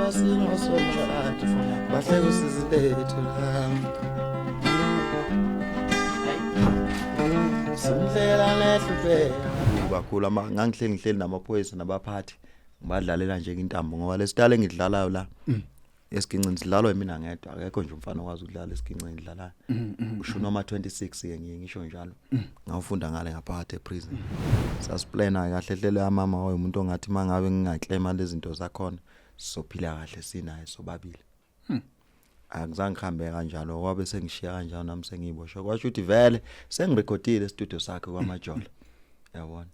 Abasingosomhlathi bahleke usizi lethu la. Simhlela nehlupheka Kakhulu ama ngangihleli ngihleli namaphoyisa nabaphathi, ngibadlalela nje intambo ngoba lesitala engidlalayo la esiginqini sidlalwa mina ngedwa, akekho nje umfana okwazi ukudlala esiginqini ngidlalayo. Usho noma 26 ke, ngiye ngisho njalo ngawufunda ngale ngaphakathi eprison. Sasiplana kahle hlelo yamama waye umuntu ongathi mangabe ngingaclaima lezi zinto zakhona, sizophila kahle sinaye sobabili. Akuzange ngihambe kanjalo, kwabe sengishiya kanjalo nami sengiyiboshwa, kwasho ukuthi vele sengirekhodile estudio sakhe kwaMajola, yabona.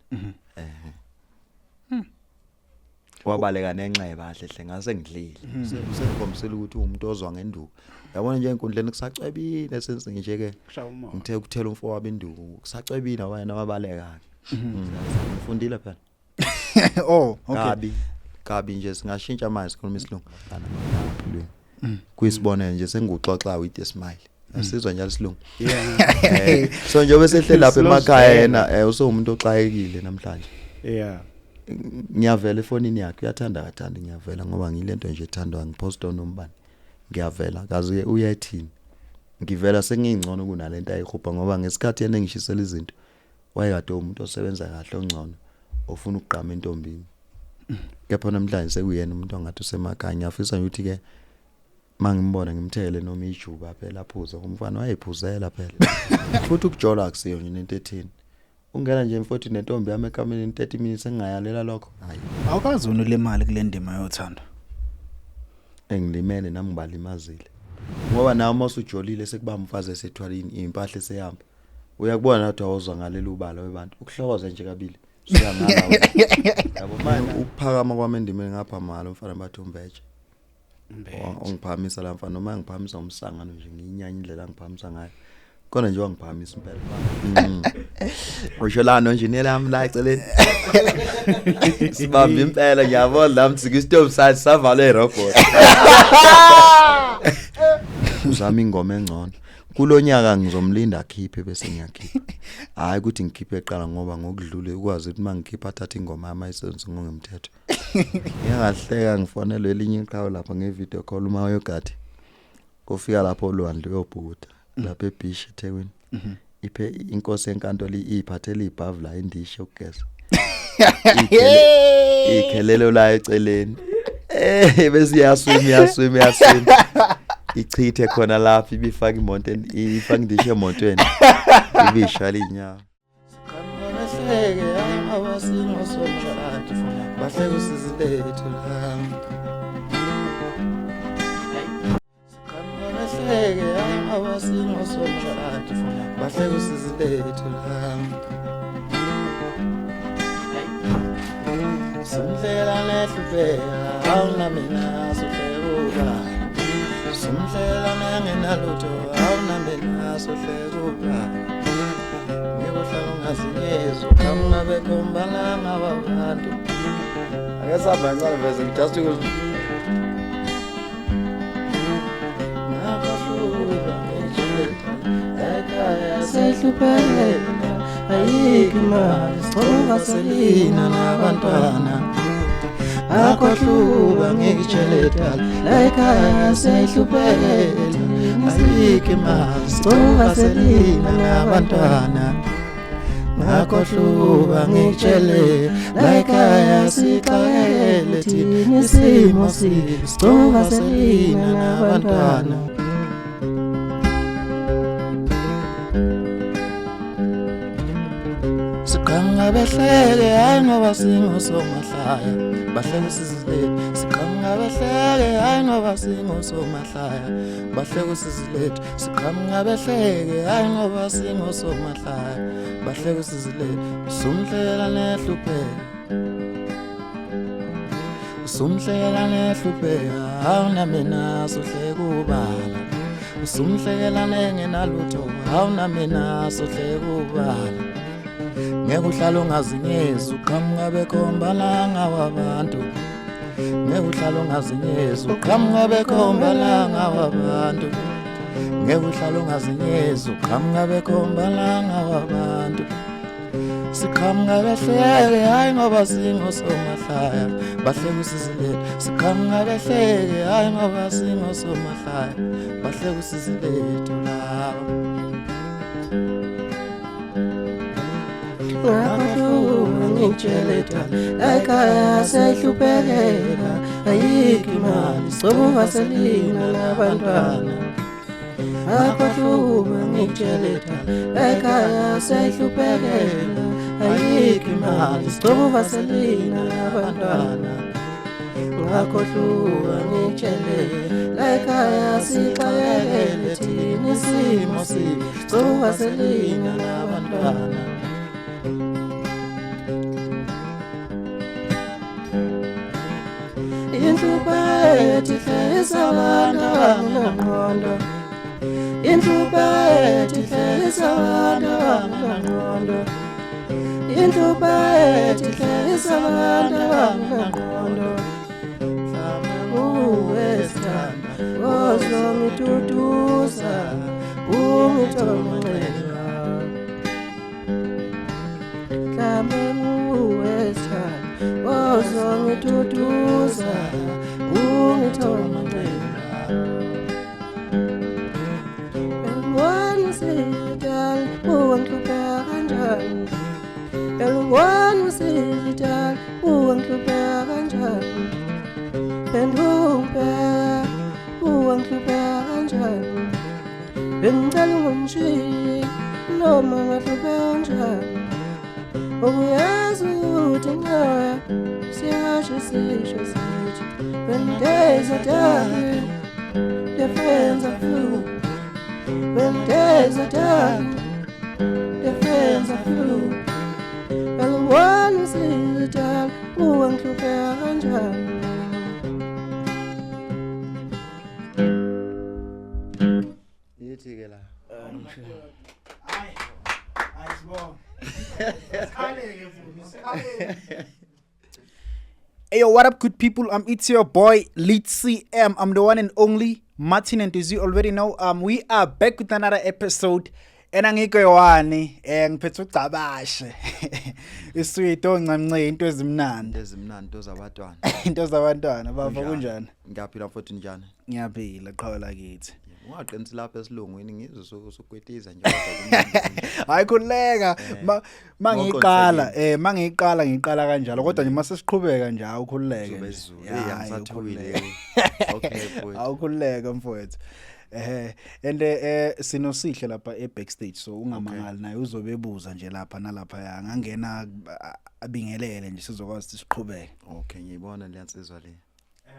Wabaleka nenxeba kahle hle, ngase ngidlile. Sengikhombisile ukuthi umuntu ozwa ngenduku, yabona nje enkundleni kusacwebile sense nje ke. Kushaya umoya. Ngithe ukuthela umfowabo induku kusacwebile, wena wabaleka ke. Ngifundile phela. Oh, okay. Kabi kabi nje, singashintsha manje sikhuluma isilungu empilweni. Kuyisibonelo nje senguxoxa with a smile, asizwa njalo isilungu. So njengoba sehleli lapha emakhaya yena, usewumuntu oxakekile namhlanje. Ngiyavela efonini yakhe, uyathanda kathanda ngiyavela ngoba ngilento nje ethandwa, ngiposta nombani, ngiyavela kaze uyethini, ngivela sengingcono kunalento ayihupha, ngoba ngesikhathi yena engishisela izinto wayekade umuntu osebenza kahle, ongcono, ofuna ukugqama entombini, kepha namhlanje sekuyena umuntu ongathi usemakhaya. Ngiyafisa nje ukuthi ke mangimbona ngimthele noma ijuba phela aphuze, umfana wayephuzela phela. Futhi ukujola akusiyo nje into ethini, ungena nje mfowethu nentombi yami ekameleni 30 minutes, engingayalela lokho, hayi. Awukazi wena ulemali kule ndima yothando? Engilimele nami, ngibalimazile, ngoba nawe uma usujolile sekuba umfazi esethwala impahla esehamba, uyakubona nathi awuzwa ngaleli ubala webantu ukuhlokoza nje kabili usuyangala wena. Yabo manje ukuphakama kwami endimeni ngapha malo mfana bathi umbeje ongiphakamisa la mfana, noma ngiphakamisa umsangano nje, ngiyinyanya indlela angiphakamisa ngayo kona nje, wangiphakamisa impela. Usho la nonjiniyela yami la eceleni sibamba impela, ngiyabona la mthika isitofu sathi savalwe irobot. Uzama ingoma engcono kulonyaka, ngizomlinda akhiphe bese ngiyakhipha, hayi ukuthi ngikhiphe eqala, ngoba ngokudlule ukwazi ukuthi mangikhipha athathe ingoma yami ayisebenzise ngokungemthetho. Ngiyangahleka ngifonelwe elinye iqhawe lapha nge-video call, uma uyogathi ufika lapho olwandle uyobhukuda lapha ebeach eThekwini, iphe inkosi enkantolo iphathele ibhavu la, indishi yokugeza, ikhelelo la eceleni, bese iyaswima, iyaswima, iyaswima, ichithe khona lapho, ibifaka imoto, ifaka indishi emotweni, ibishaya inyawo. Siqhamuka behleke abasingosomhlathi bahleke usizi lethu la. Siqhamuka behleke abasingosomhlathi bahleke usizi lethu la. Simhlela nehlupheka awuna mina sohlekuka, simhlela nengenalutho awuna mina sohlekuka, ngikuhlala ungazinyezwa qhamuka bekhombana ngababantu. Ake sihamba kancane veze just ukuthi Ngakahluka ngejeta ekhaya sehlupheka, ayikho imali, sicoka selina nabantwana. Akwahluka ngikutshele la ekhaya sehlupheka, ayikho imali, sicoka selina nabantwana. Ngakhohluka ngitshele la ekhaya sixakele thina, isimo sicoka selina nabantwana. Siqhamuka behleke hayi ngoba singosomahlaya bahleke usizi lethu. Siqhamuka behleke hayi ngoba singosomahlaya bahleke usizi lethu. Siqhamuka behleke hayi ngoba singosomahlaya bahleke usizi lethu. Usumhlela nehlupheka, usumhlela nehlupheka, awuna mina sohleka ubala. Usumhlekela nengenalutho, awuna mina sohleka ubala. Ngeke uhlale ungazinyezi uqhamuka bekhombana ngawabantu. Ngeke uhlale ungazinyezi uqhamuka bekhombana ngawabantu. Ngeke uhlale ungazinyezi uqhamuka bekhombana ngawabantu. Siqhamuka behleke hayi ngoba singosomahlaya, bahleke usizi lethu. Siqhamuka behleke hayi ngoba singosomahlaya, bahleke usizi lethu laba. Ngakhohlwa ngitshele dala, ekhaya sehluphekela, ayikho imali, sigcoba uvaselina nabantwana. Ngakhohlwa ngitshele dala, ekhaya sehluphekela, ayikho imali, sigcoba uvaselina nabantwana. Ngakhohlwa ngitshele, ekhaya sixakekele thina isimo sibi, sigcoba uvaselina nabantwana. Inhlupheko ethi ihlekisa abantu abangenangqondo, inhlupheko ethi ihlekisa abantu abangenangqondo, inhlupheko ethi ihlekisa abantu abangenangqondo. Mhlawumbe uwe sithanda ozongiduduza ungithola nxeba, mhlawumbe nguwe sithanda ozongiduduza ungithola nxeba. Elubona usizidala uwangihlupheka kanjani, elubona usizidala uwangihlupheka kanjani, phenduka uwangihlupheka kanjani, bengicela ungamshiyi noma ngahlupheka kanjani, uyazi ukuthi nawe siyasho sisho sithi when days are dark the friends are few, when days are dark the friends are few. Elubona usizidala uwangihlupheka kanjani. Yithi ke la. Hayi, hayi sibonga. Sikhaleke mfowethu, sikhaleke. Hey yo, what up, good people? It's your boy Lead CM. I'm the one and only Martin, and as you already know, we are back with another episode. And angikho yowani, ngiphethe uGcabashe. Isweet oncamnce into ezimnandi. Ezimnandi into zabantwana. Into zabantwana, baba kunjani? Ngiyaphila mfowethu, njani? Ngiyaphila qhawe lakithi. Ungaqinisi lapha esilungwini ngizwe usukwetiza nje kodwa kumnandi. Hayi khululeka, mangiqala mangiqala ngiqala kanjalo kodwa nje mase siqhubeka nje awukhululeke. Kuzoba Nje. isiZulu. Ya, Hey, hayi, angisathukile. ukhululeke. Okay mfowethu. Awukhululeke mfowethu. And sinosihle lapha e backstage, so ungamangali naye uzobe ebuza nje lapha nalapha, ya ngangena abingelele nje sizokwazi ukuthi siqhubeke. Okay, ngiyibona leyansizwa le.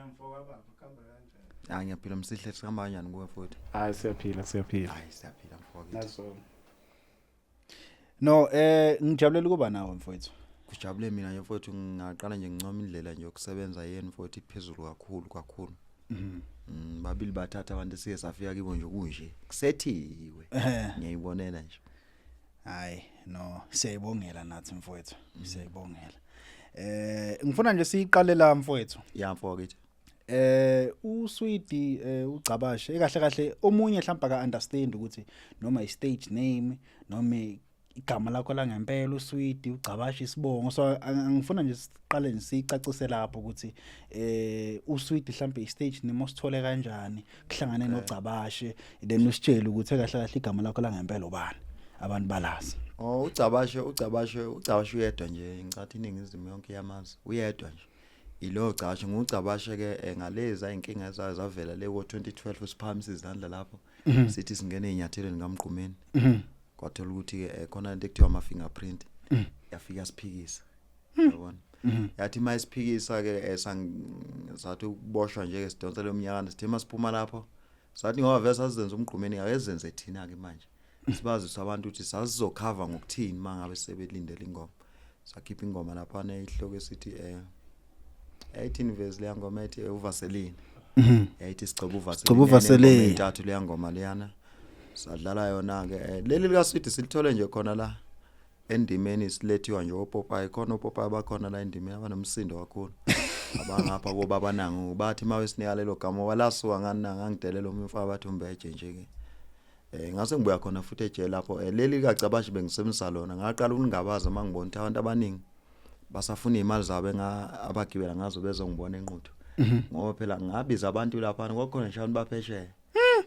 Mfoka baba, khamba kanjani? Hayi ngiyaphila msihle, sihamba kanjani kuwe futhi? Hayi siyaphila, siyaphila. Hayi siyaphila mfowethu. Nazo. No, ngijabulela ukuba nawe mfowethu. Kujabule mina nje mfowethu, ngingaqala nje ngincoma indlela nje yokusebenza yenu mfowethu, iphezulu kakhulu kakhulu. Babili bathatha abantu esike safika kibo nje kunje. Kusethiwe. Ngiyayibonela nje. Hayi no, siyayibongela nathi mfowethu, siyayibongela. Ngifuna nje siyiqale la mfowethu. Ya mfowethu. uSwidi uGcabashe kahle kahle omunye mhlawumbe aka understand ukuthi noma i stage name noma igama lakho la ngempela uSwidi uGcabashe isibongo, so angifuna nje siqale nje sicacise lapho ukuthi uSwidi mhlawumbe i stage name osithole kanjani kuhlangane noGcabashe, then usitshele ukuthi kahle kahle igama lakho la ngempela ubani, abantu balazi. Oh, uGcabashe, uGcabashe, uGcabashe uyedwa nje, ngicathi iningizimu yonke yamazi. Uyedwa nje. Ilo Gcabashe, nguGcabashe ke ngalezi inkinga ezavela le ko 2012 siphakamisa izandla lapho sithi singene ezinyathelweni kaMgqumeni. Kwathola ukuthi ke khona into ekuthiwa ama fingerprint yafika siphikisa. Yabona. Yathi mayisiphikisa ke sathi ukuboshwa nje ke sidonsele umnyaka, sithe masiphuma lapho sathi ngoba vese asizenze uMgqumeni akezenze thina ke manje. Sibazisa abantu ukuthi sasizokhava ngokuthini mangabe sebelindele ingoma. Sakhipha ingoma lapha neyihloko esithi ayithini verse leya ngoma ethi uVaseline. Yayithi sigcoba uVaseline. Sigcoba uVaseline. Intathu leya ngoma leyana. Sadlala yona ke leli lika Swidi silithole nje khona la endimeni, silethiwa nje opopayi, khona opopayi abakhona la endimeni abanomsindo kakhulu. Abangapha kobaba nangu bathi mawesinika lelo gama walasuka ngani na ngangidelela umfana bathi umbeje nje ke. Ngase ngibuya khona futhi ejele lapho leli kaCabashi bengisebenzisa lona, ngaqala ukungabaza mangibona ukuthi abantu abaningi basafuna imali zabo abagibela ngazo bezongibona eNquthu. Ngoba phela ngabiza abantu lapha, kwakhona nje abantu baphesheya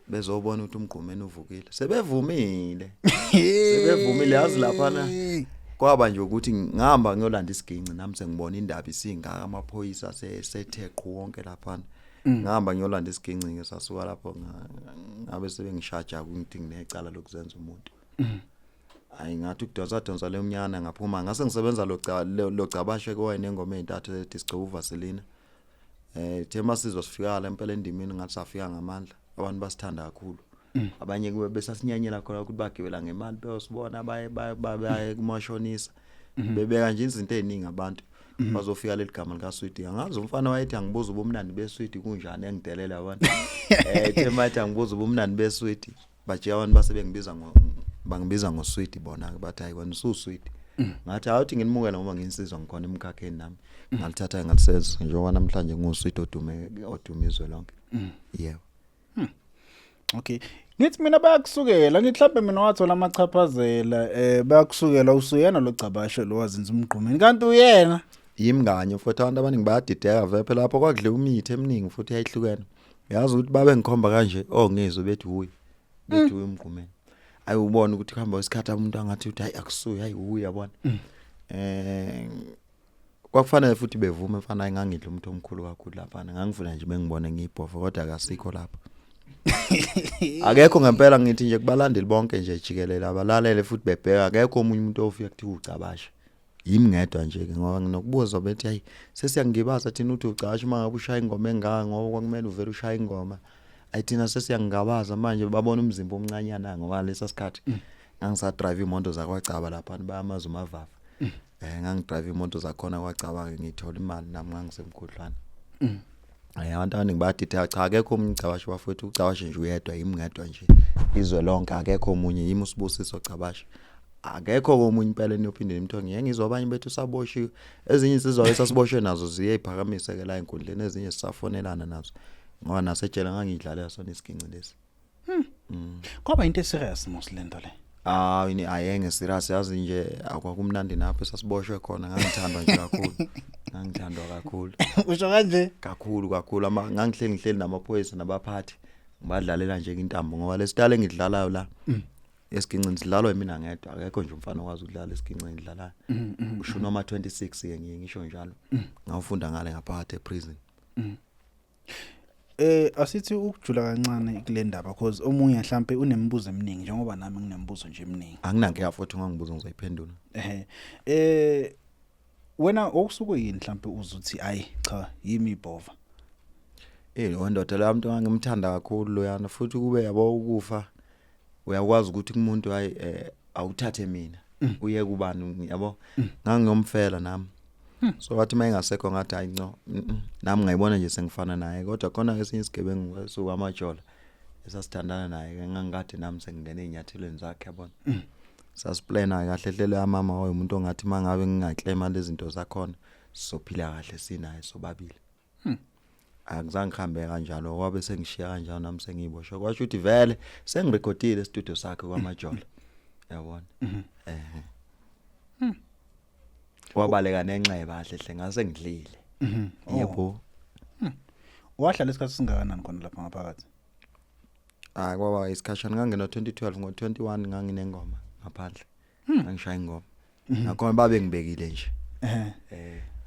bezobona ukuthi uMgqumeni uvukile. Sebevumile. Sebevumile yazi laphana. Kwaba nje ukuthi ngihamba ngiyolanda isiginci nami sengibona indaba isingaka, amaphoyisa setheqhu wonke laphana. Ngihamba ngiyolanda isiginci ngisasuka lapho ngabe sebengishaja ukuthi nginecala lokuzenza umuntu. Hayi, ngathi ukudonsa donsa lemnyana ngaphuma, ngase ngisebenza lo Cabashe kowayenengoma ezintathu ethi Sigcobo Vaseline. Thema sizwa sifika la impela endimini, ngathi safika ngamandla, abantu basithanda kakhulu. Abanye kube besasinyanyela khona ukuthi bagibela ngemali beyosibona, baye baye kumashonisa. Bebeka nje izinto eziningi abantu. Bazofika leli gama lika Sweet. Angazi umfana wayethi angibuza ubumnandi beSweet kunjani, engidelela abantu. Thema ethi angibuza ubumnandi beSweet. Bajika abantu base bengibiza ngo bangibiza ngoSweet bona bathi hayi wena usuSweet. Ngathi awuthi nginimukela ngoba nginsizwa ngikhona emkhakheni nami. Ngalithatha ngalisebenzisa njengoba namhlanje nguSweet odume odumizwe lonke. Yebo. Okay. Ngithi mina bayakusukela, ngithi mhlambe mina wathola amachaphazela, bayakusukela usuyena lo Cabashe lo wazenza uMgqumeni. Kanti uyena. Yimi kanye futhi, abantu abaningi bayadideka vele phela lapho kwakudliwa imithi eminingi futhi yayihlukene. Yazi ukuthi babe ngikhomba kanje, oh ngizwe bethi uyi. Bethi uyi uMgqumeni. Ayi ubona ukuthi kuhamba isikhathi umuntu angathi uthi hayi akusuyi, hayi uyi, yabona. Kwakufanele futhi bevume mfana, ngangidla umuntu omkhulu kakhulu lapha, ngangifuna nje bengibone ngiyibhofa, kodwa akasikho lapha. Akekho ngempela, ngithi nje kubalandeli bonke nje jikelele abalalele futhi bebheka, akekho omunye umuntu ofika kuthi uCabashe. Yimi ngedwa nje ke, ngoba nginokubuza bethi hayi sesiyangibaza thina uthi uCabashe uma ngabe ushaya ingoma engaka, ngoba kwakumele uvele ushaya ingoma. Ayi thina sesiyangigabaza manje, babona umzimba omncanyana ngoba lesa sikhathi ngangisadrive imoto zakwaCaba lapha bayamazi umavava. Ngangidrive imoto zakhona kwaCaba ke, ngithola imali nami ngangisemkhudlwana. Abantu abaningi bayadideka, cha akekho omunye uCabashe bafowethu, uCabashe nje uyedwa, yimi ngedwa nje. Izwe lonke akekho omunye, yimi uSibusiso Cabashe. Akekho omunye impela eniyophinde nimthole. Ngeke ngizwe abanye bethu saboshiwe. Ezinye insizwa esasiboshwe nazo ziye iphakamise ke la enkundleni, ezinye sisafonelana nazo. Ngoba nasejele ngangidlalela sona isiginci lesi. Kwaba into eserious mos lento le. Ah yini ayenge serious, yazi nje akwakumnandi napho sasiboshwe khona, ngangithandwa nje kakhulu. Ngangithandwa kakhulu. Usho kanje? Kakhulu kakhulu, ama ngangihleli ngihleli namaphoyisa nabaphathi ngibadlalela nje intambo, ngoba lesitayela engidlalayo la esigincini sidlalwa mina ngedwa, akekho nje umfana okwazi ukudlala isiginci engidlalayo. Usho noma 26 ke ngiye ngisho njalo. Ngawufunda ngale ngaphakathi eprison. Asithi ukujula kancane kule ndaba, because omunye mhlambe unemibuzo eminingi njengoba nami nginemibuzo nje eminingi. Anginankinga futhi, ungangibuza ngizoyiphendula. Ehhe. Wena okusuke yini mhlambe uzuthi ayi cha yimi ibhova? Lo ndoda la muntu ngangimthanda kakhulu loyana, futhi kube yabo ukufa uyakwazi ukuthi kumuntu hayi awuthathe mina uye kubani, yabo ngangiyomfela nami. So wathi mayingasekho ngathi hayi nco, nami ngayibona nje sengifana naye, kodwa khona esinye isigebengu esuka amajola esasithandana naye ke, ngangikade nami sengingena ezinyathelweni zakhe, yabona. Sasiplana kahle hlelo yamama waye umuntu ongathi mangabe ngingaclaima lezi zinto zakhona sizophila kahle sinaye sobabili. Akuzange kuhambe kanjalo, wabe sengishiya kanjalo nami sengiyiboshwe, kwasho ukuthi vele sengirekhodile estudio sakhe kwaMajola, yabona. Wabaleka nenxeba kahle hle, ngase ngidlile. Yebo. Wahlala isikhathi singakanani khona lapha ngaphakathi? Hayi kwaba isikhashana, ngangena 2012, ngo21 nganginengoma ngaphandle. Ngangishaya ingoma. Nakhona babe ngibekile nje.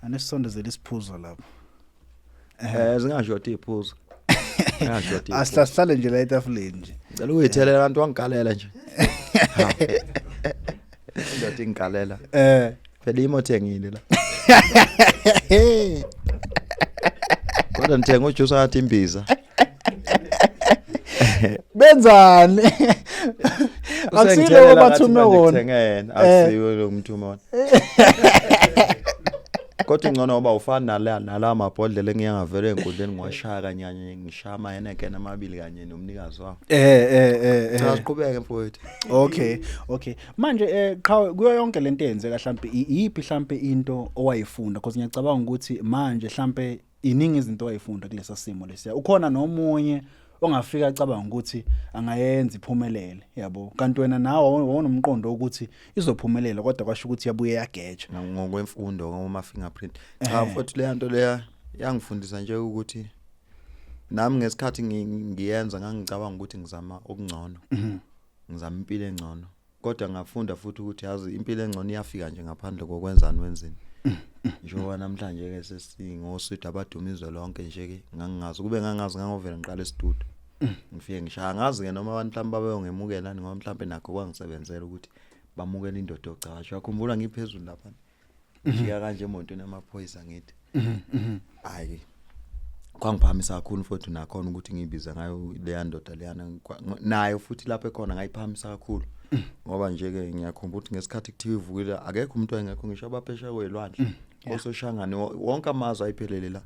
Anesondezela isiphuzo lapho. Zingashoti iphuzo. Zingashoti. Asihlale nje la etafuleni nje. Ngicela ukuyithelela abantu wangigalela nje. Indoda ingigalela. Phela imoto engile la. Kodwa ngithenga ujuice ngathi imbiza. Benzani? Akusilo bathume wona. Ngithenge yena, akusiwo lo mthume wona. Kodwa ingcono ngoba ufana nala mabhodlela engiye ngavela enkundleni ngiwashaya kanye, ngishaya amahenekene amabili kanye nomnikazi wawo. Cha siqhubeke mfowethu. Okay. Manje qhawe, kuyo yonke lento eyenzeka mhlambe iyiphi mhlambe into owayifunda, because ngiyacabanga ukuthi manje mhlambe iningi izinto owayifunda kulesa simo lesiya. Ukhona nomunye ongafika acabanga ukuthi angayenza iphumelele, yabo. Kanti wena nawe wawunomqondo ukuthi izophumelela, kodwa kwasho ukuthi yabuye yageja. Ngokwemfundo, ngoma fingerprint. Cha mfowethu, leya nto leya yangifundisa nje ukuthi nami ngesikhathi ngiyenza ngangicabanga ukuthi ngizama okungcono, ngizama impilo engcono, kodwa ngafunda futhi ukuthi yazi impilo engcono iyafika nje ngaphandle kokwenzani wenzini. Njengoba namhlanje ke sesingoswidi abaduma izwe lonke nje ke, ngangingazi, kube ngangazi ngangovela ngiqala e-studio ngifike ngishaya. Ngazi ke noma abantu mhlawumbe babeyongemukela, ngoba mhlawumbe nakho kwangisebenzela ukuthi bamukele indoda yocasha. Uyakhumbula ngiphezulu lapha, ngijika kanje emontweni amaphoyisa, ngithi hayi, kwangiphakamisa kakhulu futhi nakhona ukuthi ngiyibiza ngayo leya ndoda leyana. Nayo futhi lapho ekhona ngayiphakamisa kakhulu, ngoba nje ke ngiyakhumbula ukuthi ngesikhathi kuthiwa ivukile akekho umuntu engekho, ngisho abaphesheya kwelwandle, ososhangane, wonke amazwe ayiphelele la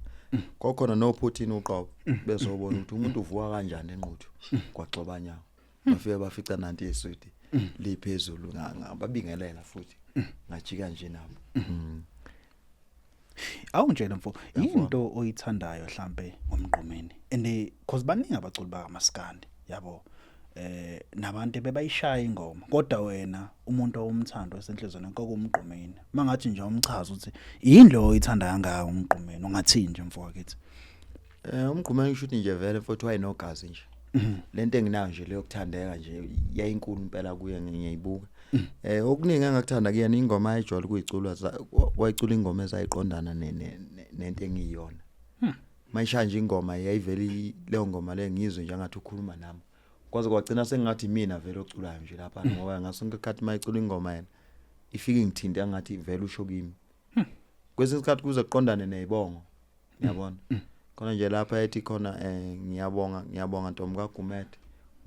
kwakhona noPutin uqobo bezobona ukuthi umuntu uvuka kanjani eNquthu kwagxobanyawo. Bafike bafica nanti iswidi liphezulu, ngababingelela futhi ngajika nje nabo. Awungitshela mfo, yinto oyithandayo mhlambe ngomgqumeni? And cause baningi abaculi bakaMaskandi, yabo, nabantu bebayishaya ingoma, kodwa wena umuntu owumthando esenhlizweni kokumgqumeni, mangathi nje umchaza ukuthi yini lo oyithanda kangaka umgqumeni, ungathini nje mfo wakithi? Umgqumeni kusho ukuthi nje vele mfowethu wayenogazi nje. Lento enginayo nje leyo kuthandeka nje yayinkulu impela kuye, ngiyayibuka. Okuningi engakuthanda kuyena, ingoma ayijwayele ukuyiculwa, wayicula ingoma ezayiqondana nento engiyiyona. Mayishaya nje ingoma yayivela leyo ngoma le ngizwe nje ngathi ukhuluma nami. Kwaze kwagcina sengathi mina vele oculayo nje lapha, ngoba ngasonke isikhathi mayicula ingoma yena ifike ingithinte ngathi vele usho kimi. Kwesinye isikhathi kuze kuqondane nezibongo. Yabona, khona nje lapha ethi khona ngiyabonga, ngiyabonga ntombi kaGumede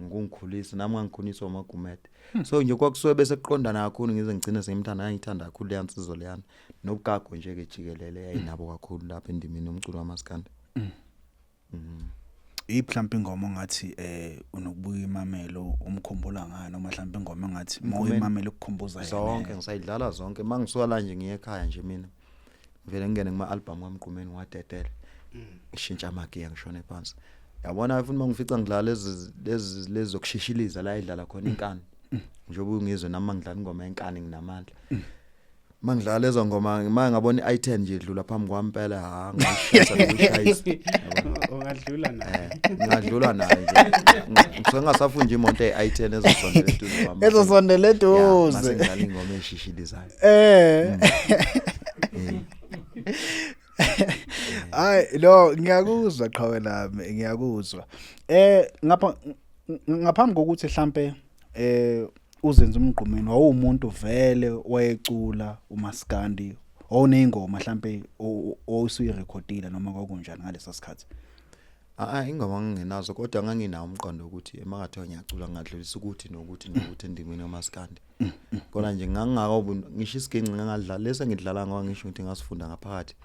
ngokungikhulisa, nami ngangikhuliswa uMagumede. So nje kwakusuke bese kuqondana kakhulu, ngize ngigcine sengimthanda. Ngangithanda kakhulu leya nsizwa leyana nobugago nje ke jikelele yayinabo kakhulu lapha endimeni yomculo wamaskandi. Iphi mhlawumbe ingoma ongathi unokubuya imamelo umkhumbula ngayo, noma mhlawumbe ingoma engathi mawuyimamela ukukhumbuza yena? Zonke ngisayidlala zonke. Mangisuka la nje ngiye ekhaya nje, mina ngivele ngingene kuma album kaMgqumeni, ngiwadedele, ngishintsha amagiya, ngishone phansi, yabona. Futhi mangifica ngidlala lezi zokushishiliza la idlala khona inkani, njengoba ungizwe nami mangidlala ingoma yenkani nginamandla. Mangidlala lezo ngoma, ma ngabona i-i10 nje idlula phambi kwami impela, ha, ngishisa nokushayisa, yabona. Ungadlula naye. Ngadlula naye nje, ngisuke ngasafuni nje imoto eyi-i10 ezosondela eduze kwami. Ezosondela Ya, eduze. mase ngidlala ingoma eshishilizayo. Hayi lo, ngiyakuzwa qhawe lami, ngiyakuzwa. Ngapha ngaphambi kokuthi mhlambe uzenze umgqumeni, wawumuntu vele wayecula umaskandi, owuneyingoma mhlambe owusuyirekhodile, noma kwakunjani ngalesa sikhathi? Ah, ingoma ngingenazo, kodwa nganginawo umqondo ukuthi emakathiwa ngiyacula ngadlulisa ukuthi nokuthi nokuthi endimeni yomaskandi. Kodwa nje ngangingakabi ngisho isiginci ngangadlala lese ngidlala, ngoba ngisho ukuthi ngasifunda ngaphakathi.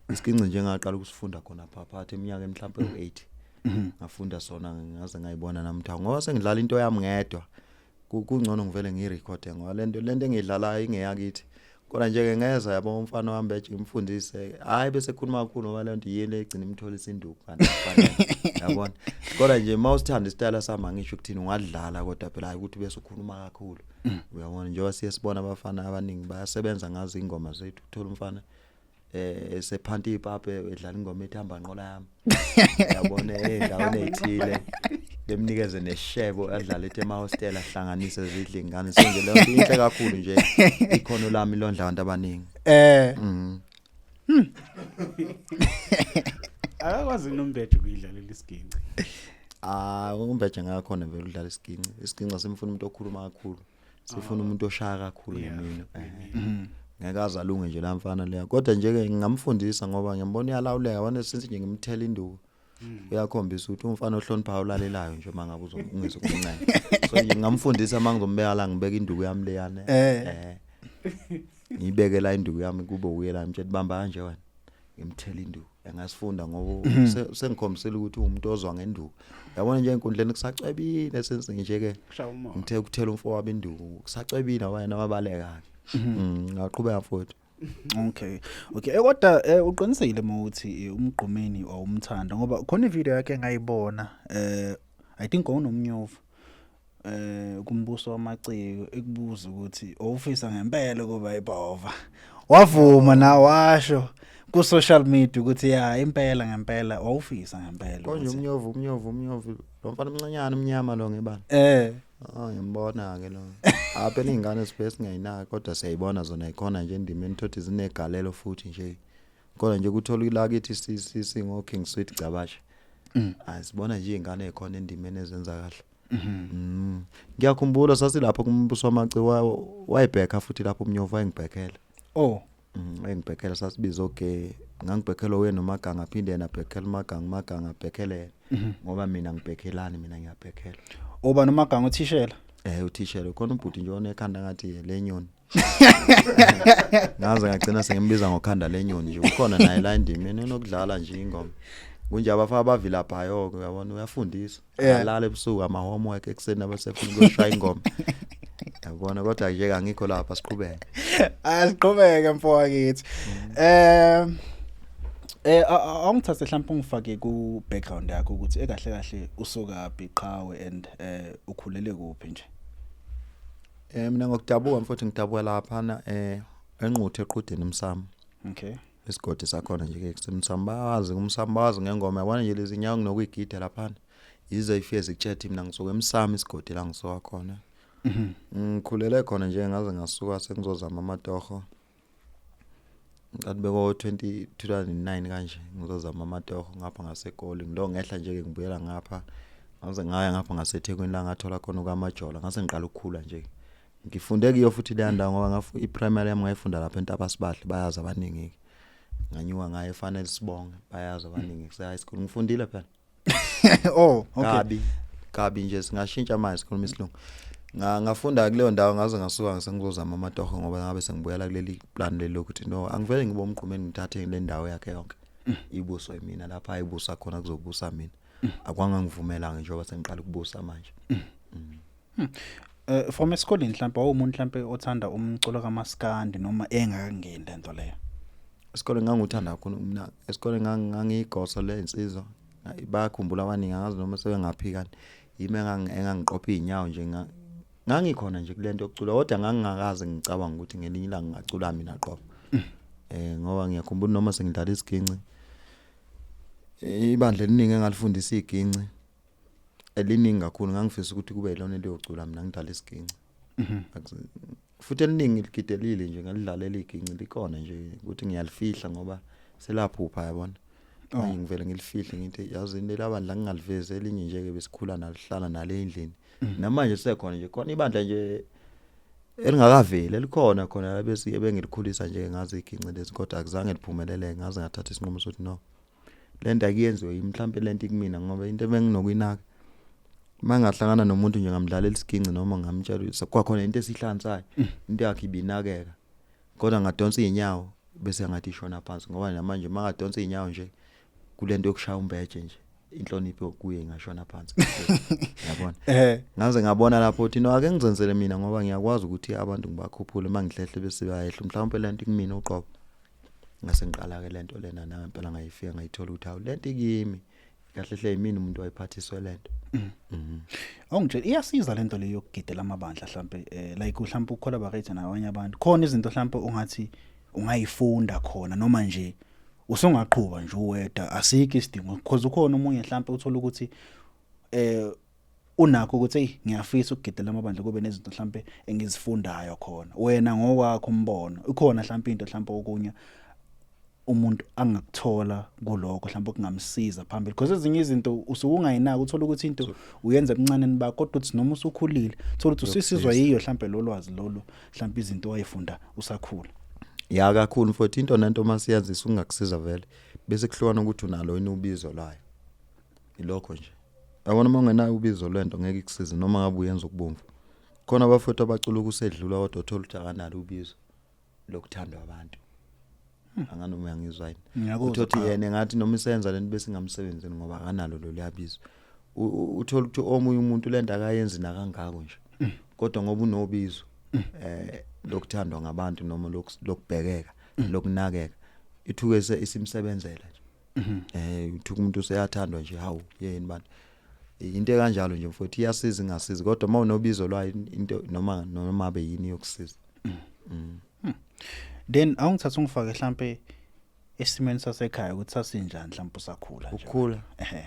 Isiginci nje ngaqala ukusifunda khona phakathi eminyakeni mhlawumbe u8. Ngafunda sona ngaze ngayibona namtha, ngoba sengidlala into yami ngedwa. Kungcono ngivele ngiyirekhode, ngoba lento engidlalayo ingeyakithi. Kodwa nje ke ngeza, yabo, umfana wami beje ngimfundise, hayi, bese khuluma kakhulu, ngoba lento yini egcina imtholisa induku kanti akufanele, yabona. Kodwa nje mawusithanda isitayela sami, angisho ukuthini, ungadlala, kodwa phela hayi ukuthi bese ukhuluma kakhulu, uyabona. Njengoba siye sibona abafana abaningi bayasebenza ngazo ingoma zethu, uthola umfana esephanti ipape edlala ingoma ethi hamba nqola yami, yabona, endaweni ezithile, bemnikeze neshebo adlale ethi emahostela ahlanganise zidle ingane. So nje leyo nto inhle kakhulu nje, ikhono lami londla abantu abaningi. Akakwazi nombeje ukuyidlalela isiginci. Ah, umbeje ngakhona vele udlala isiginci. Isiginci simfuna umuntu okhuluma kakhulu, sifuna umuntu oshaya kakhulu ngemino. Ngeke aze alunge nje la mfana leya, kodwa nje ke ngingamfundisa ngoba ngiyambona uyalawuleka, yabona, since nje ngimthela induku uyakhombisa ukuthi umfana ohloniphayo, ulalelayo nje uma ngabe ungizwe kumncane. So nje ngingamfundisa uma ngizombeka la, ngibeka induku yami leyana, ngiyibeke la induku yami, kube uye la, ngimtshela bamba kanje wena, ngimthela induku, engasifunda ngoba sengikhombisile ukuthi umuntu ozwa ngenduku, yabona nje enkundleni kusacwebile since nje ke Kushaya umoya. Ngithe ukuthela umfowabo induku kusacwebile, wena wabaleka ke, ngaqhubeka futhi. Okay, kodwa uqinisile mawuthi umgqumeni awumthanda, ngoba khona ivideo yakhe engayibona. I think onomnyovu kumbuso wamaciko ekubuza ukuthi owufisa ngempela kuba ibhova. Wavuma na washo ku social media ukuthi ya impela ngempela wawufisa ngempela. Konje umnyovu umnyovu umnyovu lo mfana omncanyana umnyama lo ngebala. Ah, ngimbona ke lo. Apha ingane sibe singayinaki kodwa siyayibona zona ikhona nje endimeni thothi zinegalelo futhi nje. Kodwa nje kuthola la kithi singo King Sweet Gcabashe. Asibona nje ingane ekhona endimeni ezenza kahle. Ngiyakhumbula sasilapho kumbuso wamaciko, wayibheka futhi lapho umnyovu wayengibhekela. Oh. Wayengibhekela, sasibiza okay, ngangibhekela wena noMaganga, phinde yena abhekela uMaganga, uMaganga abhekele ngoba mina ngibhekelani, mina ngiyabhekela. Oba noMaganga uthishela. Uthishela khona ubhuti nje onekhanda ngathi lenyoni. Ngaze ngagcina sengimbiza ngokhanda lenyoni nje, ukhona naye la endimeni enokudlala nje ingoma. Kunje abafana abavilaphayo ke, uyabona, uyafundisa. Alala ebusuku ama homework, ekseni abasefuna ukushaya ingoma. Yabona, kodwa nje angikho lapha, siqhubeke. Asiqhubeke mfowethu. Awungithathe mhlawumbe ungifake ku background yakho ukuthi ekahle kahle usuka phi qhawe and ukhulele kuphi nje. Mina ngokudabuka mfowethu ngidabuka lapha na eNquthu eqhudeni umsamo. Okay. Isigodi sakhona nje ke kusemsamo, bawazi umsamo, bawazi ngengoma, yabona nje lezi nyawo nokuyigida lapha. Yize ifike zikutshethe mina ngisuka emsamo, isigodi la ngisuka khona. Ngikhulele khona nje ngaze ngasuka sengizozama amatoho. Ngathi beko 2009 kanje ngizozama amatoho ngapha ngaseGoli, ngilo ngehla nje ke ngibuyela ngapha. Ngaze ngaya ngapha ngaseThekwini la ngathola khona kwaMajola, ngase ngiqala ukukhula nje. Ngifunde kuyo futhi le ndawo ngoba ngafu iprimary yami ngayifunda lapha eNtabasibahle, bayazi abaningi. Nganyuka ngaye efanele sibonge, bayazi abaningi kuse high school ngifundile phela. Oh, okay. Kabi kabi nje singashintsha manje sikhuluma isilungu. Ngafunda kuleyo ndawo ngaze ngasuka sengizozama amatoho ngoba ngabe sengibuyela kuleli plan leli lokuthi no, angivele ngibe umgqumeni ngithathe le ndawo yakhe yonke. Ibuswe mina lapha ayibusa khona kuzobusa mina. Akwangangivumela njengoba sengiqala ukubusa manje. From esikoleni mhlawumbe wawumuntu mhlawumbe othanda umculo kaMaskandi noma engakangeni lento leyo? Isikole nganguthanda kakhulu mina, esikoleni ngangiyigoso lezinsizwa, bayakhumbula abaningi, angazi noma sebengaphika, yimi engangiqopha izinyawo nje, ngangikhona nje kulento yokucula, kodwa ngangingakaze ngicabanga ukuthi ngelinye ilanga ngingacula mina qobo. Ngoba ngiyakhumbula noma sengidlala isiginci, ibandla eliningi engalifundisa iginci eliningi kakhulu, ngangifisa ukuthi kube yilona eliyocula mina ngidlala isiginci. Futhi eliningi ligidelile nje, ngalidlalela iginci likhona nje ukuthi ngiyalifihla ngoba selaphupha, yabona. Manje ngivele ngilifihle ngithi yazi into labandla ngingalivezi, elinye nje ke besikhula nalihlala nale endlini. Namanje sekhona nje khona ibandla nje elingakaveli elikhona khona la bese bengilikhulisa nje ngazi iginci lezi, kodwa akuzange liphumelele, ngaze ngathatha isinqumo sokuthi no, lento akuyenziwe yimi, mhlambe lento ikumina, ngoba into ebenginokuyinaka mangahlangana nomuntu nje ngamdlalela isiginci noma ngamtshela kwakhona into esihlanzayo, into yakhe ibinakeka, kodwa ngadonsa izinyawo bese ngathi ishona phansi, ngoba namanje mangadonsa izinyawo nje kulento yokushaya umbeje nje inhlonipho kuye ingashona phansi, yabona. Ngaze ngabona lapho ukuthi no, ake ngizenzele mina ngoba ngiyakwazi ukuthi abantu ngibakhuphule mangihlehle bese bayehla, mhlawumbe lento ikumina uqobo. Ngase ngiqala ke lento lena nangempela ngayifika ngayithola ukuthi hawu, lento ikimi kahle hle, yimina umuntu wayiphathiswe lento. Awungitshela, iyasiza lento leyo yokugidela amabandla mhlambe, like mhlambe ucollaborate nabanye abantu, khona izinto mhlambe ungathi ungayifunda khona noma nje usungaqhuba nje uwedwa, asikho isidingo? Because ukhona omunye mhlambe uthola ukuthi unakho ukuthi hey, ngiyafisa ukugidela amabandla, kube nezinto mhlambe engizifundayo khona. Wena ngokwakho umbono, ikhona mhlambe into mhlambe okunye umuntu angakuthola kulokho mhlawumbe okungamsiza phambili? Because ezinye izinto usuke ungayinaki, uthola ukuthi into uyenza ebuncaneni bakho, kodwa uthi noma usukhulile uthola ukuthi usisizwa yiyo mhlawumbe lo lwazi lolo, mhlawumbe izinto wayifunda usakhula. Ya kakhulu mfowethu, into nento masiyazisa ungakusiza vele bese kuhlukana ukuthi unalo yini ubizo lwayo, ilokho nje, yabona. Uma ungenayo ubizo lwento ngeke ikusize noma ngabe uyenza ukubomvu. Khona abafowethu abacula ukusedlula kodwa uthola ukuthi akanalo ubizo lokuthandwa abantu. Anganoma uyangizwa yini? Ngiyakuzwa. Uthothi Cha. yena ngathi noma isenza lento bese ingamsebenzini ngoba akanalo lo liyabizo. Uthola ukuthi omunye umuntu lento akayenzi nakangako nje, kodwa ngoba unobizo lokuthandwa ngabantu noma lokubhekeka, lokunakeka, ithuke isimsebenzela nje. Uthuka umuntu useyathandwa nje, hawu yini bantu. Into ekanjalo nje mfowethu iyasiza ingasizi, kodwa uma unobizo lwayo into noma abe yini yokusiza. Then awungithatha ungifake mhlambe esimeni sasekhaya ukuthi sasinjani mhlambe usakhula nje. Ukukhula. Ehhe.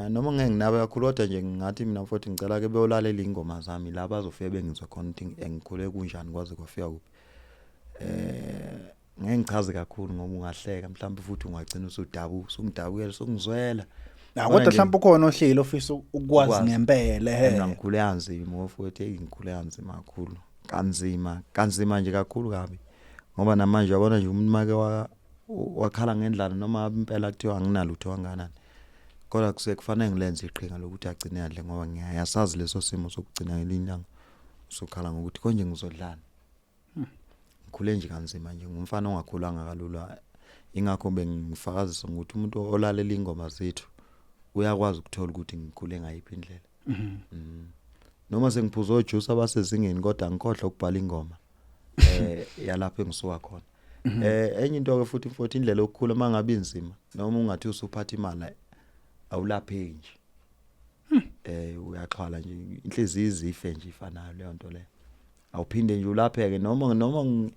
Noma ngeke nginabe kakhulu, kodwa nje ngingathi mina mfowethu ngicela ke beyolalela ingoma zami la bazofike bengizwe khona ukuthi ngikhule kunjani kwaze kwafika kuphi. Ngeke ngichaze kakhulu ngoba ungahleka mhlawumbe futhi ungagcina usudabuka, usungidabukela, usungizwela. Na kodwa mhlawumbe ukhona ohleli ofisa ukwazi ngempela ehe. Mina ngikhule kanzima mfowethu, hey ngikhule kanzima kakhulu. Kanzima, kanzima nje kakhulu kabi. Ngoba namanje uyabona nje umuntu make wakhala ngendlala noma impela kuthiwa anginalutho kangakanani. Kodwa kusuke kufanele ngilenze iqhinga lokuthi agcine adle ngoba ngiyasazi leso simo sokugcina ngelinye ilanga usukhala ngokuthi konje ngizodlana. Ngikhule nje kanzima nje, ngumfana ongakhulanga kalula, ingakho bengifakazisa ngokuthi umuntu olalela ingoma zethu uyakwazi ukuthola ukuthi ngikhule ngayiphi indlela. Noma sengiphuza ojuice abasezingeni, kodwa angikhohlwa ukubhala ingoma yalapho engisuka khona. Enye into ke futhi mfowethu, indlela yokukhula mangabe inzima noma ungathi usuphatha imali awulapheki nje. Uyaxhwala nje, inhliziyo izife nje ifanayo leyo nto leyo. Awuphinde nje ulapheke noma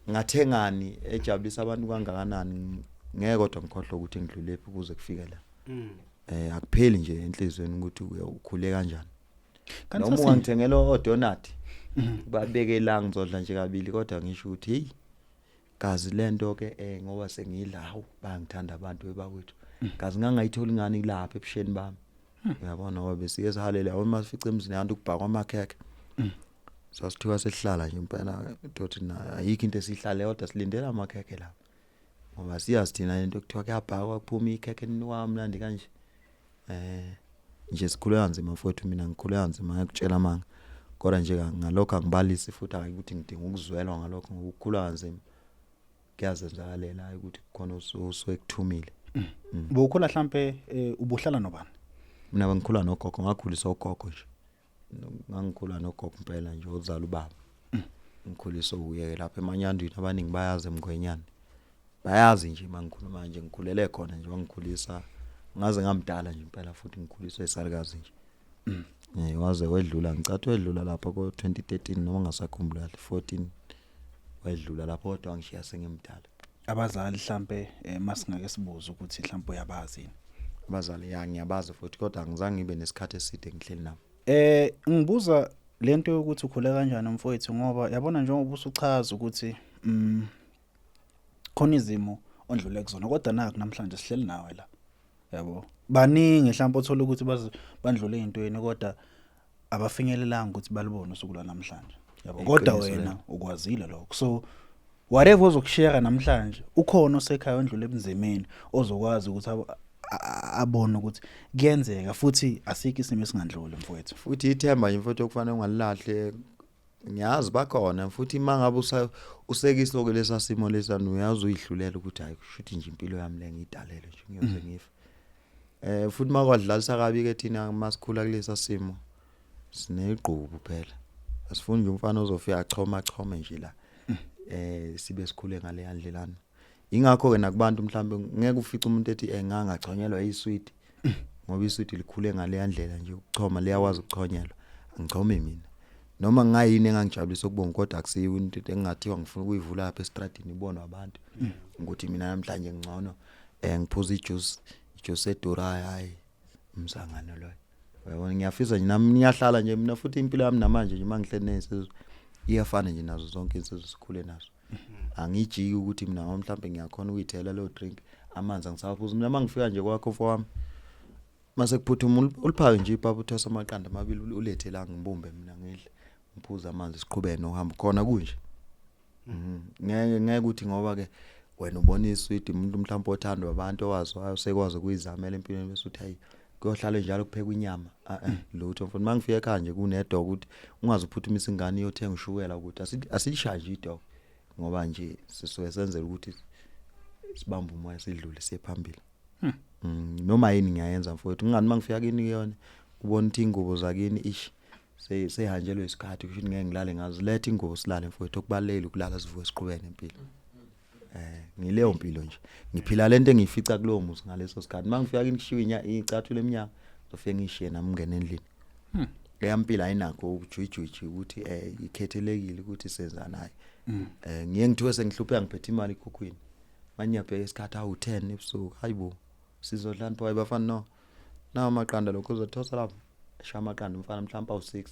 ngathengani ejabulisa abantu kangakanani, ngeke kodwa ngikhohlwe ukuthi ngidlulephi ukuze kufike la. Akupheli nje enhlizweni ukuthi ukhule kanjani. Noma ungangithengela odonut babeke la ngizodla nje kabili, kodwa ngisho ukuthi hey kazi lento ke ngoba sengidla, hawu bayangithanda abantu bebakwethu. Kazi ngangayithola ingane kulapha ebusheni bami. Uyabona ngoba besiye sihalele uma sifica emzini yabantu kubhakwa amakhekhe. Sasithiwa sesihlala nje impela thothi ayikho into esihlale kodwa silindela amakhekhe lapha. Ngoba siyazi thina into kuthiwa kuyabhakwa kuphuma ikhekhe linuka kamnandi kanje. Nje sikhule kanzima mfowethu, mina ngikhule kanzima ngiyakutshela amanga. Kodwa nje ngalokho angibalisi futhi hayi ukuthi ngidinga ukuzwelwa ngalokho, ngoba ukukhula kanzima kuyazenzakalela ukuthi kukhona osuke kuthumile. Bowukhula mhlambe ubuhlala nobani? Mina bengikhula nogogo, ngakhuliswa ugogo nje. Ngangikhula nogogo impela nje ozala ubaba. Ngikhuliswa uye lapha eManyandwini, abaningi bayazi eMngwenyane. Bayazi nje mangikhuluma nje, ngikhulele khona nje, wangikhulisa ngaze ngamdala nje impela futhi ngikhuliswe isalukazi nje. Waze wedlula, ngicathi wedlula lapha ko 2013 noma ngasakhumbula kahle 14 wedlula lapho, kodwa wangishiya sengimdala. Abazali mhlambe masingake sibuze ukuthi mhlambe uyabazi yini? Abazali ya ngiyabazi futhi, kodwa angizange ngibe nesikhathi eside ngihleli nabo. Ngibuza lento yokuthi ukhule kanjani mfowethu, ngoba yabona njengoba usuchaza ukuthi khona izimo ondlule kuzona, kodwa naku namhlanje sihleli nawe la. Yabo, baningi mhlawumbe othola ukuthi bandlule ezintweni kodwa abafinyelelanga ukuthi balibone usuku lwanamhlanje. Yabo, kodwa wena ukwazile lokho. So whatever ozokushare namhlanje, ukhona osekhaya ondlule ebunzimeni ozokwazi ukuthi abone ukuthi kuyenzeka, futhi asikho isimo esingandluli mfowethu. Futhi ithemba nje mfowethu okufanele ungalilahle. Ngiyazi bakhona futhi mangabe usekiso ke lesa simo lesana uyazi uyihlulela ukuthi hayi kushuthi nje impilo yami le ngiyidalele nje ngiyoze ngife. Futhi makwadlalisa kabi ke thina masikhula kulesa simo sinegqubu phela. Asifuni nje umfana ozofika achoma achome nje la. Sibe sikhule ngale ndlelana. Ingakho ke nakubantu mhlambe ngeke ufice umuntu ethi engangachonyelwa iswidi. Ngoba iswidi likhule ngale ndlela nje ukuchoma liyakwazi ukuchonyelwa. Angichome mina. Noma ngayini engangijabulisa ukubonga, kodwa akusiyo into engingathiwa ngifuna ukuyivula lapha estradini ibonwe abantu. Ukuthi mina namhlanje ngcono ngiphuza ijuice, ijuice edurayo, hayi umsangano loyo. Uyabona ngiyafisa nje nami ngiyahlala nje mina futhi impilo yami namanje nje mangihleli nezinsizwa iyafana nje nazo zonke insizwa sikhule nazo. Angijiki ukuthi mina ngoba mhlambe ngiyakhona ukuyithela leyo drink, amanzi angisawaphuzi. Mina mangifika nje kwakho mfowami mase kuphuthuma uliphake nje ipapa, uthwasa amaqanda amabili ulethe la ngibumbe mina ngidle, ngiphuze amanzi siqhubeke nohambo khona kunje. Ngeke ukuthi ngoba ke wena ubona iswidi umuntu mhlawumbe othandwa abantu owaziwayo usekwazi ukuyizamela empilweni bese uthi hayi kuyohlala njalo kuphekwa inyama. Lutho mfowethu, mangifika ekhaya nje kunedog ukuthi ungaze uphuthumisa ingane iyothenga ushukela ukuthi asishaye nje idog, ngoba nje sisuke senzela ukuthi sibambe umoya sidlule siye phambili. Noma yini ngiyayenza mfowethu, ngingani mangifika kini kuyona ubona ukuthi ingubo zakini ish sehanjelwe isikhathi, kusho ukuthi ngeke ngilale ngazo, letha ingubo silale mfowethu, okubalulekile ukulala sivuke siqhubeke nempilo. Ngileyo mpilo nje, ngiphila lento engiyifica kulowo muzi ngaleso sikhathi. Mangifika kini kushiwe icathulo eminyaka Zofike ngishiye nami ngene endlini. Eyampilo ayinakho ubujuyijuyi ukuthi ikhethelekile ukuthi senza naye. Ngiye ngithiwe sengihlupheka ngiphethe imali ekhukhwini. Manje ngiyabheka isikhathi awu 10 ebusuku. Hayibo. Sizodlani pho bafana no. Nawo amaqanda lokho uzothosa lapho. Shaya amaqanda umfana mhlawumbe awu 6.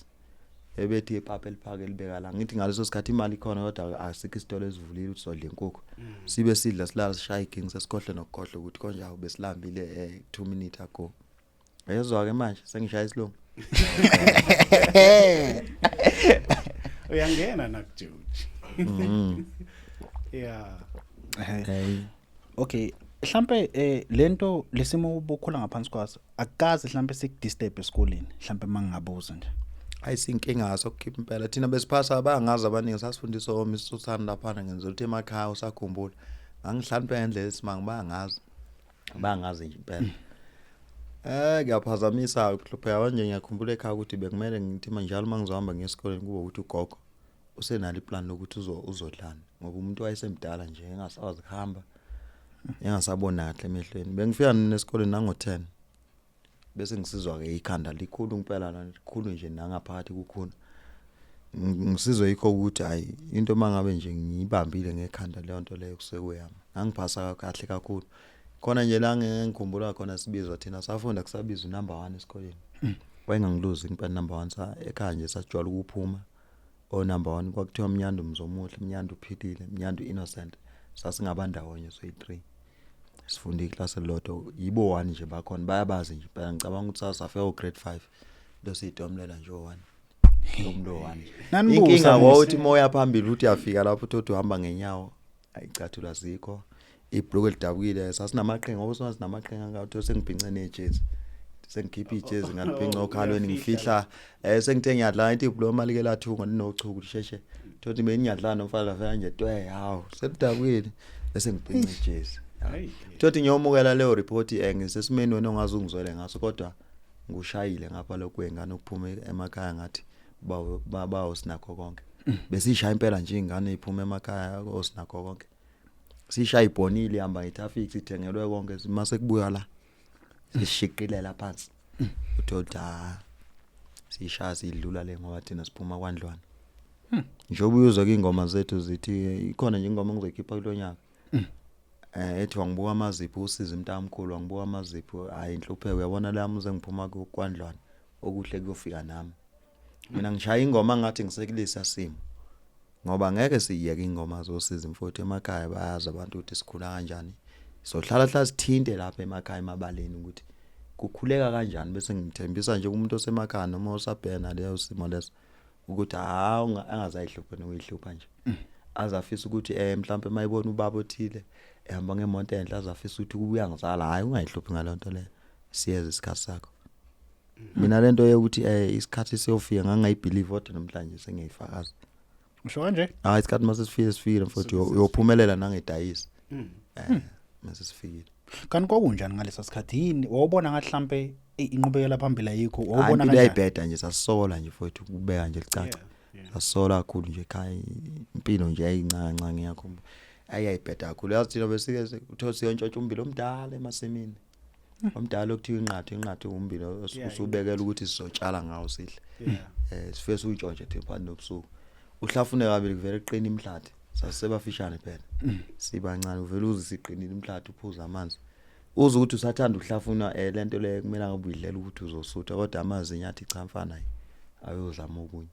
Ebethi ipapa eliphake elibeka la. Ngithi ngaleso sikhathi imali ikhona kodwa asikho isitolo esivulile ukuthi sodla inkukhu. Sibe sidla silala sishaya igingi sesikhohle nokukhohlwa ukuthi konje awu besilambile 2 minutes ago. Uyezwa ke manje sengishaya isilungu. Uyangena nakuJoji. Yeah. Hey. Okay, mhlambe lento lesimo obukhula ngaphansi kwaso akukaze mhlambe sikudisturb esikoleni mhlambe mangingabuza nje. Ayisinkinga sokukhipha impela thina besiphasa abangazi abaningi sasifundiswa oMiss Susan laphana ngenzela ukuthi emakhaya usakhumbula. Ngangihlanipe ngendlela esimanga bangazi. Bangazi nje impela. Kuyaphazamisa ukuhlupheka manje ngiyakhumbula ekhaya ukuthi bekumele ngithi manje njalo mangizohamba ngiye esikoleni kube ukuthi ugogo usenalo iplan lokuthi uzodlana ngoba umuntu wayesemdala nje engasakwazi kuhamba engasabona kahle emehlweni. Bengifika nesikoleni nango 10 bese ngisizwa ke ikhanda likhulu impela lana likhulu nje nangaphakathi kukhulu. Ngisizwe yikho ukuthi hayi into mangabe nje ngiyibambile ngekhanda leyo nto leyo kusekuyami. Ngangiphasa kahle kakhulu. Khona nje la ngikhumbula khona sibizwa thina safunda kusabizwa number 1 esikoleni. Wayengangiluzi impela number 1 sa ekhaya nje sasijwayele ukuphuma o number 1 kwakuthiwa Mnyandu Mzomuhle, Mnyandu Philile, Mnyandu Innocent. Sasingabandawonye soyi3. Sifunda iclass elilodwa yibo 1 nje bakhona bayabazi nje phela ngicabanga ukuthi sasafika u grade 5 losiyitomlela nje o1. Lo 1. Nanibusa Inkinga musa. kwawuthi moya phambili uthi uyafika lapho uthi uhamba ngenyawo ayicathulo azikho ibhluku elidabukile sasinamaqhinga ngoba sasinamaqhinga ngathi sengibhince nejezi sengikhipha ijezi ngalibhinca okhalweni ngifihla sengithe ngiyadlala into ibhluku malike lathunga linochuku lisheshe thothi beniyadlala nomfana lafika nje twe hawu selidabukile bese ngibhinca ijezi Hayi. thothi ngiyomukela leyo report ngisesimeni wena ongaze ungizwele ngaso kodwa ngushayile ngapha lokhu wengane ukuphuma emakhaya ngathi bawo bawo sinakho konke besishaya impela nje ingane iphuma emakhaya osinakho konke sishaya ibhonile ihamba ngetraffic sithengelwe konke mase kubuya la sishiqilela phansi uthola ha sishaya sidlula le ngoba thina siphuma kwandlwana njengoba uyuzwa ke ingoma zethu zithi ikhona nje ingoma engizoyikhipha kulonyaka ethi wangibuka amazipho usiza umntamkhulu wangibuka amazipho hayi inhlupheko uyabona la muze ngiphuma kwandlwana okuhle kuyofika nami mina ngishaya ingoma ngathi ngisekulisa simo ngoba ngeke siyeke ingoma zosiza mfowethu emakhaya bayazi abantu ukuthi sikhula kanjani sohlala hlala sithinte lapha emakhaya emabaleni ukuthi kukhuleka kanjani bese ngithembisa nje umuntu osemakhaya noma osabhena leyo simo leso ukuthi hawu angazayihlupha nokuyihlupha nje azafisa ukuthi mhlawumbe mayibona ubaba othile ehamba ngemonto enhle azafisa ukuthi uyangizala hayi ungayihluphi ngalonto leyo siyeza isikhathi sakho mina lento yokuthi isikhathi siyofika ngangayibelieve kodwa namhlanje sengiyifakaza Usho kanje? Hayi isikhathi mase sifike sifikile mfowethu uyophumelela nangedayisi. Mase sifikile. Kanti kwakunjani ngalesa sikhathi yini wawubona ngathi mhlambe inqubekela phambili ayikho Hayi wawubona impilo kanjani? yayibheda nje sasisola nje mfowethu ukubeka nje licaca. Yeah, yeah. Sasisola kakhulu nje ekhaya impilo nje yayincane ncane ngiyakhumbula. Ayayibheda kakhulu yazi thina besike uthola siyontshontsha umbilo omdala emasimini. Omdala okuthiwa inqathu inqathu umbilo Yeah, usubekela ukuthi sizotshala ngawo sihle. Yeah. Sifike suyintshontshe thina phakathi nobusuku. Uhlafune kabili kuvele kuqina imhlathi. Sasebafishane phela. Sibancane uvele uze siqinile imhlathi uphuza amanzi. Uze ukuthi usathanda uhlafuna lento le kumele ngabe uyidlela ukuthi uzosutha kodwa amazinyo athi cha mfana ayozama okunye.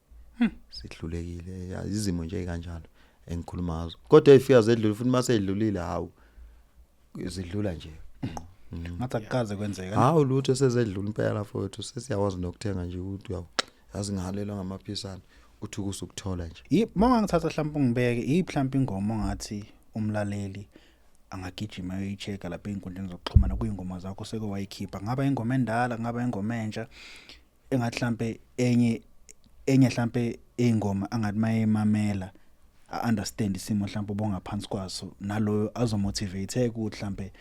Sihlulekile izimo nje kanjalo engikhuluma ngazo. Kodwa ezifika zedlula futhi mase edlulile hawu zidlula nje. Ngathi akukaze kwenzeka. Hawu lutho sezedlula impela mfowethu sesiyakwazi nokuthenga nje ukuthi uyawu yazi ngihalelwa ngamaphisana uthi usukuthola nje. Yi mawungithatha mhlawumbe ungibeke yiphi mhlawumbe ingoma ongathi umlaleli angagijima ayoyichecka lapha einkundleni zokuxhumana kuyingoma zakho seke wayikhipha ngaba ingoma endala ngaba ingoma entsha engathi mhlambe enye mhlambe ingoma angathi mayemamela understand isimo mhlambe obongaphansi kwaso naloyo azomotivate ukuthi mhlambe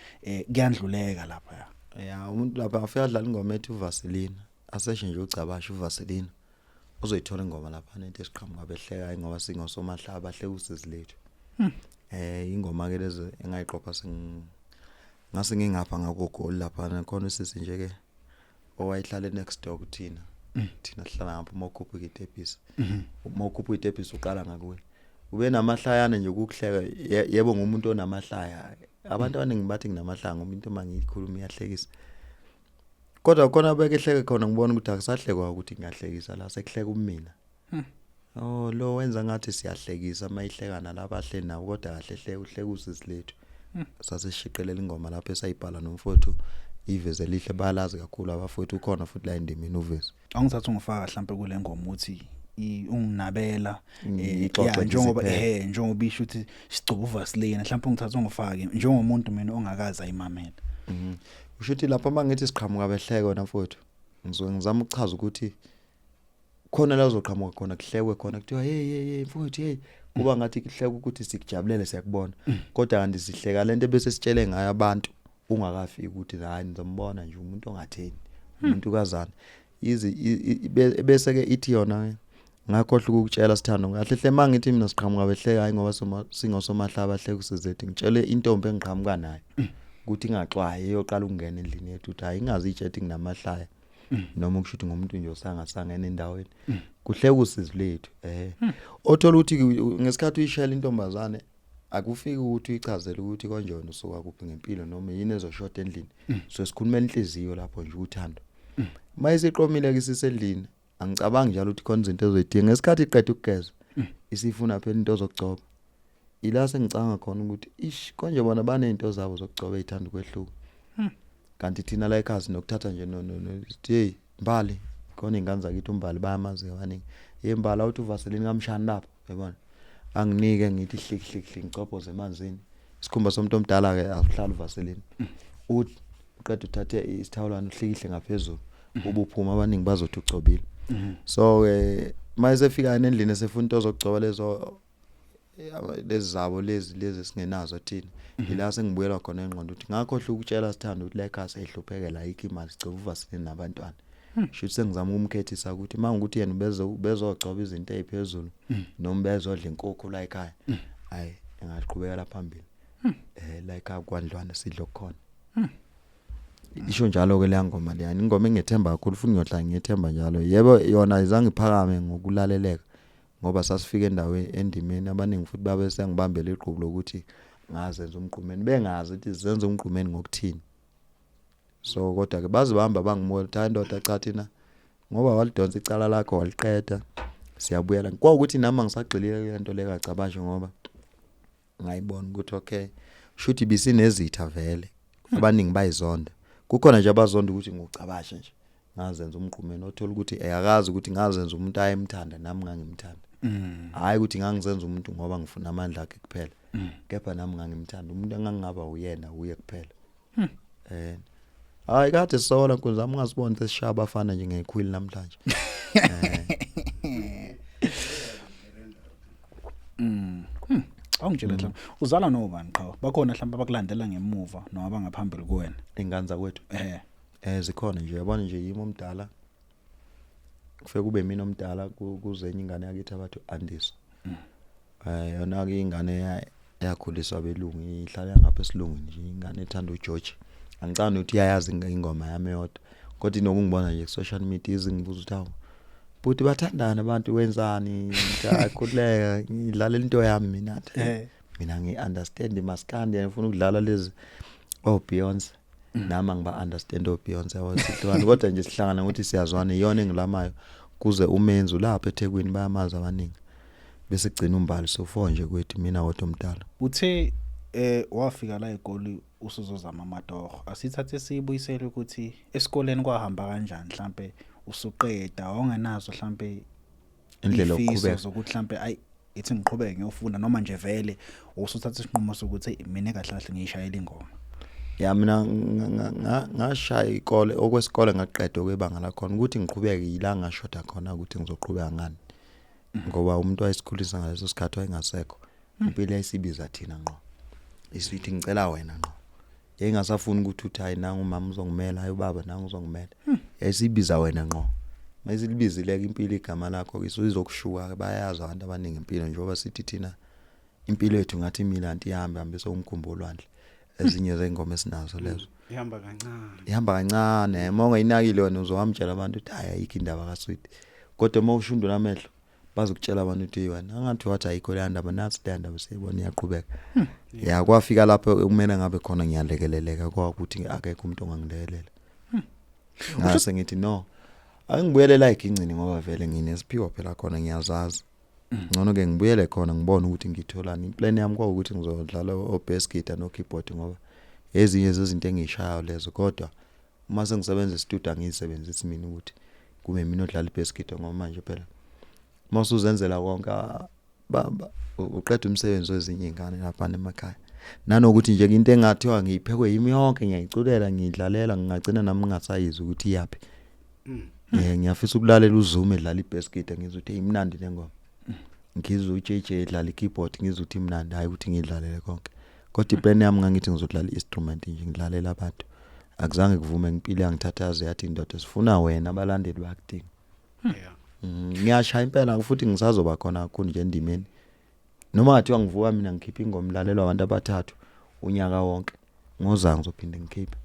kuyandluleka lapha. Ya umuntu lapha afika adlala ingoma ethi uVaseline aseshe nje ucabasha uVaseline uzoyithola ingoma lapha nento esiqhamuka behleka ngoba singosomahlaba bahleka usizi lethu. Ingoma ke lezi engayiqopha ngase ngingapha ngakogoli lapha khona usisi nje ke Owayehlala next door kuthina. Thina sihlala ngapha uma ukhuphuka itepisi. Uma ukhuphuka itepisi uqala ngakuwe. Ube namahlayana nje ukuhleka yebo ngumuntu onamahlaya. Abantu abaningi bathi nginamahlaya ngoba into mangiyikhuluma iyahlekisa. Kodwa khona bekehleke khona ngibona ukuthi akusahlekwa ukuthi ngiyahlekisa la sekuhleka umina. Oh lo wenza ngathi siyahlekisa mayihleka nalabahle nawo kodwa kahle hle uhleka usisi lethu. Sasishiqilela ingoma lapho esayibhala nomfowethu iveze lihle balazi kakhulu abafowethu ukhona futhi la endimeni uveze. Awungithatha ungifaka mhlambe kule ngoma uthi unginabela Ixoxe ya nje njengoba siphele. njengoba isho ukuthi sigcoba uvaseline mhlawumbe ungithatha ungifake njengomuntu mina ongakaze ayimamela. Usho ukuthi lapha mangithi siqhamuka behleke wena mfowethu. Ngizoke ngizama ukuchaza ukuthi khona la uzoqhamuka khona kuhlekwe khona kuthiwa hey hey hey mfowethu hey kuba ngathi kuhleka ukuthi sikujabulele siyakubona kodwa kanti sihleka lento bese sitshele ngayo abantu ungakafiki ukuthi hayi nizombona nje umuntu ongatheni umuntu kazana izi bese ke ithi yona ngakhohlwa ukukutshela sithando kahle hle mangithi mina siqhamuka behleka hayi ngoba singosomahlaba hleka usizethu ngitshele intombi engiqhamuka nayo ukuthi ingaxwayi iyoqala ukungena endlini yethu ukuthi hayi ingazi itshethi nginamahlaya noma ukusho ukuthi ngumuntu nje osangasangena endaweni kuhleka usizi lethu othola ukuthi ngesikhathi uyishela intombazane akufiki ukuthi uyichazele ukuthi konje wena usuka kuphi ngempilo noma yini ezoshoda endlini so sikhuluma enhliziyo lapho nje uthando mayisiqomile ke sisendlini angicabangi njalo ukuthi khona izinto ezoyidinga ngesikhathi iqeda ukugeza isifuna phela into zokugcoba ila sengicanga khona ukuthi ish konje bona banezinto zabo zokugcoba ezithanda ukwehluka kanti thina la ekhaya sinokuthatha nje no sithi hey Mbali khona ingane zakithi uMbali bayamazi abaningi hey Mbali awuthi uvaseline kamshani lapho yabona anginike ngithi hlik hlik hlik ngicobhoze emanzini isikhumba somuntu omdala ke akuhlala uvaseline uthi uqeda uthathe isithawulana uhlikihle ngaphezulu ubuphuma abaningi bazothi ugcobile so ke mayesefika endlini esefuna into zokugcoba lezo lezi zabo lezi lezi singenazo thina ila sengibuyela khona engqondo ukuthi ngakhohlwa ukutshela sithanda ukuthi la ekhaya sehluphekela ayikho imali sigcoba uvasile nabantwana shuthi sengizama ukumkhethisa ukuthi mangukuthi yena bezogcoba izinto eziphezulu noma bezodla inkukhu la ekhaya hayi engaqhubekela phambili la ekhaya kwandlwana sidlo khona isho njalo ke leya ngoma leyani ingoma engethemba kakhulu futhi ngiyohlala ngiyethemba njalo yebo yona izange iphakame ngokulaleleka ngoba sasifika endaweni endimeni abaningi futhi babe sengibambela igqubu lokuthi ngazenza umgqumeni bengazi ukuthi zenza umgqumeni ngokuthini so kodwa ke bazibamba bangimuka ukuthi hayi ndoda cha thina ngoba walidonsa icala lakho waliqeda siyabuyela kwawukuthi nami angisagxilile kule nto le kacabashe ngoba ngayibona ukuthi okay shuthi bisinezitha vele abaningi bayizonda kukhona nje abazonda ukuthi ngucabashe nje ngazenza umgqumeni othola ukuthi eyakazi ukuthi ngazenza umuntu ayemthanda nami ngangimthanda hayi ukuthi ngangizenza umuntu ngoba ngifuna amandla akhe kuphela kepha nami ngangimthanda umuntu engangingaba uyena uye kuphela hayi kade sola nkunzi zami ungasiboni sesishaya abafana nje ngekhwili namhlanje Awungitshela mhlawumbe uzalwa nobani qhawe bakhona mhlawumbe abakulandela ngemuva noma abangaphambili kuwena ingane zakwethu zikhona nje yabona nje yimi omdala kufike kube mina omdala kuzenye ingane yakithi abathi Andiswa yona ke ingane yakhuliswa belungu ihlala ngapha esilungwini nje ingane ethanda uGeorge angicani ukuthi iyayazi ingoma yami eyodwa kodwa inokungibona nje ku social media izingibuza ukuthi hawu bhuti bathandana abantu wenzani ngiyakhuleka ngidlala into yami mina mina ngi understand maskandi ngifuna ukudlala lezi oh Beyonce nami angiba understand o Beyonce awasihlukana kodwa nje sihlangana ukuthi siyazwana iyona engilamayo kuze umenzi ulapha eThekwini bayamazi abaningi bese gcina umbali so four nje kwethu mina wodwa omdala. Uthe wafika la eGoli usuzozama amatoho asithathe sibuyisele ukuthi esikoleni kwahamba kanjani mhlambe usuqeda awungenazo mhlambe indlela yokuqhubeka zokuthi mhlambe ayi ithi ngiqhubeke ngiyofunda noma nje vele usuthatha isinqumo sokuthi mina kahle kahle ngiyishayela ingoma. Ya mina ngashaya ikole okwesikole ngaqeda okwebanga lakhona ukuthi ngiqhubeke yila ngashoda khona ukuthi ngizoqhubeka ngani ngoba umuntu wayesikhulisa ngaleso sikhathi wayengasekho impilo yayisibiza thina ngqo isithi ngicela wena ngqo yayingasafuni ukuthi uthi hayi nangu umama uzongimela hayi ubaba nangu uzongimela yayisibiza wena ngqo mayisilibizile ke impilo igama lakho ke izokushuka bayazi abantu abaningi impilo njengoba sithi thina impilo yethu ngathi imile anti ihambe hambise umkhumbi olwandle ezinye zengoma esinazo lezo. Ihamba kancane. Ihamba kancane, uma ungayinakile wena uzohamtshela abantu ukuthi hayi, ayikho indaba kaSwidi. Kodwa uma ushundula amehlo bazokutshela abantu ukuthi wena angathi wathi ayikho le ndaba, nathi le ndaba siyibona iyaqhubeka. Ya, kwafika lapho kumele ngabe khona ngiyalekeleleka, kwakuthi akekho umuntu ongangilekelela. Ngase ngithi no, angibuyele la egincini ngoba vele nginesiphiwo phela khona, ngiyazazi. Ngcono ke ngibuyele khona ngibone ukuthi ngitholani. Iplan yami kwawukuthi ngizodlala o-bass guitar no keyboard ngoba ezinye zezinto engiyishayo lezo, kodwa uma sengisebenza e-studio angiyisebenzisi mina ukuthi kube mina odlala i-bass guitar, ngoba manje phela uma usuzenzela konke uqeda umsebenzi wezinye izingane lapha emakhaya. Nanokuthi nje into engathiwa ngiyiphekwe yimi yonke, ngiyayiculela, ngiyidlalela, ngingagcina nami ngingasayizwa ukuthi iyaphi. Ngiyafisa ukulalela uZuma edlala i-bass guitar, ngizwe ukuthi imnandi lengoma. Ngizwe uJJ edlala i-keyboard, ngizwe ukuthi imnandi, hayi ukuthi ngidlalele konke. Kodwa iplan yami ngangithi ngizodlala i-instrument nje, ngidlalela abantu. Akuzange kuvume, impilo yangithatha yaze yathi indoda sifuna wena, abalandeli bayakudinga. Ngiyashaya impela futhi ngisazoba khona kakhulu nje endimeni. Noma ngathiwa ngivuka mina ngikhipha ingoma ilalelwa abantu abathathu unyaka wonke, ngoza ngizophinde ngikhiphe.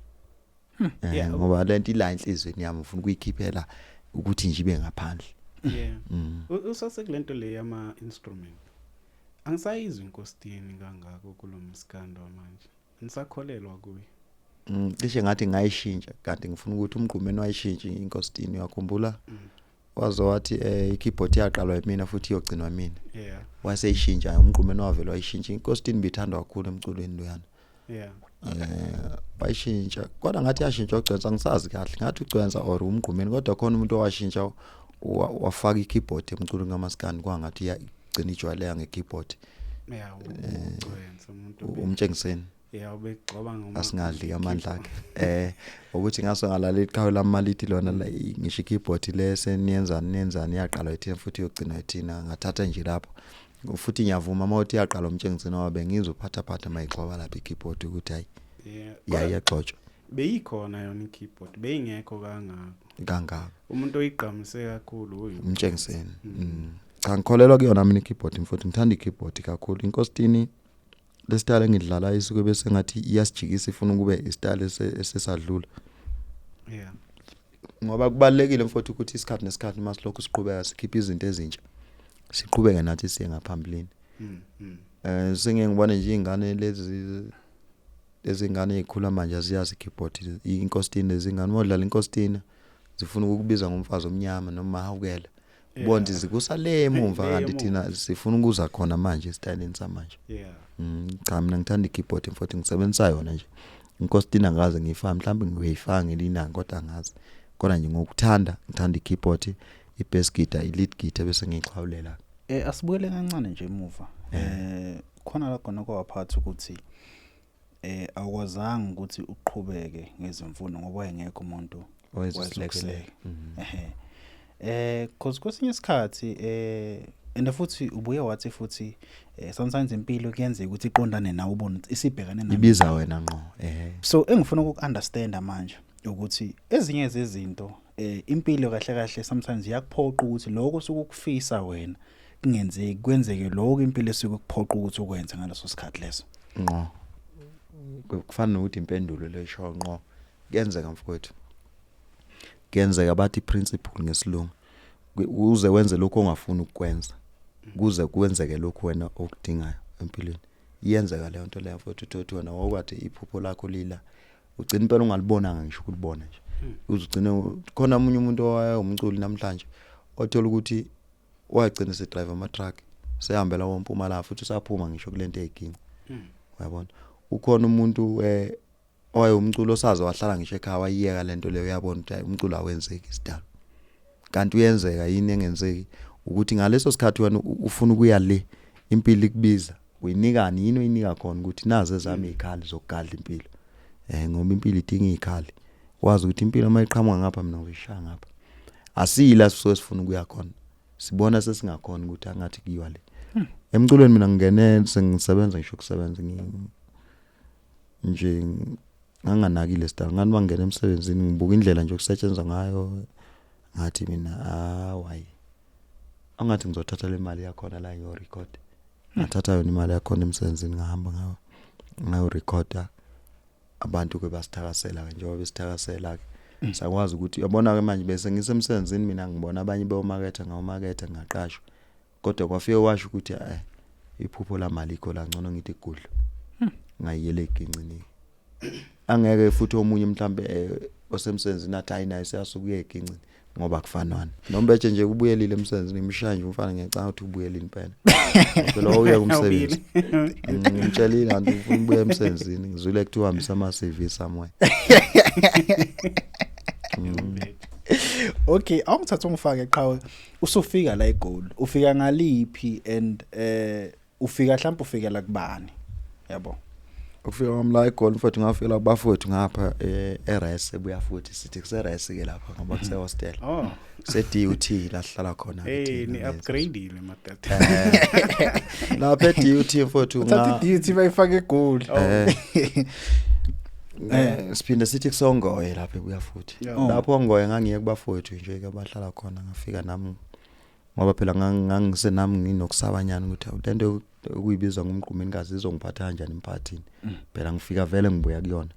Ngoba lento ila enhlizweni yami, ngifuna ukuyikhiphela ukuthi nje ibe ngaphandle. Usasekulento le yama instrument. Angisayizwi inkositini kangako kulomskando manje. Ngisakholelwa kuye. Cishe ngathi ngayishintsha, kanti ngifuna ukuthi umgqumeni wayishintsha inkositini, uyakhumbula? Waze wathi i-keyboard yaqalwa yimina futhi iyogcinwa mina. Waseyishintsha umgqumeni, wavela wayishintsha inkositini, bithandwa kakhulu emculweni loyana. Bayishintsha, kodwa ngathi yashintsha uGcwensa, angisazi kahle, ngathi uGcwensa or umgqumeni, kodwa khona umuntu owashintsha wafaka i-keyboard emculweni kaMaskandi, kwangathi iyagcina ijwayeleka nge-keyboard. Ugcwensa umuntu Umtshengiseni. Yeah, ubegcoba ngoma. Asingadli amandla akhe. Ukuthi ngaso ngalalela iqhawe lamalithi lona la, ngisho i-keyboard le seniyenzani niyenzani yaqalwa ithina futhi iyogcina ithina, ngathatha nje lapho. Futhi ngiyavuma uma uthi yaqala umtshengiseni wabe ngizophatha phatha mayigxoba lapha i-keyboard ukuthi hayi. Yayagxotshwa. Beyikhona yona i-keyboard, beyingekho kangako. Kangako. Umuntu oyigqamise kakhulu uyu. Umtshengiseni. Cha, ngikholelwa kuyona mina i-keyboard mfowethu, ngithanda i-keyboard kakhulu. Inkositini lesitayela engidlala isuke bese ngathi iyasijikisa, ifuna ukube isitayela esesadlula. Ngoba kubalekile mfowethu ukuthi isikhathi nesikhathi masilokhu siqhubeka sikhipha izinto ezintsha, siqhubeke nathi siye ngaphambilini. Sengeke ngibone nje izingane lezi lezingane ezikhula manje aziyazi i-keyboard, inkositini lezingane modlala inkositini zifuna ukukubiza ngomfazi omnyama noma hawukela. Ubona ukuthi zikusale emuva, Le kanti emuva. thina sifuna ukuza khona manje esitayeleni samanje. Cha, mina ngithanda i-keyboard mfowethu, ngisebenzisa yona nje. Inkositini angaze ngiyifake, mhlawumbe ngiyoyifaka ngelinanga kodwa angazi. Kodwa nje ngokuthanda ngithanda i-keyboard, i-bass guitar, i-lead guitar bese ngiyixhawulela. Asibuyele kancane nje emuva. Khona la khona kwaphatha ukuthi awukwazanga ukuthi uqhubeke ngezimfundo ngoba wayengekho umuntu Owezokulekelela. Ehe. Cause kwesinye isikhathi and futhi ubuye wathi futhi sometimes impilo kuyenzeka ukuthi iqondane nawe, ubone ukuthi isibhekane nawe. Ibiza wena ngqo. So engifuna ukuunderstanda manje ukuthi ezinye zezinto impilo kahle kahle sometimes iyakuphoqa ukuthi lokho usukufisa wena kungenzeki, kwenzeke lokho impilo esukuphoqa ukuthi ukwenze ngaleso sikhathi leso. Ngqo. Kufana nokuthi impendulo lesho ngqo. Kuyenzeka mfowethu. Kuyenzeka, bathi principle ngesilungu. Uze wenze lokho ongafuni ukukwenza, kuze kwenzeke lokho wena okudingayo empilweni. Iyenzeka leyo nto leyo mfowethu, uthi wena wokwathi iphupho lakho lila, ugcina impela ungalibonanga ngisho ukulibona nje. Uzugcine khona omunye umuntu owayengumculi namhlanje othola ukuthi wagcina se drive ama truck, sehambela woMpumalanga futhi usaphuma ngisho kulento eyiginci. Uyabona, ukhona umuntu owayewumculo osaze wahlala ngisho ekhaya wayiyeka lento leyo, uyabona ukuthi umculo awenzeki isidalo. Kanti uyenzeka, yini engenzeki ukuthi ngaleso sikhathi wena ufuna ukuya le, impilo ikubiza, uyinikani, yini oyinika khona ukuthi nazi ezami izikhali zokugadla impilo. Ngoba impilo idinga izikhali. Wazi ukuthi impilo mayiqhamuka ngapha mina ngizoyishaya ngapha. Asiyila sisuke sifuna ukuya khona. Sibona sesingakhona ukuthi angathi kuyiwa le. Emculweni mina ngingene sengisebenza ngisho ukusebenza nje nganganakile sidalo, ngani bangena emsebenzini ngibuka indlela nje okusetshenzwa ngayo, ngathi mina hayi angathi ngizothatha le mali yakhona la ngiyo record. Ngathatha yona imali yakhona emsebenzini ngahamba ngayo recorda. Abantu ke basithakasela ke, njengoba besithakasela ke sakwazi ukuthi uyabona ke manje bese ngisemsebenzini mina, ngibona abanye beyomaketha, ngawomaketha, ngaqashwa, kodwa kwafike washo ukuthi iphupho lamalikho la, ngcono ngithi gudlu ngayiyele egincini. Angeke futhi omunye mhlambe osemsebenzini athi hayi, naye seyasuka uye egincini, ngoba kufanana nombeje nje ubuyelile emsebenzini, imshaya nje umfana. Ngiyacanga ukuthi ubuyelile impela phela, uye kumsebenzi. Ngimtshelile kanti ufuna ubuya emsebenzini, ngizwile kuthiwa hambisa ama CV somewhere. Okay, awungithatha ungifake qhawe, usufika la eGoli, ufika ngaliphi and ufika mhlawumbe ufikela kubani, yabo? Ukufika kwami la eGoli mfowethu, ngafika kubafowethu ngapha eRes ebuya futhi, sithi kuse-res ke lapha ngoba kuse hostel. Oh. Se DUT la sihlala khona ke Hey, thina ni lezo. upgradeile madoda. Lapha e-DUT mfowethu Uthatha nga i-DUT bayifake eGoli. Siphinde sithi kusongoye lapha ebuya futhi. Yeah. Oh. Lapho ongoye ngangiye kubafowethu nje ke abahlala khona, ngafika nami ngoba phela ngangisenami nginokusabanyana ukuthi awu, lento okuyibiza ngumgqumeni kazi izongiphatha kanjani emphakathini. Phela ngifika vele ngibuya kuyona,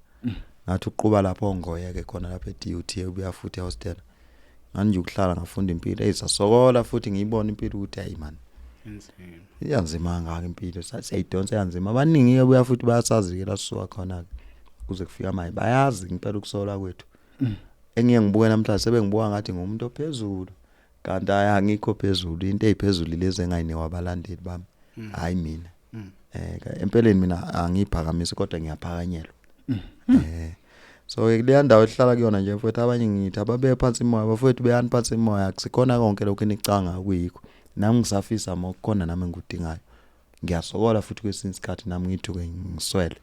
ngathi uquba lapho ongoye ke khona lapha e-DUT ebuya futhi ehostel, ngani nje ukuhlala ngafunda impilo eyisasokola futhi ngiyibona impilo ukuthi hayi man, Inzima. iyanzima kangaka impilo, siyayidonsa yanzima. Abaningi ke buya futhi bayasazi ke la sisuka khona ke kuze kufika manje, bayazi impela ukusola kwethu. Engiye ngibuke namhlanje sebengibuka ngathi ngumuntu ophezulu, kanti hayi, angikho phezulu. Into eziphezulu lezi engayinikwa abalandeli bami, hayi mina. Empeleni mina angiphakamisi kodwa ngiyaphakanyelwa. So ke kuleya ndawo ehlala kuyona nje mfowethu, abanye ngithi ababe phansi imoya bafowethu, beyani phansi imoya, akusikhona konke lokho enicanga kuyikho. Nami ngisafisa uma kukhona nami engikudingayo, ngiyasokola futhi kwesinye isikhathi nami ngithuke ngiswele,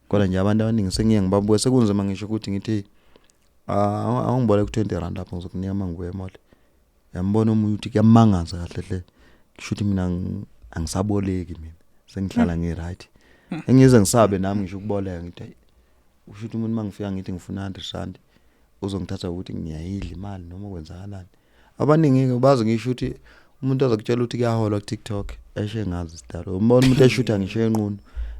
kodwa nje abantu abaningi sengiye ngibabuke sekunzima ngisho ukuthi ngithi, "Ah, awungiboleke u-20 rand lapho, ngizokunika uma ngibuya e-mall." Uyambona omunye ukuthi kuyamangaza kahle hle, kusho ukuthi mina angisaboleki, mina sengihlala ngi-right, engize ngisabe nami ngisho ukuboleka. Ngithi hayi, usho ukuthi umuntu mangifika ngithi ngifuna 100 rand uzongithatha ukuthi ngiyayidla imali noma kwenzakalani. Abaningi ke bazi ngisho ukuthi umuntu azokutshela ukuthi kuyaholwa ku TikTok, eshe ngazi sidalo. Umbona umuntu eshutha ngisho enqunu,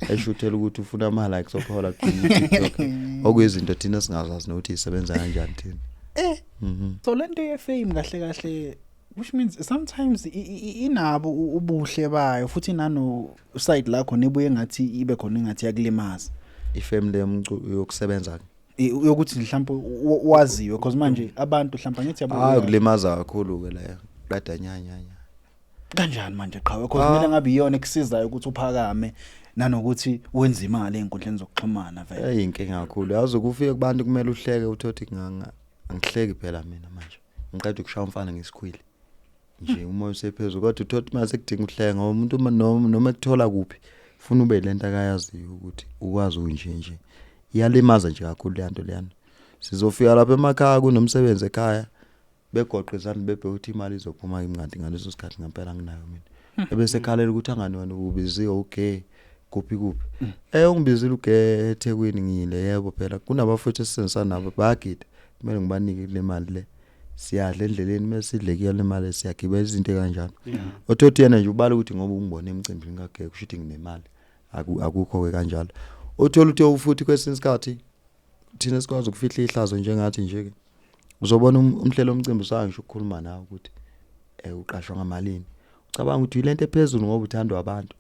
eshuthela ukuthi ufuna ama likes okuhola ku TikTok, okuyizinto thina singazazi nokuthi isebenza kanjani thina. So lento ye fame kahle kahle, which means sometimes inabo ubuhle bayo futhi nano side lakho nibuye ngathi ibe khona engathi yakulimaza. Ifamily yokusebenza. Yokuthi mhlawumbe waziwe, because manje abantu mhlawumbe ngithi yabo. Hayi, kulimaza kakhulu ke leyo, qeda nyanya. Kanjani manje qhawe? Because kumele ngabe iyona ekusizayo ukuthi uphakame nanokuthi wenze imali einkundleni zokuxhumana vele. Hey, inkinga kakhulu, yazi ukufika kubantu kumele uhleke, uthothi nganga angihleki phela mina manje ngiqeda ukushaya umfana ngesikhwili nje, umoya usephezulu, kodwa uthothi mase kudinga uhleke ngoba umuntu noma ekuthola kuphi funa ube lento akayaziyo ukuthi ukwazi unje nje. Iyalimaza nje kakhulu le nto leyana. Sizofika lapha emakhaya kunomsebenzi ekhaya, begoqe izandla bebheke ukuthi imali izophuma kimi, kanti ngaleso sikhathi ngempela nginayo mina, ebese ekhalela ukuthi angani wena ubiziwe uge kuphi kuphi. Ungibizile uge eThekwini, ngiyile yebo, phela kunabafowethu esisebenzisana nabo bayagida, kumele ngibanike le mali le, siyadla endleleni, mase sidle kuyo le mali siyagibela, izinto kanjalo. Othothi yena nje ubala ukuthi ngoba ungibone emcimbini kageke kusho ukuthi nginemali. Akukho ke kanjalo. Uthola ukuthi futhi kwesinye isikhathi thina sikwazi ukufihla ihlazo njengathi nje ke uzobona umhlelo omcimbi usangisho ukukhuluma nawe ukuthi uqashwa ngamalini, ucabanga ukuthi yilento ephezulu ngoba uthandwa abantu,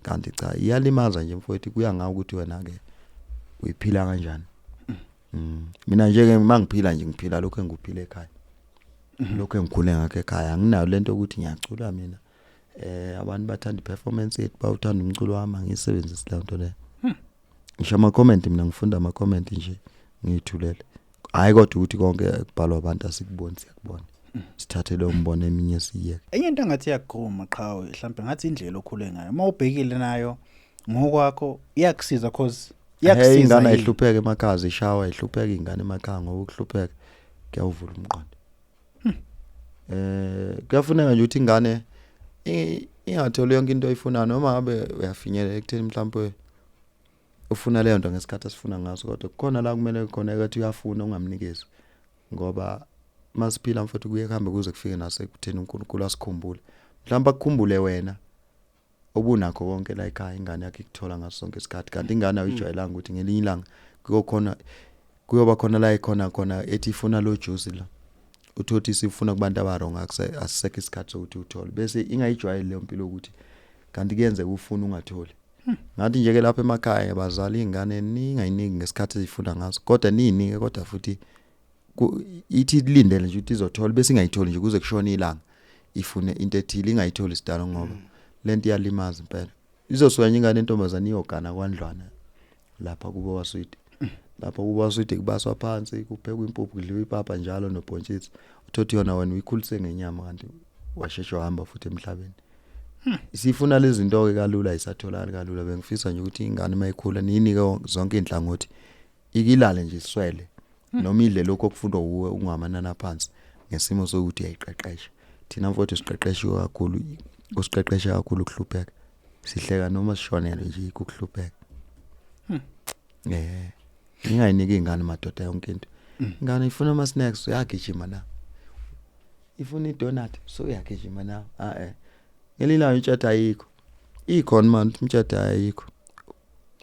kanti cha, iyalimaza nje mfowethu, kuya ngawe ukuthi wena ke uyiphila kanjani. Mina nje ke mangiphila nje ngiphila lokho engikuphila ekhaya, lokho engikhule ngakho ekhaya. Anginayo lento ukuthi ngiyacula mina, abantu bathanda iperformance yethu, bawuthanda umculo wami, angiyisebenzisi leyo nto leyo. Ngisho ama comment mina ngifunda ama comment nje ngiyithulele, hayi kodwa ukuthi konke kubhalwa abantu asikuboni, siyakubona, sithathe leyo mbono, eminye siyeke. Enye into engathi iyagquma qhawe, mhlawumbe ngathi indlela okhule ngayo uma ubhekile nayo ngokwakho iyakusiza, cause Hey, iyakusiza ingane yini? ayihlupheke emakhaya, ishawa ihlupheke ingane emakhaya, ngoba ukuhlupheka kuyawuvula umqondo. Kuyafuneka nje ukuthi ingane ingatholi yonke into oyifunayo, noma ngabe uyafinyelela ekutheni mhlawumbe ufuna leyo nto ngesikhathi esifuna ngaso, kodwa kukhona la kumele khona ukuthi uyafuna ungamnikezi, ngoba masiphila mfowethu kuye kuhambe kuze kufike nasekutheni uNkulunkulu asikhumbule, mhlawumbe akukhumbule wena. Obunakho konke la ekhaya ingane yakhe ikuthola ngaso sonke isikhathi, kanti ingane ayijwayelanga ukuthi ngelinye ilanga kuyokhona kuyoba khona la ikhona khona ethi ifuna lo juice la. Uthothi isifuna kubantu abarong, asisekho isikhathi sokuthi uthole, bese ingayijwayeli leyo mpilo ukuthi kanti kuyenzeka ufuna ungatholi. Ngathi nje ke lapha emakhaya bazali, ingane ningayiniki ngesikhathi ezifuna ngaso, kodwa niyinike, kodwa futhi ithi ilindele nje ukuthi izothola, bese ingayitholi nje kuze kushone ilanga, ifune into ethile ingayitholi sidalo, ngoba lento iyalimaza impela. Izosuka nje ingane entombazane iyogana kwandlwana lapha kubo waswidi, lapha kubo waswidi kubaswa phansi, kuphekwa impuphu, kudliwa ipapa njalo nobhontshisi. Uthothi yona wena uyikhulise ngenyama, kanti washeshe wahamba futhi emhlabeni. Isifuna lezi zinto ke kalula, isatholakala kalula. Bengifisa nje ukuthi ingane mayikhula niyinike zonke inhlangothi, ikilale nje iswele noma idle lokho okufundwa wuwe ungamanana phansi ngesimo sokuthi uyayiqeqesha. Thina mfowethu siqeqeshiwe kakhulu, usiqeqesha kakhulu ukuhlupheka, sihleka noma sishonele nje yikho ukuhlupheka. Ningayiniki ingane madoda yonke into. Ingane ifuna ama snacks, uyagijima na, ifuna idonut, so uyagijima na. Ah ngelilanga intshata ayikho, ikhona manje intshata ayikho.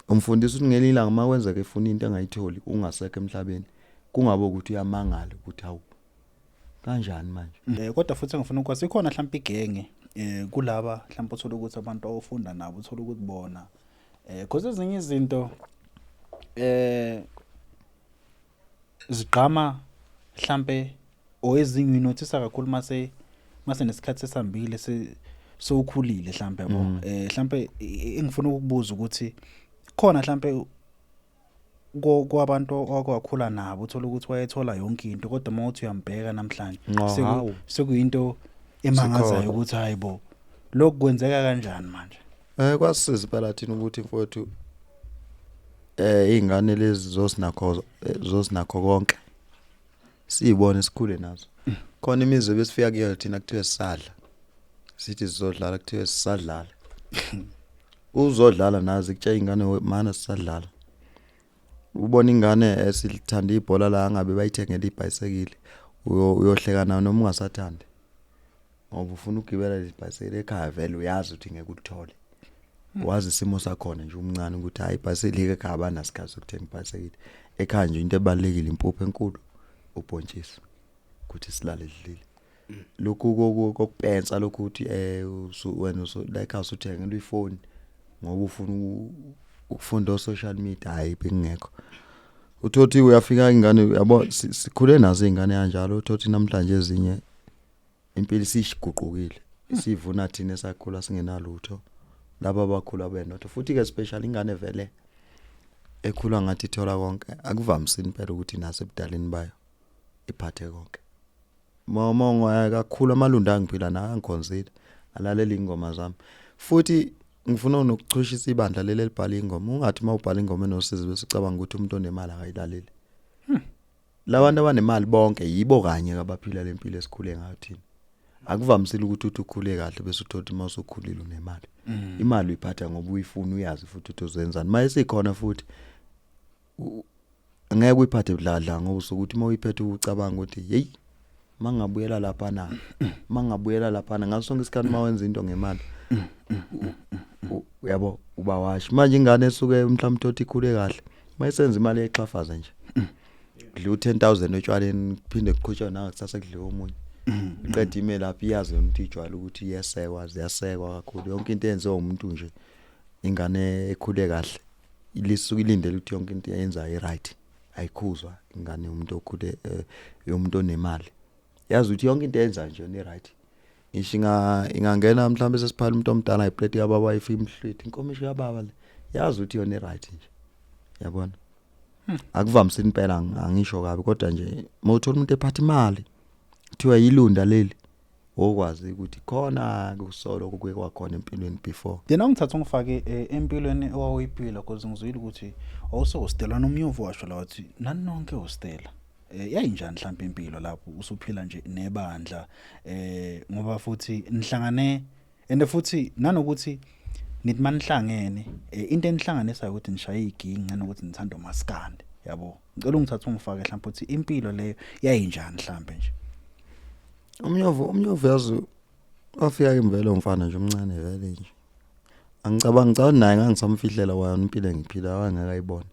Umfundisi uthi ngelinye ilanga uma kwenzeka efuna into engayitholi ungasekho emhlabeni, kungabe ukuthi uyamangala ukuthi hawu, kanjani manje. Kodwa futhi ngifuna ukwazi, ikhona mhlawumbe igenge kulaba mhlawumbe uthola ukuthi abantu ofunda nabo, uthola ukuthi bona because ezinye izinto zigqama mhlambe o ezinye unothisa kakhulu mase nesikhathi sesihambile, sewukhulile mhlambe, yabo. Mhlambe engifuna ukukubuza ukuthi khona mhlambe kwabantu okwakhula nabo, uthola ukuthi wayethola yonke into, kodwa uma uthi uyambheka namhlanje Ngqo, hawu. sekuyinto emangazayo Sikhona. ukuthi hayibo, lokhu kwenzeka kanjani manje? Kwasisiza phela thina ukuthi mfowethu izingane lezi zosinakho konke siyibone, sikhule nazo. Khona imizi ebesifika kuyo thina kuthiwe sisadla, sithi sizodlala, kuthiwe sisadlala, uzodlala nazi kutshela ingane mana sisadlala. Ubona ingane esilithanda ibhola la ngabe bayithengele ibhayisekili, uyohleka nayo noma ungasathandi, ngoba ufuna ukugibela leli bhayisekili. Ekhaya vele uyazi ukuthi ngeke ulithole, wazi isimo sakhona nje umncane ukuthi hayi, ibhayisekili ekhaya abanasikhathi sokuthenga ibhayisekili. Ekhaya nje into ebalulekile impuphu enkulu, ubhontshisi, ukuthi silale sidlile. Lokhu kokupensa lokhu ukuthi wena la ekhaya usuthengela ifoni ngoba ufuna ukufunda o social media, hayi, bengekho. Uthothi uyafika ingane, yabo, sikhule nazo izingane kanjalo. Uthothi namhlanje ezinye impilo isiguqukile, isivuna thina esakhula singenalutho, laba abakhula benotho. Futhi ke special ingane vele ekhula ngathi ithola konke, akuvamisile impela ukuthi naso ebudaleni bayo iphathe konke. Mama ngaya kakhulu amalunda angiphila nayo, angikhonzile, alalela ingoma zami. Futhi ngifuna nokuchushisa ibandla leli elibhala ingoma. Ungathi mawubhala ingoma enosizi bese ucabanga ukuthi umuntu onemali akayilaleli. Labantu abanemali bonke yibo kanye abaphila lempilo esikhule ngayo thina. Akuvamisile ukuthi uthi ukhule kahle bese uthola ukuthi mawusukhulile unemali. Imali uyiphatha ngoba uyifuna, uyazi futhi ukuthi uzenzani. Mayisikhona futhi angeke uyiphathe budladla, ngoba usukuthi uma uyiphethe ucabanga ukuthi hey, mangabuyela lapha na, mangabuyela lapha na. Ngaso sonke isikhathi mawenza into ngemali, uyabo, uba washi. Manje ingane esuke mhlawumbe uthi ikhule kahle, mayisenza imali exhafaza nje, kudliwa 10000 otshwaleni, kuphinde kuqhutshwe nawe kusasa, kudliwa omunye, iqeda ime lapha. Iyazi yona ukuthi ijwayele ukuthi iyesekwa, ziyasekwa kakhulu yonke into eyenziwa umuntu nje. Ingane ekhule kahle lisuke ilindele ukuthi yonke into eyenzayo i-right, ayikhuzwa. Ingane yomuntu okhule yomuntu onemali yazi ukuthi yonke into eyenzayo nje yona i-right. Ngisho ingangena mhlawumbe sesiphala umuntu omdala iplate kababa, ifika imhlwithi inkomishi kababa le, yazi ukuthi yona i-right nje, yabona. Akuvamisile impela, angisho kabi, kodwa nje mawuthola umuntu ephatha imali kuthiwa yilunda leli, okwazi ukuthi khona kusolo kuke kwakhona empilweni before. Then awungithatha ungifake empilweni owawuyiphila, because ngizwile ukuthi wawusehostela nomnyovu, washo la wathi nani nonke hostela. Yayinjani mhlawumbe impilo lapho usuphila nje nebandla, ngoba futhi nihlangane and futhi nanokuthi nithi manihlangene, into enihlanganisayo ukuthi nishaye iginci nanokuthi nithanda umaskandi, yabo? Ngicela ungithathe ungifake mhlawumbe ukuthi impilo leyo yayinjani mhlawumbe nje. Umnyovu, umnyovu yazi wafika imvelo umfana nje omncane vele nje. Angicabanga, ngicabanga naye ngangisamfihlela wayona impilo engiphila wangeke ayibone.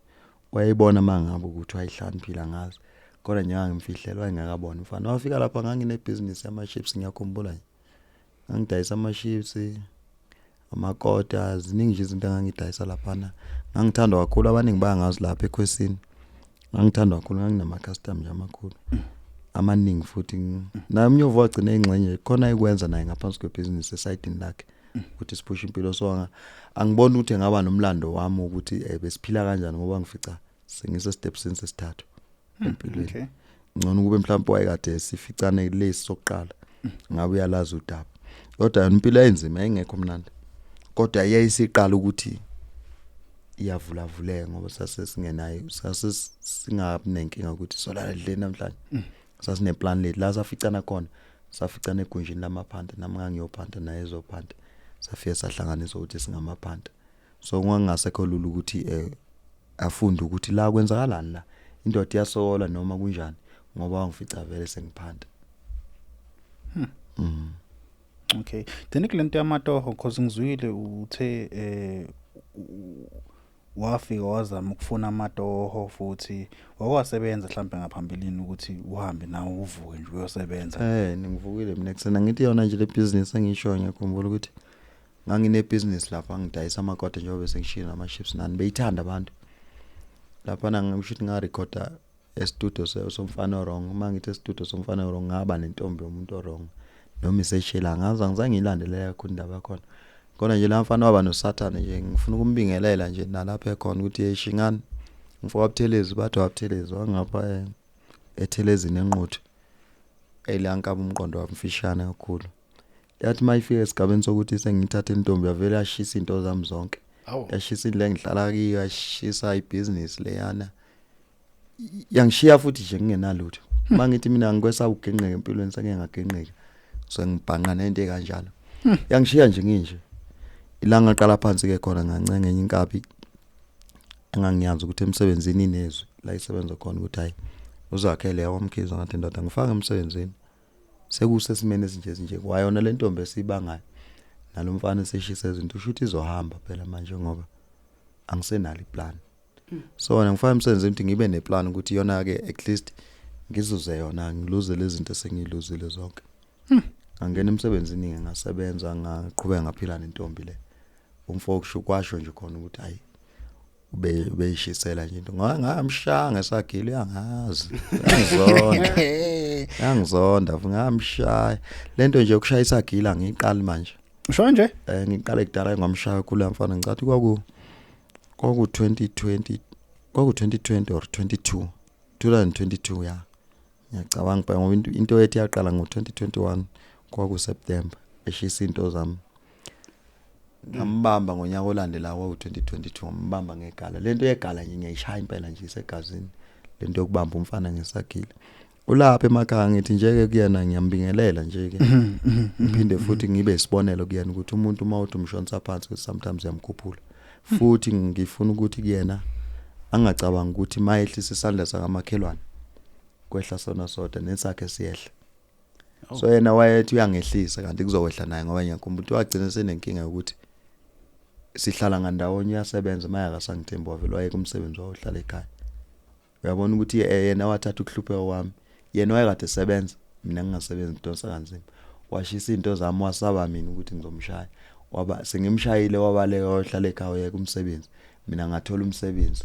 Wayebona mangabe ukuthi wayihlaniphila ngazi. Kodwa nje ngangimfihlela wayengakabona umfana. Wafika lapha ngangine business yama chips, ngiyakhumbula nje. Ngangidayisa ama chips, amakota, ziningi nje izinto engangidayisa laphana. Ngangithandwa kakhulu, abaningi bayangazi lapha ekhwesini. Ngangithandwa kakhulu, nganginama customer nje amakhulu. Amaningi futhi naye umnyovu wagcina ingxenye khona ayikwenza naye ngaphansi kwebhizinisi esayidini lakhe ukuthi siphushe impilo. So angiboni ukuthi engaba nomlando wami ukuthi besiphila kanjani ngoba ngifica sengise stepsini sesithathu empilweni. Ngcono kube mhlawumbe wayekade sificane lesi sokuqala, ngabe uyalazi udaba. Kodwa yona impilo yayinzima, yayingekho mnandi, kodwa yayisiqala ukuthi iyavulavuleka ngoba sase singenayo, sase singabi nenkinga ukuthi solala edleni namhlanje. Sasine plan lethu la saficana khona, saficana egunjini lamaphanta, nami ngangiyophanta naye ezophanta, safike sahlanganisa ukuthi singamaphanta. So kwangasekho lula ukuthi afunde ukuthi la kwenzakalani, la indoda iyasokola noma kunjani, ngoba wangifica vele sengiphanta. Okay, then kulento yamatoho, cause ngizwile uthe wafika wazama ukufuna amatoho, futhi wakwasebenza mhlambe ngaphambilini ukuthi uhambe nawe uvuke nje uyosebenza? Ngivukile mina kusena, ngithi yona nje le business engisho, ngiyakhumbula ukuthi ngangine business lapha ngidayisa amakota njengoba sengishilo nama chips nani, beyithanda abantu lapha. Ngisho ukuthi ngarecorda e-studio somfana wrong. Uma ngithi e-studio somfana wrong, ngaba nentombi yomuntu wrong noma iseshela, ngaze angizange ngiyilandelele kakhulu indaba yakhona. Kodwa nje la mfana waba nosathane nje, ngifuna ukumbingelela nje nalapha ekhona ukuthi yeshingani mfo waButhelezi, bathi waButhelezi wangapha ethelezini enquthu elankabi, umqondo wamfishane kakhulu. Yathi mayifika esigabeni sokuthi sengithathe intombi, yavele yashisa into zami zonke. Yashisa indlu engihlala kiyo, yashisa ibhizinisi leyana, yangishiya futhi nje ngingenalutho. Mangithi mina ngikwesaba ukugenqeka empilweni, sengeke ngagenqeka, sengibhanqa nento ekanjalo. Yangishiya nje nginje. Ilanga qala phansi ke khona, ngancenga enye inkabi engangiyazi ukuthi emsebenzini inezwi la isebenza khona ukuthi hayi, uzakhele yakwamkhiza, ngathi ndoda ngifake emsebenzini, sekusesimeni esinje esinje, kwayona le ntombi esibangayo nalomfana eseshisa izinto, usho ukuthi izohamba phela manje ngoba angisenalo iplan. So wena ngifaka emsebenzini ukuthi ngibe neplan ukuthi yona ke at least ngizuze yona, ngiluze lezi zinto esengiluzile zonke. Ngangena emsebenzini, ngasebenza, ngaqhubeka ngaphila nentombi le. Umfo kusho kwasho nje khona ukuthi hayi, ube ubeyishisela nje into, ngamshaya ngesagila, uyangazi, uyangizonda, uyangizonda, ngamshaya. Lento nje yokushaya isagila ngiyiqali manje. Usho nje? Ngiqale kudala ngamshaya kula mfana, ngicathi kwaku 2020, kwaku 2020 or 22, 2022 ya, ngiyacabanga phela ngoba into ethi yaqala ngo 2021, kwaku September eshisa into zami. Ngambamba ngonyaka olandelayo, kwaku 2022, ngambamba ngegala. Lento yegala nje ngiyayishaya impela nje, isegazini lento yokubamba umfana ngesagila. Ulapha emakhaya, ngithi nje ke kuyena ngiyambingelela nje ke, ngiphinde futhi ngibe isibonelo kuyena ukuthi umuntu uma uthi umshonisa phansi, sometimes uyamkhuphula. Futhi ngifuna ukuthi kuyena angacabanga ukuthi mayehlisa isandla sakamakhelwane kwehla sona sodwa, nesakhe siyehla. So yena wayethi uyangehlisa kanti kuzokwehla naye, ngoba ngiyakhumbula ukuthi wagcina senenkinga yokuthi sihlala ngandawonye, uyasebenza, maye akasangithembi, wavele wayeka umsebenzi wayohlala ekhaya. Uyabona ukuthi yena wathatha ukuhlupheka kwami. Yena wayekade esebenza, mina ngingasebenzi, ngidonsa kanzima. Washisa into zami, wasaba mina ukuthi ngizomshaya, waba sengimshayile, wabaleka wayohlala ekhaya, wayeka umsebenzi, mina ngathola umsebenzi.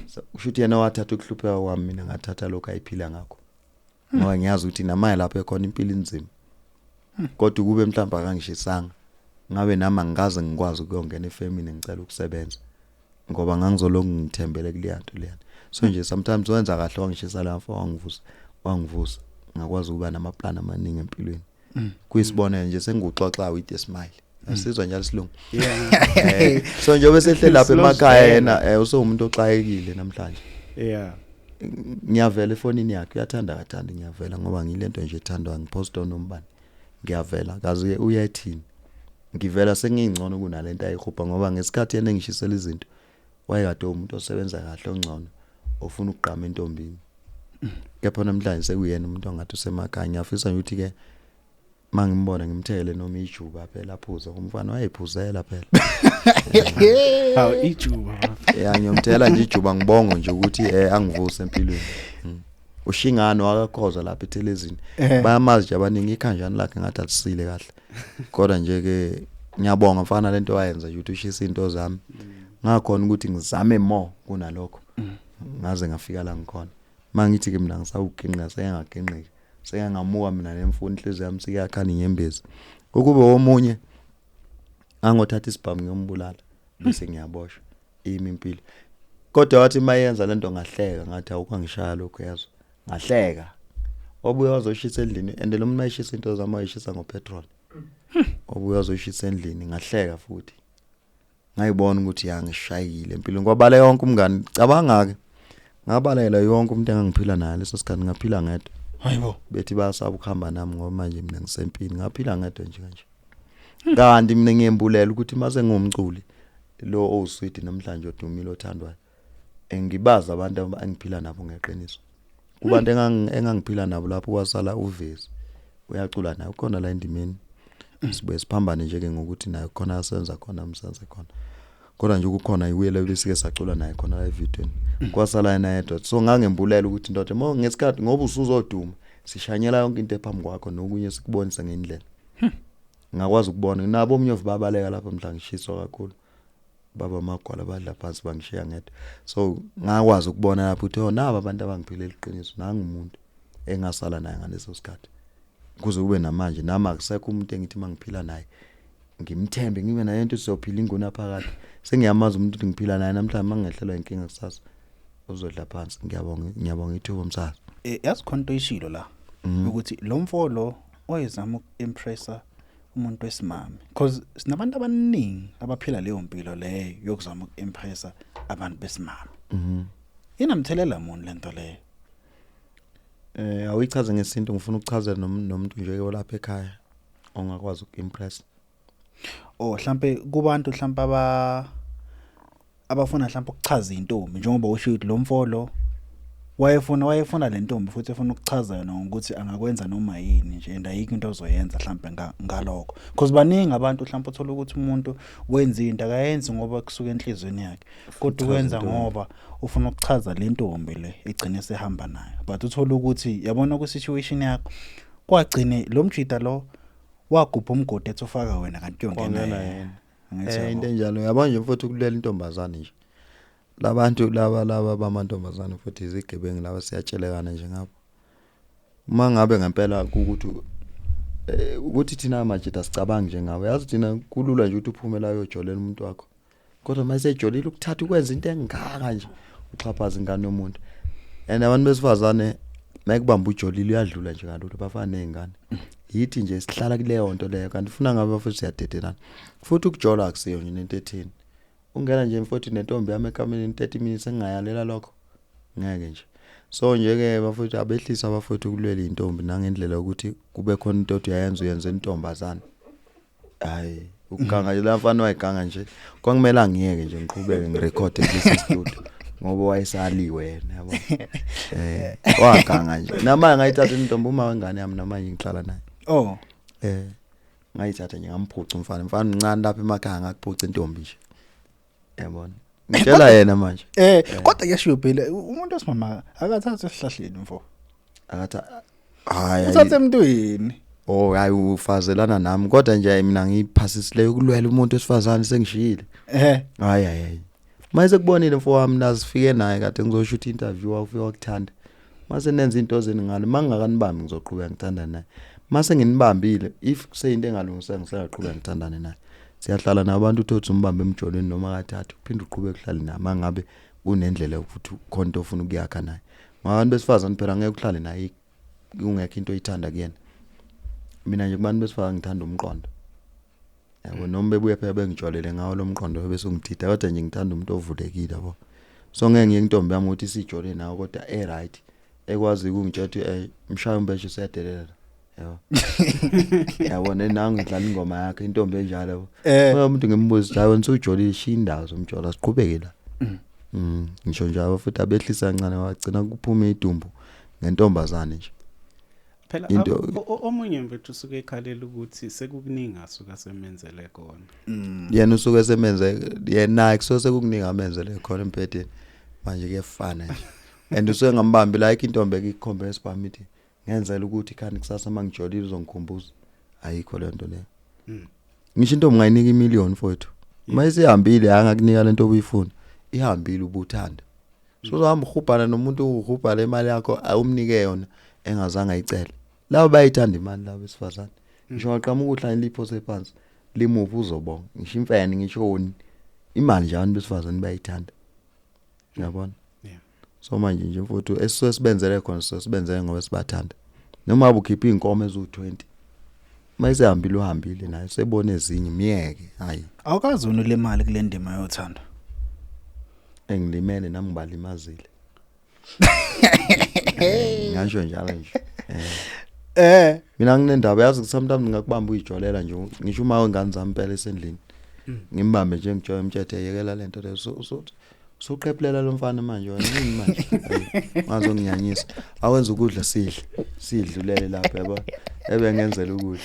So kusho ukuthi yena wathatha ukuhlupheka kwami, mina ngathatha lokho ayiphila ngakho, ngoba ngiyazi ukuthi namanje lapho ekhona impilo inzima. Kodwa ukube mhlawumbe akangishisanga, ngabe nami angikaze ngikwazi ukuyongena efemini ngicela ukusebenza, ngoba ngangizolokhu ngithembele kuleya nto leyana. So nje sometimes wenza kahle wangishisa la mfo, wangivusa, wangivusa ngakwazi ukuba namaplan amaningi empilweni. Kuyisibonelo nje sengikuxoxa with a smile, asizwa njalo isilungu. So njengoba sehleli lapha emakhaya yena usewumuntu oxakekile namhlanje. Ngiyavela efonini yakhe, uyathanda kathanda ngiyavela, ngoba ngilento nje ethandwa, ngiposta nombani, ngiyavela kazi uyethini, ngivela sengingcono kunalento ayihupha, ngoba ngesikhathi yena engishisela izinto wayekade umuntu osebenza kahle, ongcono, ofuna ukugqama entombini. Kepha namhlanje sekuyena umuntu ongathi usemakhaya. Ngiyafisa nje ukuthi ke mangimbona ngimthele noma ijuba phela aphuze, umfana wayephuzela phela. Hawu, ijuba bafethu. Ya, ngiyomthela nje ijuba, ngibongo nje ukuthi angivuse empilweni. Ushingano wakakhoza lapha ethelezini. Bayamazi nje abaningi, ikhanjani lakhe ngathi alisile kahle. Kodwa nje ke ngiyabonga mfana lento wayenza nje ukuthi ushisa into zami. Ngakhona ukuthi ngizame more kunalokho. Ngaze ngafika la ngikhona. Mangithi ke mina ngisawuginqa, sengaginqika. Sengamuka mina nemfundo, inhliziyo yami siyakhala inyembezi. Ukube omunye angothatha isibhamu ngiyombulala bese ngiyaboshwa imi impilo. Kodwa wathi mayenza lento ngahleka, ngathi awukangishaya lokho, yazo. Ngahleka. Obuye wazoshisa endlini, and lo muntu mayishisa into zami wayishisa ngopetrol. Obuye wazoshisa endlini, ngahleka futhi. Ngayibona ukuthi yangishayile empilweni, kwabaleka yonke umngani. Cabanga ke, ngabalekela yonke umuntu engangiphila naye leso sikhathi, ngaphila ngedwa. Hayibo. Bethi bayasaba ukuhamba nami ngoba manje mina ngisempini, ngaphila ngedwa nje kanje. Kanti mina ngiyembulela ukuthi mase ngumculi lo owuswidi namhlanje odumile othandwayo, engibazi abantu engiphila nabo ngeqiniso. Kubantu engangiphila nabo lapho kwasala uVezi, uyacula naye ukhona la endimeni. Sibuye siphambane nje ke ngokuthi naye khona asenza khona msenze khona, kodwa nje kukhona iwuyele besike sacula naye khona la evidweni, kwasala yena yedwa. So ngangembulela ukuthi ndoda mo ngesikhathi ngoba usuzoduma sishanyela yonke into ephambi kwakho nokunye sikubonisa ngendlela. Ngakwazi ukubona nabo omnyovu babaleka lapho mhla ngishiswa kakhulu, baba amagwala badla phansi bangishiya ngedwa. So ngakwazi ukubona lapho ukuthi oh, naba abantu abangiphilela iqiniso, nangu umuntu engasala naye ngaleso sikhathi kuze kube namanje. Nami akusekho umuntu engithi mangiphila naye ngimthembe, ngibe naye into sizophila inguna phakathi. Sengiyamazi umuntu ukuthi ngiphila naye namhlanje, mangingehlelwa inkinga kusasa uzodla phansi. Ngiyabonga, ngiyabonga ithuba msakazi. Yazi khona into oyishilo la ukuthi lo mfo lo oyezama ukuimpressa umuntu wesimame, because sinabantu abaningi abaphila leyo mpilo leyo yokuzama ukuimpressa abantu besimame. Inamthelela muni lento leyo? Awuyichaze ngesintu, ngifuna ukuchazela nomuntu nje olapha ekhaya ongakwazi ukuimpress. Oh, mhlambe kubantu mhlambe abafuna mhlambe ukuchaza intombi, njengoba usho ukuthi lo mfo lo wayefuna le ntombi futhi efuna ukuchaza yona ngokuthi angakwenza noma yini nje, and ayikho into ozoyenza mhlambe ngalokho, because baningi abantu mhlambe uthola ukuthi umuntu wenza into akayenzi ngoba kusuka enhlizweni yakhe, kodwa ukwenza ngoba ufuna ukuchaza le ntombi le egcine sehamba nayo. But uthola ukuthi yabona ku situation yakho kwagcine lo mjida lo wagubha umgodi ethi ufaka wena kanti uyongena Kwangena yena. yena. Angithi Into yabo. enjalo yabona nje mfowethu, ukulela intombazane nje. Labantu laba bamantombazane futhi izigebengu laba, siyatshelekana nje ngapho. Uma ngabe ngempela ukuthi ukuthi thina manje asicabangi nje ngawe, yazi thina kulula nje ukuthi uphume la uyojolela umuntu wakho. Kodwa mase ejolile ukuthatha ukwenza into engaka nje, uxhaphaza ingane yomuntu. And abantu besifazane mayekubamba ujolile uyadlula nje kalula, bafana nezingane. Yithi nje sihlala kuleyo nto leyo, kanti ufuna ngabe futhi siyadedelana. Futhi ukujola akusiyo nje into ethini. Ungena nje mfowethu nentombi yami ekameleni 30 minutes engingayalela lokho. Ngeke nje. So nje ke bafowethu abehlisa abafowethu ukulwela intombi nangendlela yokuthi kube khona into othi uyayenza uyenze intombazana. Hayi, ukuganga nje la mfana wayiganga nje. Kwakumele angiyeke nje ngiqhubeke ngirecord kulesi studio ngoba wayesaliwe yena, yabo. Waganga nje. Namanje ngayithatha intombi uma wengane yami, namanje ngihlala naye. Oh. Ngayithatha nje ngamphuca umfana. Umfana umncane lapha emakhaya ngakuphuca intombi nje. Yabona. Ngitshela yena manje. Kodwa kuyashiwo phela umuntu osimama akathathe esihlahleni mfo. Akatha hayi. Uthathe emntwini. Oh hayi, ufazelana nami kodwa nje mina ngiphasisile ukulwela umuntu wesifazane sengishiyile. Hayi hayi hayi. Mase kubonile mfo wami nazifike naye kade ngizoshoot interview wafika wakuthanda. Mase nenza into zeni ngale mangingakanibambi ngizoqhubeka ngithanda naye. Mase nginibambile if kuseyinto engalungiseka ngisaqhubeka ngithandane naye. Siyahlala nabantu uthothi umbambe emjolweni noma kathathu uphinde uqhubeke uhlale naye mangabe unendlela yokuthi khona into ofuna ukuyakha naye. Ngoba abantu besifazane phela ngeke uhlale naye ungekho into oyithanda kuyena. Mina nje kubantu besifazane ngithanda umqondo. Yabo noma bebuye phela bengijolele ngawo lo mqondo bese ungithida, kodwa nje ngithanda umuntu ovulekile yabo. So ngeke ngiye intombi yami ukuthi sijole nawe kodwa e right ekwazi ukungitshela ukuthi mshaya umbeshe useyadelela. Yabo. Yabona nangu ngidlala ingoma yakhe intombi enjalo yabo. Umuntu ngimbuza hayi wena usujolile shiya indawo zomjola siqhubeke la. Ngisho njalo futhi abehlisa kancane wagcina kuphuma idumbu ngentombazane nje. Phela omunye mfethu usuke ekhalela ukuthi sekukuningi asuka semenzele kona. Yena usuke semenze yena kusuke sekukuningi amenzele khona embhedeni. Manje kuyefana nje. And usuke ngambambi like intombi ekukhombe esibhamu ithi ngenzela ukuthi khani kusasa mangijolile uzongikhumbuza. Ayikho le nto leyo. Ngisho intombi ngayinika imillion mfowethu. Uma isihambile angakunika lento obuyifuna. Ihambile ubuthanda. So uzohamba uhubhana nomuntu uhubha le mali yakho awumnike yona engazange ayicele. Labo bayithanda imali labo besifazane. Ngisho waqhamuka uhlanye liphose phansi limove uzobonga. Ngisho imfene ngisho oni. Imali nje abantu besifazane bayithanda. Uyabona? Yeah. So manje nje mfowethu esisuke sibenzele khona sisuke sibenzele ngoba sibathanda. Noma ukhipha inkomo ezu20. Mayisehambile uhambile naye sebona ezinye miyeke hayi Awukazi wena le mali kule ndima yothando. Engilimele nami ngibalimazile. Ngasho njalo nje. Mina nginendaba yazi sometimes ngingakubamba uyijolela nje ngisho uma wengane zami impela esendlini. Ngimbambe nje ngijoye emtshethe yekela lento leyo so soqephulela lo mfana manje wena yini manje. Ungazonginyanyisa. Awenza ukudla sidle. Sidlulele lapha yabo. Ebe ngenzela ukudla.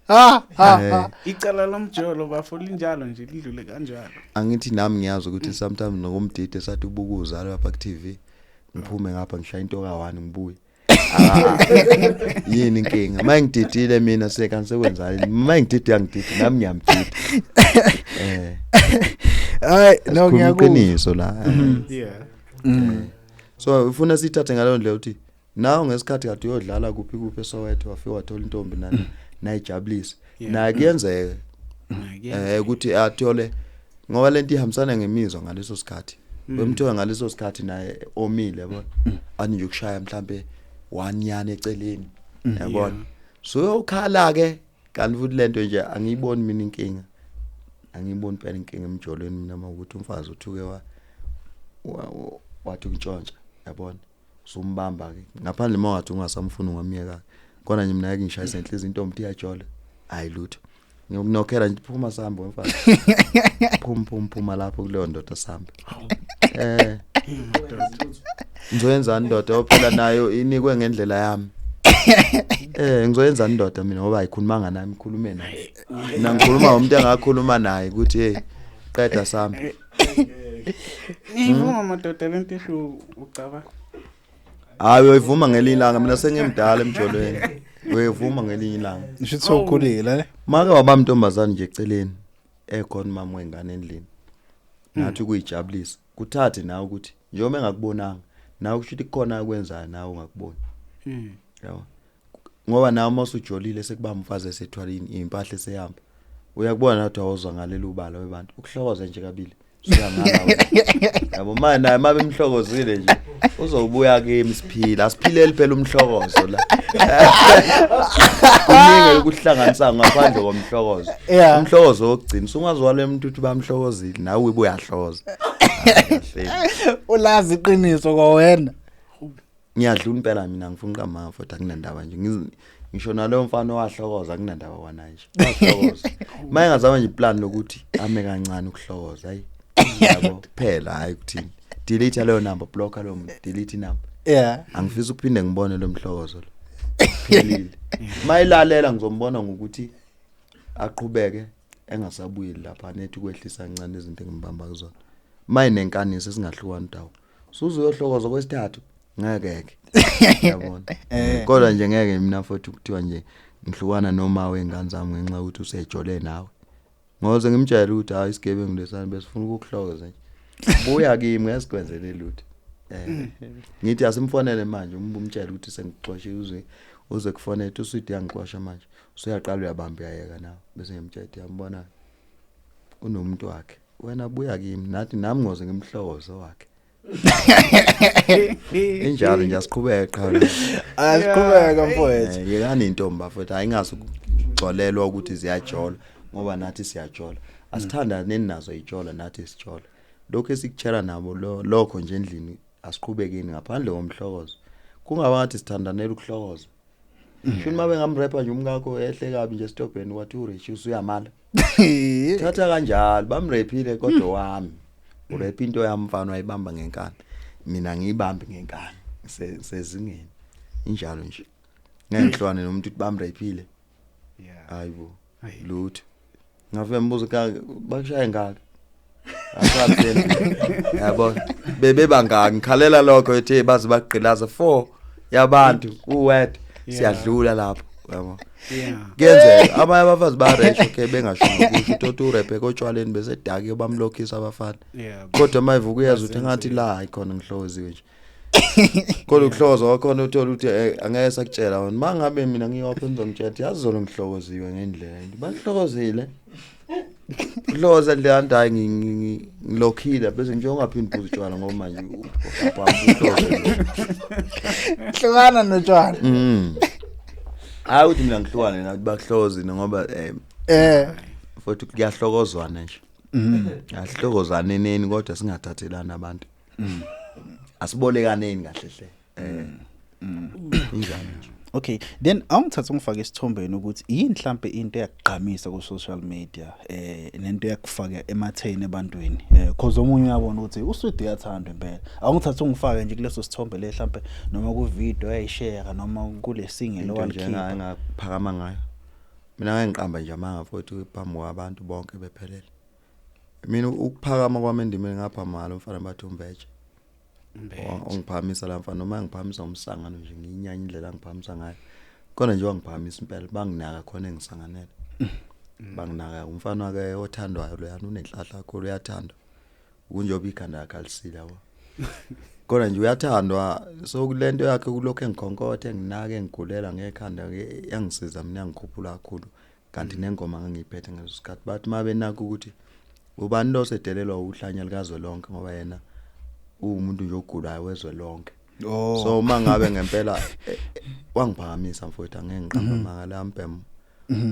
Ha ha. Icala lomjolo bafo linjalo nje lidlule kanjalo. Angithi nami ngiyazi ukuthi sometimes nokumdide sathi ubukuza lapha ku TV ngiphume ngapha ngishaya into ka1 ngibuye. Yini inkinga? Mayingididile mina sekanti sekwenzani? Mayingidide yangidide nami ngiyamdida. Hayi no ngiyakuzwa. Iqiniso la. Yeah. So ufuna sithathe ngaleyo ndlela ukuthi nawe ngesikhathi kade uyodlala kuphi kuphi eSoweto wafika wathola intombi nani nayijabulisa. Naye kuyenzeka ukuthi athole ngoba lento ihambisana ngemizwa ngaleso sikhathi. Wemthola ngaleso sikhathi naye omile yabona. Ani nje ukushaya mhlambe one yana eceleni yabona. So uyokhala ke kanti futhi lento nje angiyiboni mina inkinga. Angiyiboni phela inkinga emjolweni mina mawukuthi umfazi uthuke wathi ukutshontsha yabona. Usumbamba ke ngaphandle mawuthi ungasamfuni ungamyeka. Kona nje mina ngeke ngishayise inhliziyo intombi iyajola. Hayi lutho. Ngiyokunokhela nje phuma sambe mfana. Phum phum phuma lapho kuleyo ndoda sambe. Ngizoyenzani ndoda ophela nayo inikwe ngendlela yami. Ngizoyenzani ndoda mina ngoba ayikhulumanga nami ikhulume naye. Mina ngikhuluma ngomuntu engakhuluma naye ukuthi hey qeda sambe. Ngivuma madoda lento isho ucaba. Hayi uyivuma ngelinye ilanga mina sengimdala emjolweni. Uyivuma ngelinye ilanga. Ngisho ukuthi ukhulile le. Make waba mntombazane nje eceleni ekhona mama wengane endlini. Nathi kuyijabulisa. Kuthathe nawe ukuthi njengoba engakubonanga nawe kusho ukuthi kukhona akwenzayo nawe ungakuboni. Yabo. Ngoba nawe mawusujolile sekuba umfazi esethwala impahla esehamba. Uyakubona nathi awuzwa ngalelo ubala webantu. Ukuhlokoza nje kabili. Siyangala wena. Yabo manje naye mabe emhlokozile nje uzobuya kimi siphila. Asiphileli phela umhlokozo la. Kuningi ukuhlanganisa ngaphandle komhlokozo. Umhlokozo wokugcina usungazwala umuntu uthi bamhlokozile nawe ube uyahloza. Ulazi iqiniso kwawena. Ngiyadlula impela mina ngifuna uqamba futhi akunandaba nje. Ngisho naloyo mfana owahlokoza akunandaba kwana nje. Wahlokoza. Maye ngazama nje iplan lokuthi ame kancane ukuhlokoza hayi. Yabo kuphela hayi ukuthini. Delete leyo number, block leyo muntu, delete number. Yeah. Angifisi ukuphinde ngibone lo mhlokozo lo. Phelile. Mayilalela ngizombona ngokuthi aqhubeke engasabuyeli lapha nethi kwehlisa kancane izinto engimbamba kuzona. Mayinenkaniso esingahlukani dawo. Suze uyohlokoza kwesithathu ngeke ke. Yabona. Kodwa nje ngeke mina futhi ukuthiwa nje ngihlukana noma wengane zami ngenxa yokuthi usejole nawe. Ngoze ngimtshela ukuthi hayi isigebengu lesana besifuna ukukuhlokoza nje. Buya kimi ngesikwenzele lutho. Ngithi asimfonele manje umtshele ukuthi sengixoshile uze uze kufonela uswidi yangixosha manje. Usuyaqala uyabamba uyayeka nawe bese ngimtshela yambona unomuntu wakhe. Wena buya kimi nathi nami ngoze ngimhlokozo wakhe. Injalo nje asiqhubeke qha. Asiqhubeke mfowethu. Yekani intombi bafowethu ayingazi ukugxolelwa ukuthi ziyajola ngoba nathi siyajola. Asithandaneni nazo ijola nathi sijola. Lokho esikutshela nabo lokho nje endlini asiqhubekeni ngaphandle komhlokozo. Kungaba ngathi sithandanela ukuhlokoza. Shuni mabe ngamrapper nje umkakho ehle kabi nje stopeni wathi urich usuyamala. Thatha kanjalo bamraphile kodwa wami. Urap into yami mfana wayibamba ngenkani. Mina ngiyibambi ngenkani. Sezingeni. Injalo nje. Ngeke ngihlwane nomuntu ukuthi bamraphile. Yeah. Hayibo. Hayi. Lutho. Ngafika ngibuza ka bakushaye ngaka. Asaphela. Yabo. Bebe bangaka ngikhalela lokho ethi baze bagqilaza 4 yabantu uwed siyadlula lapho yabo. Yeah. Kuyenzeka abanye abafazi ba rape okay bengasho nokusho utoto urape kotshwaleni bese dakiwe bamlokhisa abafana. Yeah. Kodwa mayivuka uyezwa ukuthi ngathi la hayi khona ngihloziwe nje. Kodwa ukuhloza wakhona uthola ukuthi angeke sakutshela wena mangabe mina ngiyopha ngizomtshela ukuthi yazi zona ngihlokoziwe ngendlela into bahlokozile. Hloza nje andayi ngilokhile bese nje ungaphindi uphuze utshwala ngoba manje uhloze. Hlukana notshwala. Hayi ukuthi mina ngihlukane nathi bakuhlozile ngoba futhi kuyahlokozwana nje. Ahlokozaneni kodwa singathathelani abantu. Asibolekaneni kahle hle. Injalo nje. Okay, then awungithatha ungifake isithombeni ukuthi yini mhlambe into eyakugqamisa ku social media nento eyakufaka ematheni ebantwini, cause omunye uyabona ukuthi uSwidi uyathandwa impela. Awungithatha ungifake nje kuleso sithombe le mhlambe noma ku video ayishare noma kule single Into nje owalikhipha. engaphakama ngayo. Mina ngeke ngiqamba nje amanga futhi phambi kwabantu bonke bephelele. Mina ukuphakama kwami endimeni ngapha malo mfana bathi uMbeje. Ongiphakamisa la mfana noma ngiphakamisa umsangano nje ngiyinyanya indlela angiphakamisa ngayo. Khona nje wangiphakamisa impela banginaka khona engisanganele. Banginaka umfana wake othandwayo loyana unenhlahla kakhulu uyathandwa. Kunjoba ikhanda yakhe alisile yabo. Kodwa nje uyathandwa so kulento yakhe kulokho engikhonkothe enginaka engigulela ngekhanda yangisiza mina yangikhuphula kakhulu kanti nengoma ngangiyiphethe ngaleso sikhathi bathi mabenaka ukuthi ubani lo sedelelwa uhlanya likazwe lonke ngoba yena uwumuntu nje ogulayo wezwe lonke. So uma ngabe ngempela wangiphakamisa mfowethu angeke ngiqamba amanga la mbhemu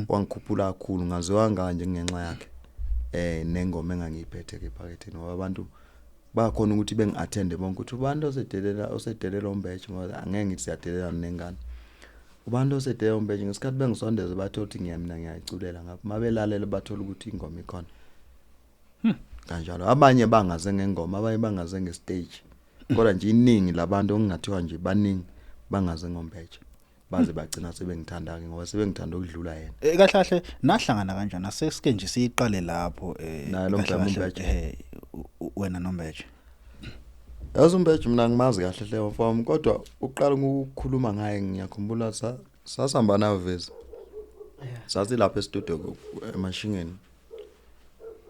wangikhuphula kakhulu ngaziwa kanje ngenxa yakhe nengoma engangiyiphethe ke ephaketheni ngoba abantu bakhona ukuthi bengiattende bonke ukuthi ubani osedelela osedelela uMbeje ngoba angeke ngithi siyadelela nengane. Ubani osedelela uMbeje ngesikhathi bengisondeza bathola ukuthi ngiyamina ngiyayiculela ngapha mabelalela bathola ukuthi ingoma ikhona. Kanjalo abanye bangaze ngengoma abanye bangaze ngestage kodwa nje iningi labantu okungathiwa nje baningi bangaze ngoMbeje baze bagcina sebengithanda ke ngoba sebengithanda ukudlula yena. Kahle kahle nahlangana kanjani asesike nje siyiqale lapho Naye lo kahle mbhemu kahle, uMbeje. Wena noMbeje. Yazi uMbeje mina ngimazi kahle hle mfowami kodwa uqala ukukhuluma ngaye ngiyakhumbula sasihamba nawe vezi. Sasilapha e-studio emashingeni.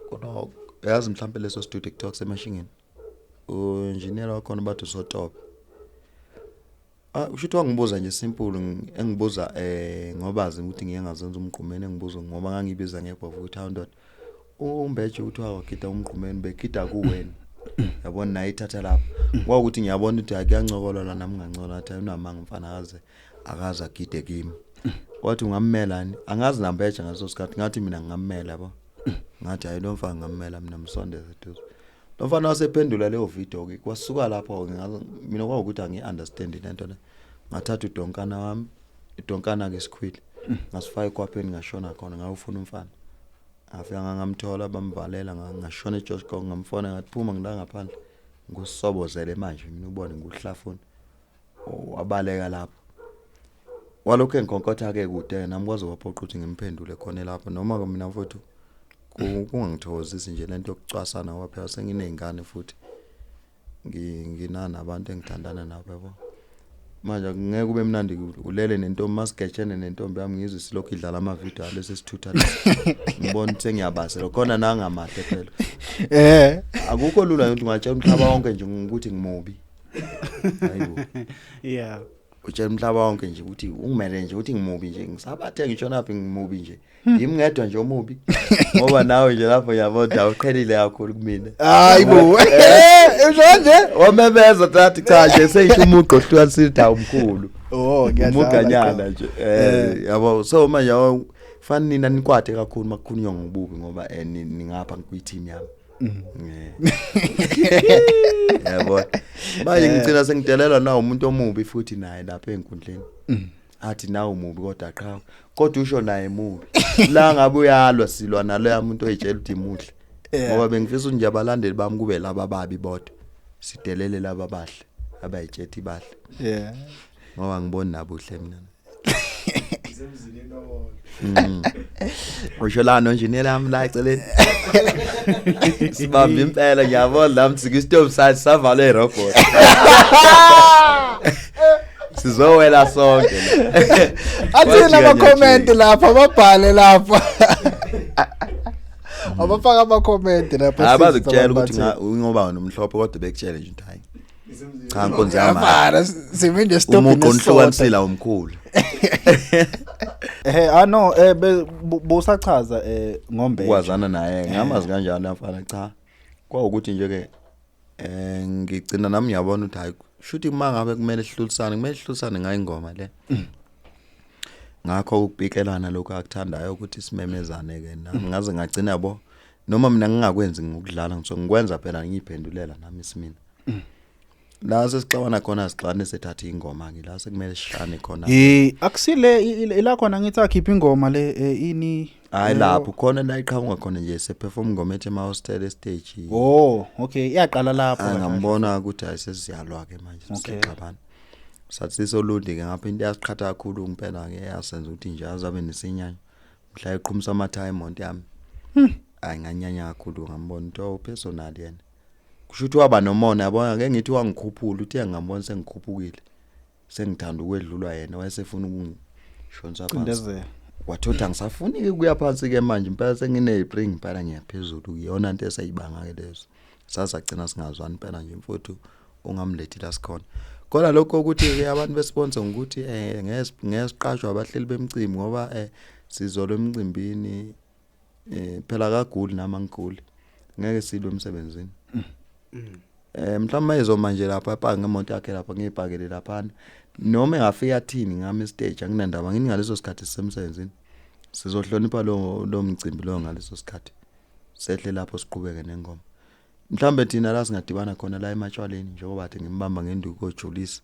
Kodwa yazi mhlambe leso studio kuthiwa kusemashingeni. Uengineer wakhona bathi uSotobe. Usho ukuthi wangibuza nje simple engibuza ngoba azi ukuthi ngiye ngazenza umgqumeni engibuza ngoba ngangibiza ngebhovu ukuthi hawu ndoda uMbeje uthi wagida umgqumeni begida kuwena. Yabona naye ithatha lapho. Kwakuthi ngiyabona ukuthi akuyancokolwa la nami ngancola athi unamanga mfana akaze akaze agide kimi. Wathi ungammelani? Angazi naMbeje ngaleso sikhathi ngathi mina ngingammela yabo. Ngathi hayi lo mfana ngingammela mina msondeze eduze. Lo mfana wasephendula leyo video ke kwasuka lapho ke ngaze mina kwawukuthi angi-understand lento le. Ngathatha udonkana wami idonkana ke sikhwili ngasifaka ekhwapheni ngashona khona ngayofuna umfana. Ngafika ngamthola bamvalela ngashona eJosh Gong ngamfona ngathi phuma ngila ngaphandle ngusobozele manje mina ubone nguhlafuna. Wabaleka lapho. Walokho engikhonkotha ke kude nami kwaze kwaphoqa ukuthi ngimphendule khona lapho noma ke mina mfowethu kungangithokozisi nje lento yokucwasana ngoba phela senginezingane futhi nginana nabantu engithandana nabo yabo. Manje ngeke kube mnandi ulele nentombi masigejene nentombi yami ngizwe silokhu idlala ama video alesi sithutha lesi. Ngibona ukuthi sengiyabasela khona nangamahle phela. Akukho lula ukuthi ungatshela umhlaba wonke nje ukuthi ngimubi. Hayibo. Yeah. Utshela umhlaba wonke nje ukuthi ungimele nje ukuthi ngimubi nje ngisabathe ngisho naphi ngimubi nje. Yimi ngedwa nje omubi. Ngoba nawe nje lapho uyabona awuqhelile kakhulu kumina. Hayibo. Usho nje? Wamemeza tathi cha nje seyisho umugqa ohlukanisile ukuthi awumkhulu. Oh ngiyadlala. Umuganyana nje. Yabo so manje yabo fani nina nikwate kakhulu makukhulunywa ngobubi ngoba ningapha kwi team yami. Yabo. Manje ngicina sengidelela na umuntu omubi futhi naye lapha enkundleni. Athi nawe umubi kodwa qha kodwa usho naye mubi. La ngabe uyalwa silwa naloya muntu oyitshela ukuthi muhle. Ngoba bengifisa nje abalandeli bami kube laba ababi bodwa. Sidelele laba abahle abayitshethi bahle. Ngoba ngiboni nabuhle mina. Usho la nonjinela yami la eceleni. Sibamba impela ngiyabona la mthika istop sathi savalwe irobot. Sizowela sonke la. Athini ama comment lapha, ababhale lapha. Abafaka ama comment lapha. Hayi, bazokutshela ukuthi ngoba wena umhlophe, kodwa bekutshele nje ukuthi hayi. Cha, nkonzo yami. Yafana sime nje stop. Umuqo onihlukanisile awumkhulu. Ah no, bosachaza ngombe. Ukwazana naye ngamazi kanjani afana? Cha, kwawukuthi nje ke ngigcina nami ngiyabona ukuthi hayi, shuthi uma ngabe kumele sihlulisane, kumele sihlulisane ngayo ingoma le. Ngakho ukupikelana lokho akuthandayo ukuthi simemezane ke, nami ngaze ngagcina yabo, noma mina ngingakwenzi ngokudlala, ngisuke ngikwenza phela ngiyiphendulela nami isimina. La sesixabana khona, sixabane sethatha ingoma ke, la sekumele sishane khona. Akusile ila khona ngithi akhipha ingoma le, ini? Hayi, lapho khona la iqhamuka khona nje, seperform ingoma ethi ema hostel stage. Oh okay, iyaqala lapho kahle. Ngambona ukuthi hayi, sesiyalwa ke manje. Siyaqabana, sathi sisolundi ke ngapha, into yasiqhatha kakhulu impela ke, yasenza ukuthi nje azabe nesinyanya mhla eqhumisa amathayi imoto yami. Hayi, nganyanya kakhulu, ngambona ukuthi oh, personal yena, kusho ukuthi waba nomona yabona. Ngeke ngithi wangikhuphula, uthi ngambona sengikhuphukile, sengithanda ukwedlulwa yena, wayesefuna ukungishonisa phansi. Cindezela. Wathi angisafuni ukuya phansi ke manje impela, sengine-spring impela, ngiyaphezulu. Iyona nto esayibanga ke lezo, sasagcina singazwani impela nje mfowethu, ungamlethi la sikhona. Kodwa lokho ukuthi ke abantu besponsor ngokuthi ngeke siqashwe abahleli bemcimbi ngoba sizolwa emcimbini, phela kaguli nami angiguli, ngeke silwe emsebenzini. Mhlawumbe izoma nje lapha apaka ngemoto yakhe lapha, ngiyipakele laphana, noma engafika athini ngami stage, anginandaba. Ngini ngaleso sikhathi sisemsebenzini, sizohlonipha lo mcimbi lo ngaleso sikhathi, sehle lapho siqhubeke nengoma. Mhlambe thina la singadibana khona la ematshwaleni, njengoba athi ngimbamba ngenduku koJulisi,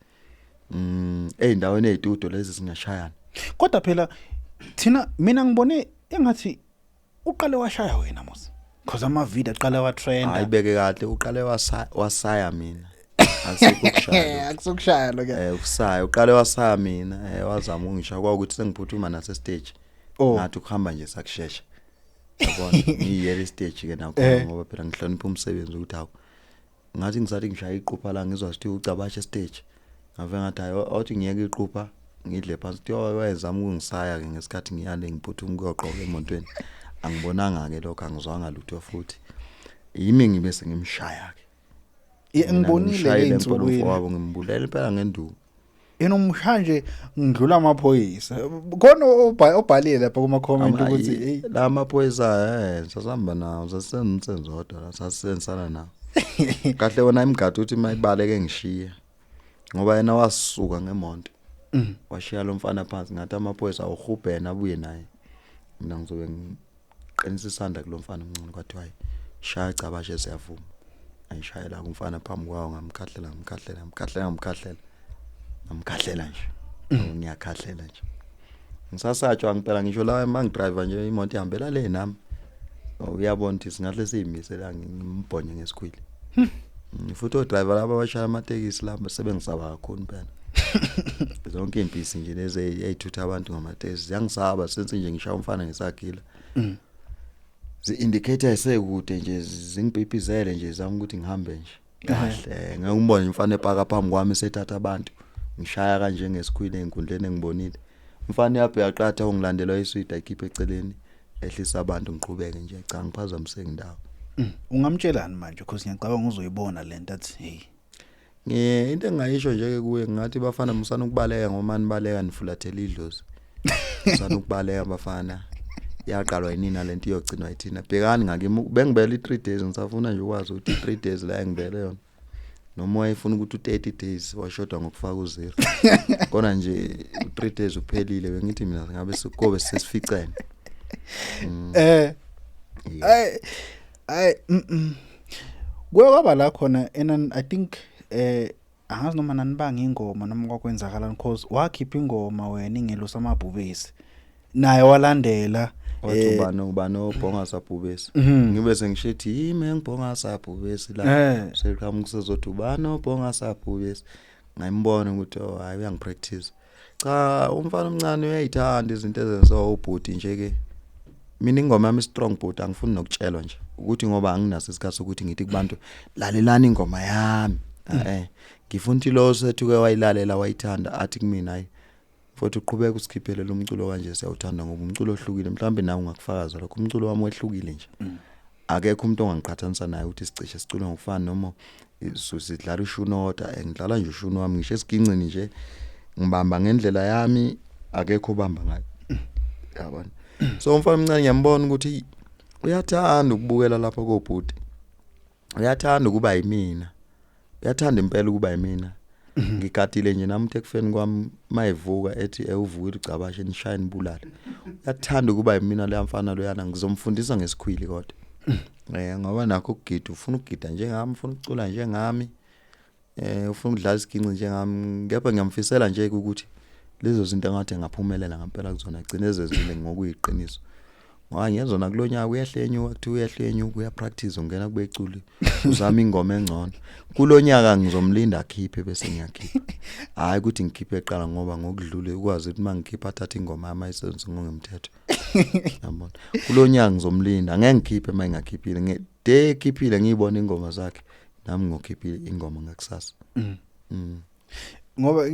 eyindaweni ezitudio lezi, singashayana. Kodwa phela thina, mina ngibone engathi uqale washaya wena mos, because ama video aqala wa trend. Hayi, beke kahle, uqale wasaya mina, asikho ukushaya. Akusokushaya lo ke. Ukusaya, uqale wasaya mina, wazama ukungishaya, kwawukuthi sengiphuthuma nase stage. Ngathi ukuhamba nje sakushesha yabona, ngiyiyela stage ke nakho, ngoba phela ngihlonipha umsebenzi ukuthi hawu, ngathi ngisathi ngishaya iqupha la, ngizwa sithi ucabashe stage, ngave ngathi hayi, awuthi ngiyeke iqupha, ngidle phansi. Kuthiwa wayezama ukungisaya ke ngesikhathi ngiyale ngiphuthuma ukuyoqoka emontweni. Angibonanga ke lokho, angizwanga lutho, futhi yimi ngibe sengimshaya ke. Yeah, ngibonile ke Ngimshayile impela. Ey'nsukwini. Umfowabo ngimbulela impela ngenduku. Yena umshaya nje ngidlula amaphoyisa khona, obhalile lapha kuma comment ukuthi hey. La maphoyisa, sasihamba nawo, sasisenzodwa la, sasisenzisana nawo kahle. Wona imigadi uthi mayibaleke ngishiye, ngoba yena wasuka ngemonto, washiya lo mfana phansi. Ngathi amaphoyisa awuhubhe yena, abuye naye, mina ngizobe ngiqinisa isandla kulo mfana omncane. Kwathiwa hayi, shaya cabashe, siyavuma. Ayishayela kumfana phambi kwawo, ngamkhahlela, ngamkhahlela, ngamkhahlela, ngamkhahlela, ngamkhahlela nje. Awu, ngiyakhahlela nje, ngisasatshwa ngempela, ngisho la mangidriver nje imoto ihambela le nami. Oh, uyabona ukuthi singahle siyimise la, ngimbhonye ngesikhwili. Futhi odriver laba abashaya amatekisi laba sebengisaba kakhulu impela. Zonke impisi nje lezi eyithutha abantu ngamatekisi ziyangisaba, sense nje ngishaya umfana ngesagila, zi-indicator esekude nje, zingipipizele nje, zama ukuthi ngihambe nje kahle. Ngeke ngibone umfana epaka phambi kwami sethatha abantu, ngishaya kanje ngesikhwili enkundleni engibonile umfana uyabheka qatha, ungilandelwa iswidi, ayikhiphe eceleni, ehlisa abantu, ngiqhubeke nje. Cha, ngiphazamiseke indawo. Ungamtshelani manje, because ngiyacabanga uzoyibona lento, athi hey. Into engingayisho nje ke kuye, ngathi bafana, musana ukubaleka, ngoba nibaleka nifulathela idlozi. Musana ukubaleka bafana. Yaqalwa yinina lento, iyogcinwa yithina. Bhekani ngakimi bengibele i3 days, ngisafuna nje ukwazi ukuthi i3 days la engibele yona. Noma wayefuna ukuthi u30 days, washoda ngokufaka u0. Kona nje u3 days uphelile, bengithi mina ngabe sikobe sesificene. Ay ay, Kuye kwaba la khona enan, I think angazi noma nanibanga ingoma noma kwakwenzakalani, cause wakhipha ingoma wena ingelosi amabhubesi, naye walandela. Wathi ubani ubani obhonga sabhubesi. Ngibe sengishithi yimi engibhonga sabhubesi la. Seqhamuka kusezothi ubani obhonga sabhubesi. Ngayimbona ukuthi oh hayi, uyangipractice. Cha, umfana omncane uyayithanda izinto ezenziwa ubhuti nje ke. Mina ingoma yami strong bhuti, angifuni nokutshelwa nje ukuthi ngoba anginaso isikhathi sokuthi ngithi kubantu lalelani ingoma yami. Ngifuna ukuthi lo sethuke wayilalela wayithanda athi kumina, hayi futhi uqhubeka usikhiphele lo mculo kanje, siyawuthanda ngoba umculo ohlukile. Mhlawumbe nawe ungakufakaza lokho, umculo wami wehlukile nje. Akekho umuntu ongangiqhathanisa naye ukuthi sicishe sicule ngokufana noma sidlala ushunota. Ngidlala nje ushuni wami, ngisho esigincini nje ngibamba ngendlela yami, akekho obamba ngayo, yabona. So umfana omncane ngiyambona ukuthi uyathanda ukubukela lapha kobhuti, uyathanda ukuba yimina, uyathanda impela ukuba yimina. Ngigadile nje nami ukuthi ekufeni kwami mayivuka ethi ewuvukile uGcabashe nishaye nibulale. Uyathanda ukuba yimina leya mfana loyana, ngizomfundisa ngesikhwili kodwa ngoba nakho ukugida, ufuna ukugida njengami, ufuna ukucula njengami, ufuna ukudlala isiginci njengami. Kepha ngiyamfisela nje ukuthi lezo zinto engathi ngaphumelela ngempela kuzona agcine ezenzile ngokuyiqiniso, ngoba ngiyezona kulonyaka uyehla enyuka, kuthiwa uyehla enyuka, uyapractice, ungena kubeculi, uzama ingoma engcono. Kulonyaka ngizomlinda akhiphe bese ngiyakhipha, hayi ukuthi ngikhiphe eqala, ngoba ngokudlule ukwazi ukuthi mangikhipha athathe ingoma yami ayisebenzise ngokungemthetho, yabona. Kulonyaka ngizomlinda, angeke ngikhiphe uma ngingakhiphile de ekhiphile ngiyibona ingoma zakhe, nami ngokhipha ingoma ngakusasa. Ngoba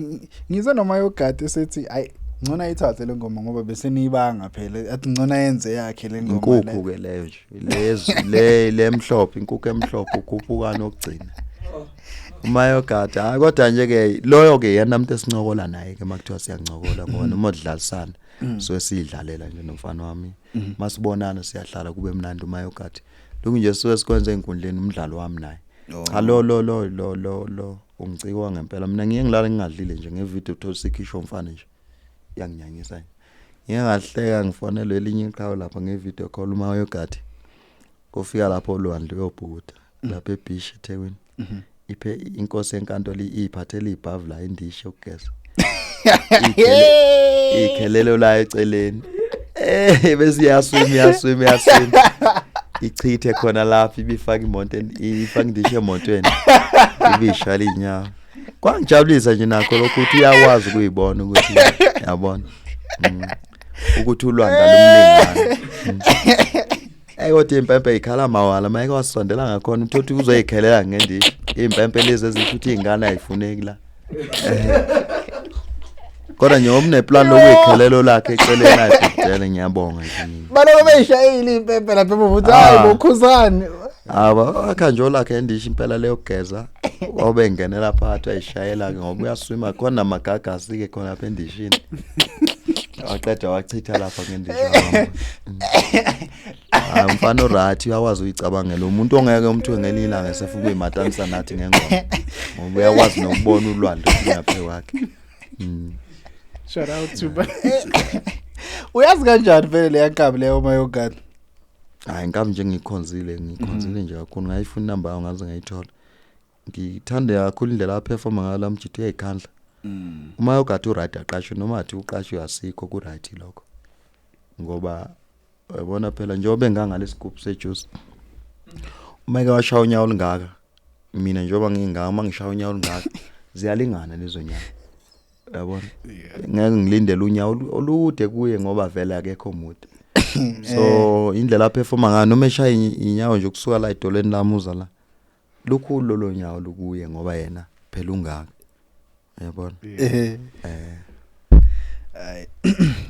ngizwe noma yogadi sethi ayi ngcono ayithathe le ngoma ngoba bese niyibanga phela, athi ngcono ayenze yakhe le ngoma. Inkukhu ke leyo nje, lezi le lemhlophe, inkukhu emhlophe ukhuphuka nokugcina uma yogada. Hayi kodwa nje ke loyo ke yena umuntu esincokola naye ke makuthiwa siyancokola, ngoba noma udlalisana so siyidlalela nje nomfana wami, masibonana siyahlala kube mnandi. Uma yogada lokhu nje suke sikwenza einkundleni umdlalo wami naye. Cha, lo lo lo lo lo lo ungicikwa ngempela. Mina ngiye ngilala ngingadlile nje ngevideo uthola sikhishwa umfana nje, iyanginyanyisa nje. Ngiye ngahleka ngifonelwe elinye iqhawe lapha ngevideo call, uma yogadi kufika lapho olwandle uyobhukuda lapha ebeach eThekwini, iphe inkosi enkantolo iphathele ibhavu la, indishi yokugeza, ikhelelo la eceleni, bese iyaswima, iyaswima, iyaswima, ichithe khona lapha, ibifaka imoto, ifaka indishi emotweni, ibishala inyawo. Kwangijabulisa nje nakho lokho ukuthi uyakwazi ukuyibona ukuthi, yabona, ukuthi ulwandle lumlingana. Kodwa impempe ikhala mawala mayeke wasondela ngakhona, uthothi uzoyikhelela ngendishi impempe lezi ezisho ukuthi ingane ayifuneki la. Kodwa nje ngoba lokuyikhelelo lakhe eceleni ayibhedele, ngiyabonga nje mina. Baloko beyishayile impempe lapha emuva uthi hayi bokhuzani. Aba akha nje olakhe endishi impela leyo geza, wabe ngenela phakathi ayishayela ke ngoba uyaswima khona namagagasi ke khona lapha endishini, waqeda wachitha lapha ngendishi. Hayi, umfana oright, uyakwazi uyicabangela, umuntu ongeke umthiwe ngelinye ilanga esefuna ukuyimatanisa nathi ngengoma, ngoba uyakwazi nokubona ulwandle ngaphe kwakhe. Shout out to Uyazi kanjani vele leya nkabi leyo uma yogada? Hayi, inkabi nje ngikhonzile, ngikhonzile nje kakhulu, ngayifuna inamba yayo ngaze ngayithola. Ngithande kakhulu indlela aperforma ngayo la mjidi, uyayikhandla. Uma yogada uright aqashwe noma athi uqashwe asikho ku right lokho, ngoba uyabona phela njengoba engangale sigubhu sejuice, uma eke washaya unyawo olungaka, mina njengoba ngingaka, uma ngishaya unyawo olungaka ziyalingana lezo nyawo, uyabona. Ngeke ngilindele unyawo olude kuye ngoba vele akekho mude. So indlela aperforma ngayo noma eshaya inyawo nje kusuka la edolweni lamuza la, lukhulu lolo nyawo lukuye ngoba yena phela ungaka, uyabona. Hayi.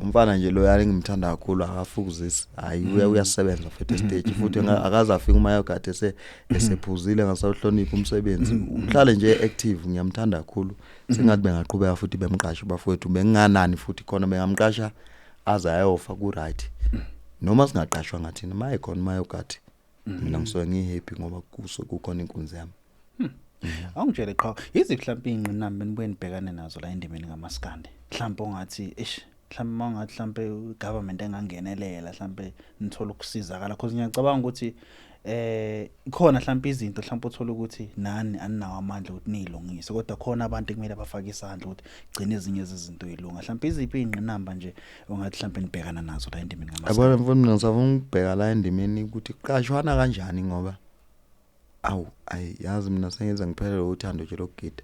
Umfana nje lo yani ngimthanda kakhulu, akafukuzisi, hayi uyasebenza futhi stage futhi akaze afike uma yogade esephuzile ngasawuhlonipha umsebenzi, uhlale nje active. Ngiyamthanda kakhulu, sengathi bengaqhubeka futhi bemqasha bafowethu, benginganani futhi khona bengamqasha aze ayofa ku right, noma singaqashwa ngathina maye khona mayogadi, mina ngisuke ngihappy ngoba kuso kukhona inkunzi yami. Awungitshele qha, yiziphi mhlawumbe ingqinamba enibuye nibhekane nazo la endimeni kamaskandi? Mhlawumbe ongathi eish, mhlawumbe mawungathi mhlawumbe igovernment engangenelela, mhlawumbe nithola ukusizakala, because ngiyacabanga ukuthi ikhona mhlawumbe izinto mhlawumbe uthola ukuthi nani aninawo amandla ukuthi niyilungise, kodwa khona abantu ekumele bafake isandla ukuthi gcine ezinye izinto zilunga. Mhlawumbe iziphi ingqinamba nje ongathi mhlawumbe nibhekana nazo la endimeni kamaskandi? Yabona mfowethu, mina ngisafuna ukubheka la endimeni ukuthi kuqashwana kanjani, ngoba awu ayi yazi mina sengize ngiphelele uthando nje lokugida.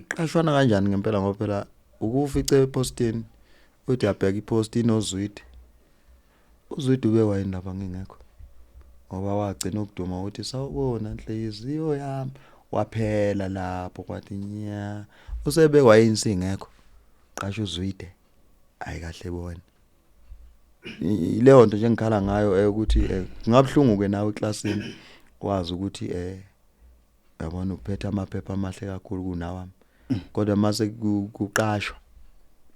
Qashwana kanjani ngempela, ngoba phela Ukufice epostini uthi uyabheka ipost inoZwide. UZwide ube wayini lapha ngingekho. Ngoba wagcina ukuduma uthi sawubona nhliziyo yami waphela lapho kwathi nya usebekwa yini singekho qasha uZwide hayi kahle bona leyo nto nje engikhala ngayo ukuthi kungabhlungu ke nawe eclassini wazi ukuthi yabona uphethe amaphepha amahle kakhulu kunawami kodwa mase kuqashwa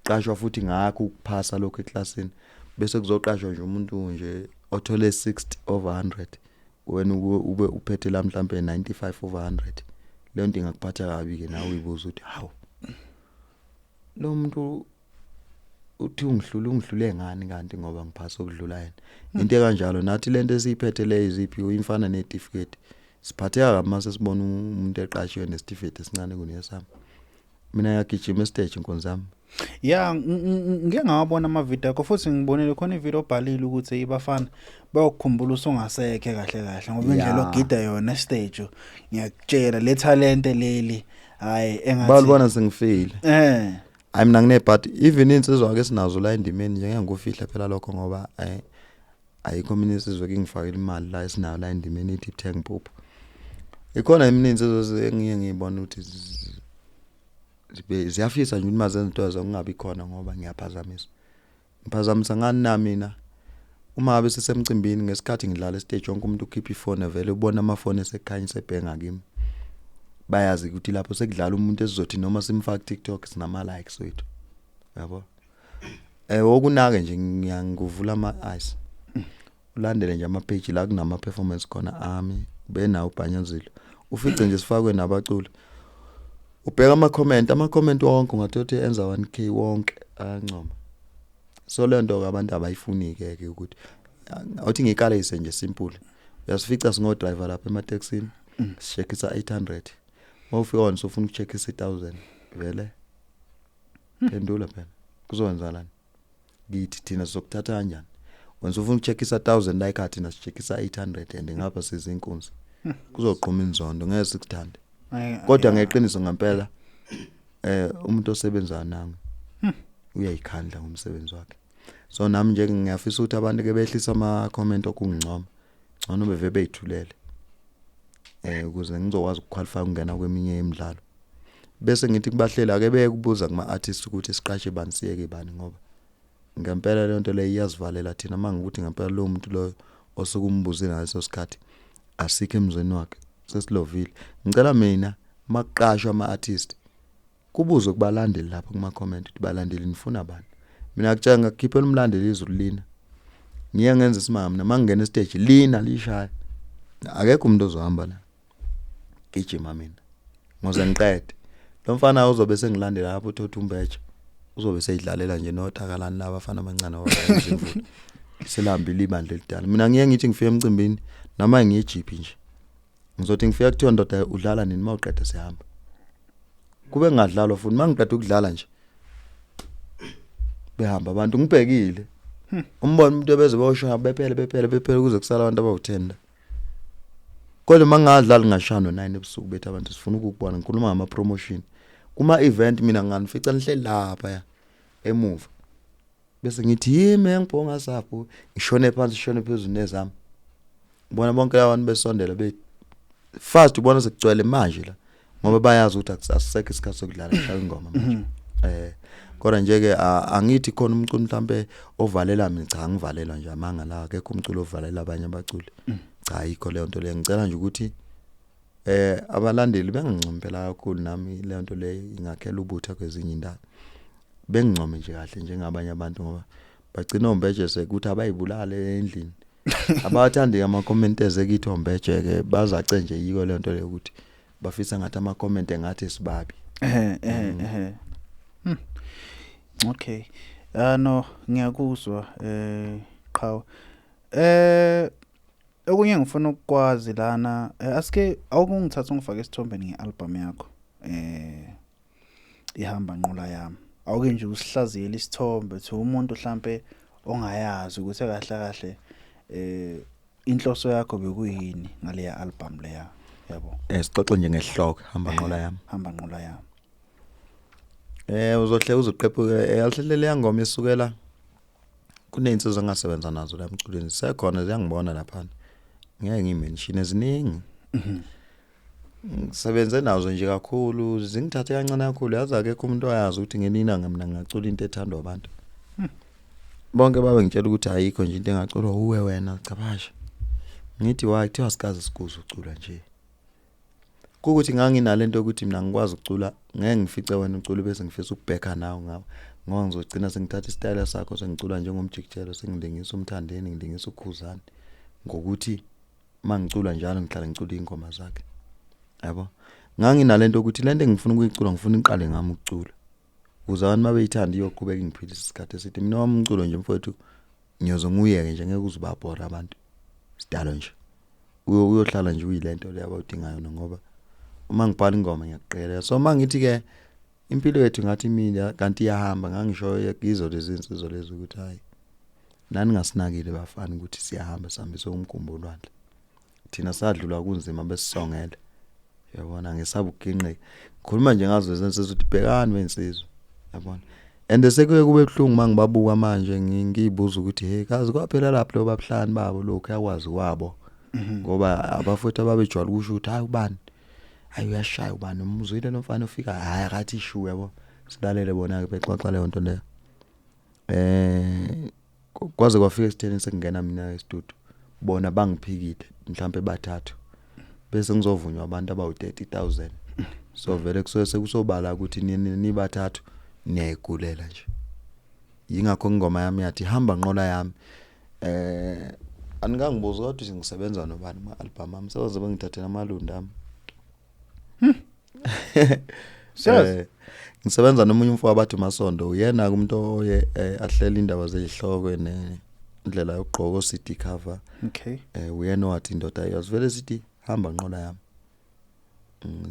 qashwa futhi ngakho ukuphasa lokho eclassini bese kuzoqashwa nje umuntu nje othole 60 over 100 wena ube uphethe la mhlambe 95 over 100. Leyo nto ingakuphatha kabi ke nawe uyibuza ukuthi hawu lo muntu uthi ungihlule ngani kanti ngoba ngiphasa okudlula yena. Into ekanjalo nathi lento esiyiphethe le iziphi imfana necertificate siphatheka kabi mase sibona umuntu eqashiwe nesitifiketi esincane kunesami. Mina ngiyagijima estage inkonzo yami. Ya, ngike ngawabona ama-video akho futhi ngibonile khona ivideo obhalile ukuthi ibafana bayokukhumbula usungasekhe kahle kahle ngoba indlela ogida yona stage ngiyakutshela le talente leli hayi engathi balibona sengifile. Hayi mina nginebhadi even insizwa ke sinazo la endimeni nje ngeke ngikufihla phela lokho ngoba ayikho mina insizwa ke ngifakela imali la esinayo la endimeni ithi thenga impuphu. Ikhona mina insizwa engiye ngiyibona ukuthi ziyafisa nje ukuthi mazenze into zazo kungabi khona ngoba ngiyaphazamisa. Ngiphazamisa ngani na mina? Uma ngabe sisemcimbini ngesikhathi ngidlala estage wonke umuntu ukhipha ifoni vele ubona amafoni esekhanyisa ebhenga kimi. Bayazi ukuthi lapho sekudlala umuntu esizothi noma simfaka TikTok sinama likes wethu. Yabo? Okunake nje ngiyangivula ama eyes. Ulandele nje ama page la kunama performance khona ami benawo ubhanyazilo. Ufice nje sifakwe nabaculi. Ubheka ama comment wonke ungathothi enza 1k wonke ayancoma. So le nto abantu abayifuni ke ke ukuthi awuthi ngikalise nje simple. Uyasifica singo driver lapha emataxini sishekisa 800. Mawufika wona sofuna ukucheckisa 1000 vele. Phendula phela. Kuzokwenzalani? Kithi thina sizokuthatha kanjani? Wena ufuna ukucheckisa 1000 la ekhaya thina sicheckisa 800 and ngapha sizinkunzi. Kuzoqhuma inzondo ngeke sikuthande. Kodwa ngeqiniso ngempela umuntu osebenzayo nami uyayikhandla ngomsebenzi wakhe. So nami nje ngiyafisa ukuthi abantu ke behlisa ama comment okungincoma ngcono beve beyithulele ukuze ngizokwazi ukuqualify ukungena kweminye imidlalo. Bese ngithi kubahleli ake bekubuza kuma artists ukuthi siqashe bani siyeke bani ngoba ngempela le nto le iyazivalela thina mangukuthi ngempela lo muntu loyo osukumbuzile ngaleso sikhathi asikho emzweni wakhe sesilovile. Ngicela mina makuqashwa ama artist kubuzwe kubalandeli lapha kuma comment ukuthi balandeli nifuna bani. Mina ngikutshela ngakukhiphela umlandeli izulu lina. Ngiye ngenza isimanga mina mangingena estage lina lishaya. Akekho umuntu ozohamba la. Gijima mina. Ngoze ngiqede. Lo mfana uzobe sengilandela lapho uthotha umbeje. Uzobe seyidlalela nje notakalani laba abafana abancane ababayizimvula. Selambile ibandla elidala. Mina ngiye ngithi ngifika emcimbini noma ngiyijeep nje. Ngizothi ngifika kuthiwa ndoda udlala nini mawuqeda sihamba. Kube ngadlalwa futhi mangiqeda ukudlala nje. Behamba abantu ngibhekile. Umbona umuntu ebeze boshaya bephele bephele bephele kuze kusala abantu abawu10 la. Kodwa mangadlali ngashaya no9 ebusuku bethu abantu sifuna ukukubona ngikhuluma ngama promotion. Kuma event mina nganifica nihleli lapha ya emuva. Bese ngithi yimi engibhonga sapho ngishone phansi shone phezulu nezami. Ubona bonke abantu besondela be fast ubona sekugcwele manje la ngoba bayazi ukuthi akusekho isikhathi sokudlala shaya ingoma manje. Kodwa nje ke angithi khona umculo mhlambe ovalela mina cha ngivalelwa nje amanga la akekho umculo ovalela abanye abaculi. Cha ayikho leyo nto leyo ngicela nje ukuthi abalandeli bengincomi phela kakhulu nami leyo nto leyo ingakhela ubutha kwezinye indawo. Bengincome nje kahle njengabanye abantu ngoba bagcina ombeje sekuthi abayibulale endlini. Abathandi ama comment ezekithi ombeje ke bazace nje yiko le nto leyo ukuthi bafisa ngathi ama comment engathi sibabi. Okay. No ngiyakuzwa qhawe. Okunye ngifuna ukukwazi lana asike awukungithatha ungifake isithombeni ngealbum yakho ihamba nqola yami. Awuke nje usihlaziyele isithombe thi umuntu mhlambe ongayazi ukuthi kahle kahle inhloso yakho bekuyini ngale album leya yabo. Sixoxe nje ngehloko hamba nqola yami. Hamba nqola yami. Uzohle uzoqephuka yahlele leya ngoma isukela kunezinsizwa engasebenza nazo la emculweni sekhona ziyangibona lapha. Ngeke ngimention eziningi. Ngisebenze nazo nje kakhulu zingithathe kancane kakhulu yazi akekho umuntu oyazi ukuthi ngenina mina ngacula into ethandwa abantu. Bonke babe ngitshela ukuthi ayikho nje into engaculwa uwe wena cabasha. Ngithi why kuthiwa sikaze sikuze ucula nje. Kukuthi nganginalento ukuthi mina ngikwazi ukucula ngeke ngifice wena ucula bese ngifisa ukubheka nawe ngawe ngoba ngizogcina sengithatha isitayela sakho sengicula njengomjikijelo sengilingisa umthandeni ngilingisa ukhuzani ngokuthi mangicula njalo ngihlala ngicula ingoma zakhe yabo. Nganginalento ukuthi lento engifuna ukuyicula ngifuna iqale ngami ukucula ukuze abantu mabeyithanda iyoqhubeka ingiphilise isikhathi eside. Mina wami umculo nje mfowethu ngiyoze nguyeke nje ngeke uzubabhora abantu sidalo nje uyohlala nje uyilento le abawudingayo ngoba uma ngibhala ingoma ngiyakuqelela. So uma ngithi ke impilo yethu ngathi mina kanti iyahamba ngangisho yizo lezi insizwa lezi ukuthi hayi nani ngasinakile bafana ukuthi siyahamba sihambise umkhumbi olwandle thina sadlula kunzima besisongele yabona ngesaba ukuginqika ngikhuluma nje ngazo lezi ukuthi bhekani wensizwa yabona. And sekuye kube buhlungu mangibabuka manje ngiyibuza ukuthi hey kazi kwaphela lapho lo babuhlani babo lokhu yakwazi kwabo ngoba abafowethu ababejwayele ukusho ukuthi hayi ubani hayi uyashaya ubani umzwile lo mfana ufika hayi akathi ishu yabo silalele bona ke bexoxa leyo nto leyo. Kwaze kwafika esitheni sekungena mina e-studio bona bangiphikile mhlambe bathathu bese ngizovunywa abantu abawu 30000 so vele kusuke sekusobala ukuthi nibathathu niyayigulela nje. Yingakho ingoma yami yathi hamba nqola yami. Anikangibuza kodwa ngisebenza nobani ama album ami sebaze bengithathela amalunda ami. Serious? Ngisebenza nomunye umfo abathi Masondo uyena umuntu oye ahlela indaba zezihloko nendlela yokugqoka CD cover. Okay. Uyena wathi indoda ayazivele sithi hamba nqola yami.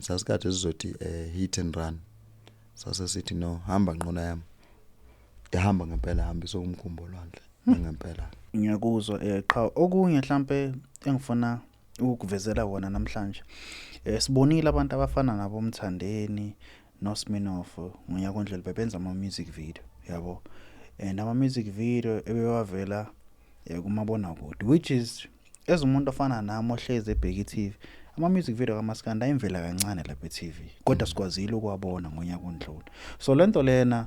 Sasikade sizothi hit and run. Sase sithi no hamba nqola yami. Yahamba ngempela hambisa umkhumbi olwandle ngempela. Ngiyakuzwa qha okunye mhlambe engifuna ukukuvezela wona namhlanje. Sibonile abantu abafana nabo Mthandeni noSminoff ngonyaka ondlule bebenza ama music video yabo. And ama music video ebewavela kumabona kude which is as umuntu ofana nami ohleze ebheka iTV ama music video kaMaskandi ayimvela kancane lapha eTV kodwa sikwazile ukwabona ngonyaka ondlule. So lento lena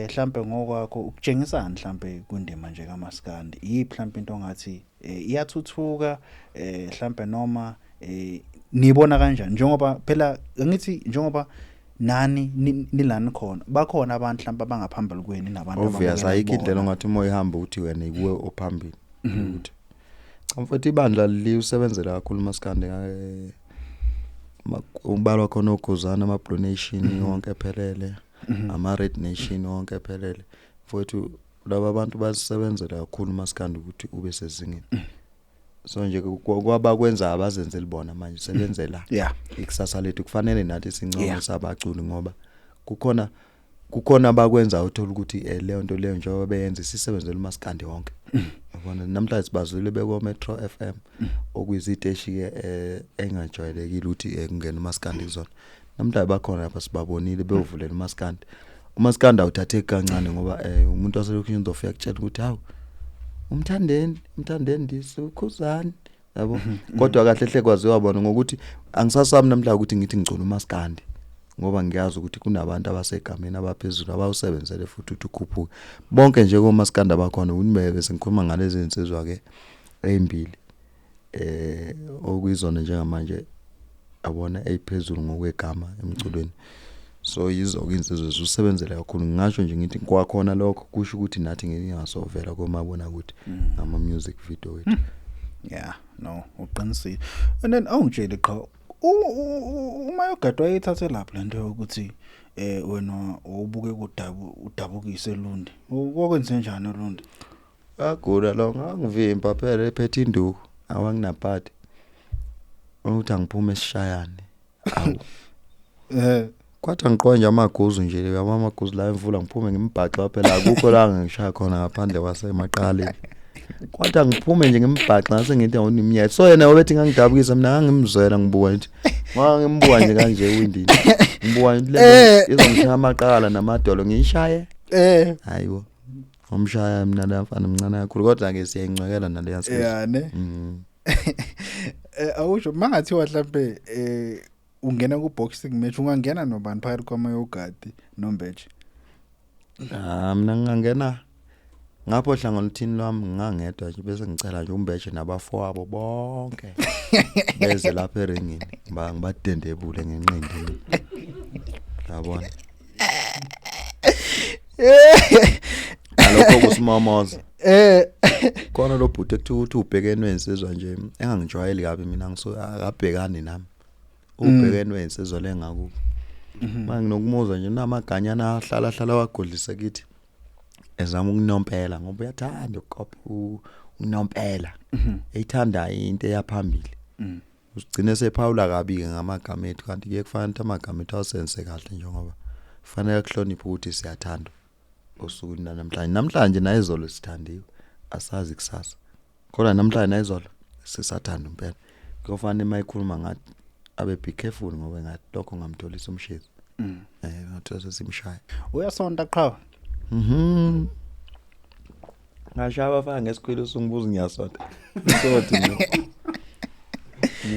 mhlambe ngokwakho ukutshengisana mhlambe kundima nje kaMaskandi yiphi mhlambe into ongathi iyathuthuka mhlambe noma nibona kanjani njengoba phela ngithi njengoba nani nilani khona bakhona abantu mhlambe abangaphambili kweni nabantu obvious ayikho indlela ongathi uma uhamba uthi wena ikuwe ophambili ukuthi cha mfowethu ibandla liusebenzela kakhulu maskandi ubalwa khona okhuzana ama Blue Nation wonke ephelele ama Red Nation wonke ephelele mfowethu laba abantu basebenzela kakhulu maskandi ukuthi ube sezingeni. So nje kwabakwenza abazenzeli bona manje sebenzela ikusasa lethu kufanele nathi sincome sabaculi ngoba kukhona abakwenza uthola ukuthi leyo nto leyo njengoba beyenza sisebenzela umaskandi wonke. Yabona namhlanje sibazwile beko Metro FM okuyiziteshi ke engajwayelekile ukuthi kungena umaskandi kuzona. Namhlanje bakhona lapha sibabonile beyovulela umaskandi. Umaskandi awuthathe kancane ngoba umuntu waselokhu uzofika kutshela ukuthi hawu umthandeni ndisukhuzani yabo kodwa kahle hle kwaziwa bona ngokuthi angisasami namhlanje ukuthi ngithi ngicula umaskandi ngoba ngiyazi ukuthi kunabantu abasegameni abaphezulu abawusebenzele futhi ukuthi ukhuphuke bonke nje komaskandi abakhona unibebe sengikhuluma ngalezi insizwa ke ezimbili okuyizona njengamanje abona eyiphezulu ngokwegama emculweni. So yizo insizwe zisebenzela kakhulu ngingasho nje ngithi kwakhona lokho kusho ukuthi nathi ngingasovela komabona ukuthi ngama music video wethu. Yeah no uqinisile. And then awungitshele qha uma yogadwa ayithathe lapha lento ukuthi wena ubuke udabukise eLundi okwenze njani eLundi? Agula lo ngangivimba phela ephethe induku awanginaphathi ukuthi angiphume esishayane awu kwathi angiqoqa nje amaguzu nje amaguzu la emvula ngiphume ngimbhaxa phela akukho la ngishaya khona ngaphandle kwasemaqaleni. Kwathi angiphume nje ngimbhaxa ngase ngithi awunimnyethe so yena obethi ngangidabukisa mina ngangimzwela ngibuka nje ngangimbuka nje kanje ewindini. Ngibuka le izongishaya amaqala namadolo ngiyishaye. Hayibo. Ngomshaya mina la mfana mncane kakhulu kodwa ke siyayincwekela naleya skills. Yeah ne. Awusho mangathiwa mhlambe ungena ku boxing match ungangena nobani phakathi kwamaYogati noMbeje? Ah, mina ngingangena ngapho hlangothini lwami ngingangedwa nje, bese ngicela nje uMbeje nabafowabo bonke beze lapha eringini, ngibadendebule ngenqindi, yabona, nalokho kusimomoza. Khona lo bhuti ekuthiwa ukuthi ubhekene wensizwa nje engangijwayeli kabi mina, ngiso akabhekani nami, ubhekene wensizwa lengakubo. Manje nginokumuzwa nje namaganyana ahlala hlala wagodlisa kithi ezama ukunompela, ngoba uyathanda ukukopha, ukunompela, eyithanda into eyaphambili, usigcine sephawula kabi ke ngamagama ethu, kanti kuye kufanele ukuthi amagama ethu asenze kahle, njengoba kufanele kuhloniphe ukuthi siyathandwa osukwini namhlanje. Namhlanje nayizolo sithandiwe, asazi kusasa, kodwa namhlanje nayizolo sisathanda impela. Kuyofanele mayikhuluma ngathi abe be careful, ngoba ngathi lokho ngamtholisa umshizo, ngathola sesimshaya. Uyasonta qhawe? Mhm. Ngashaya abafana ngesikhwelo, usungibuza ngiyasonta. Sothi no.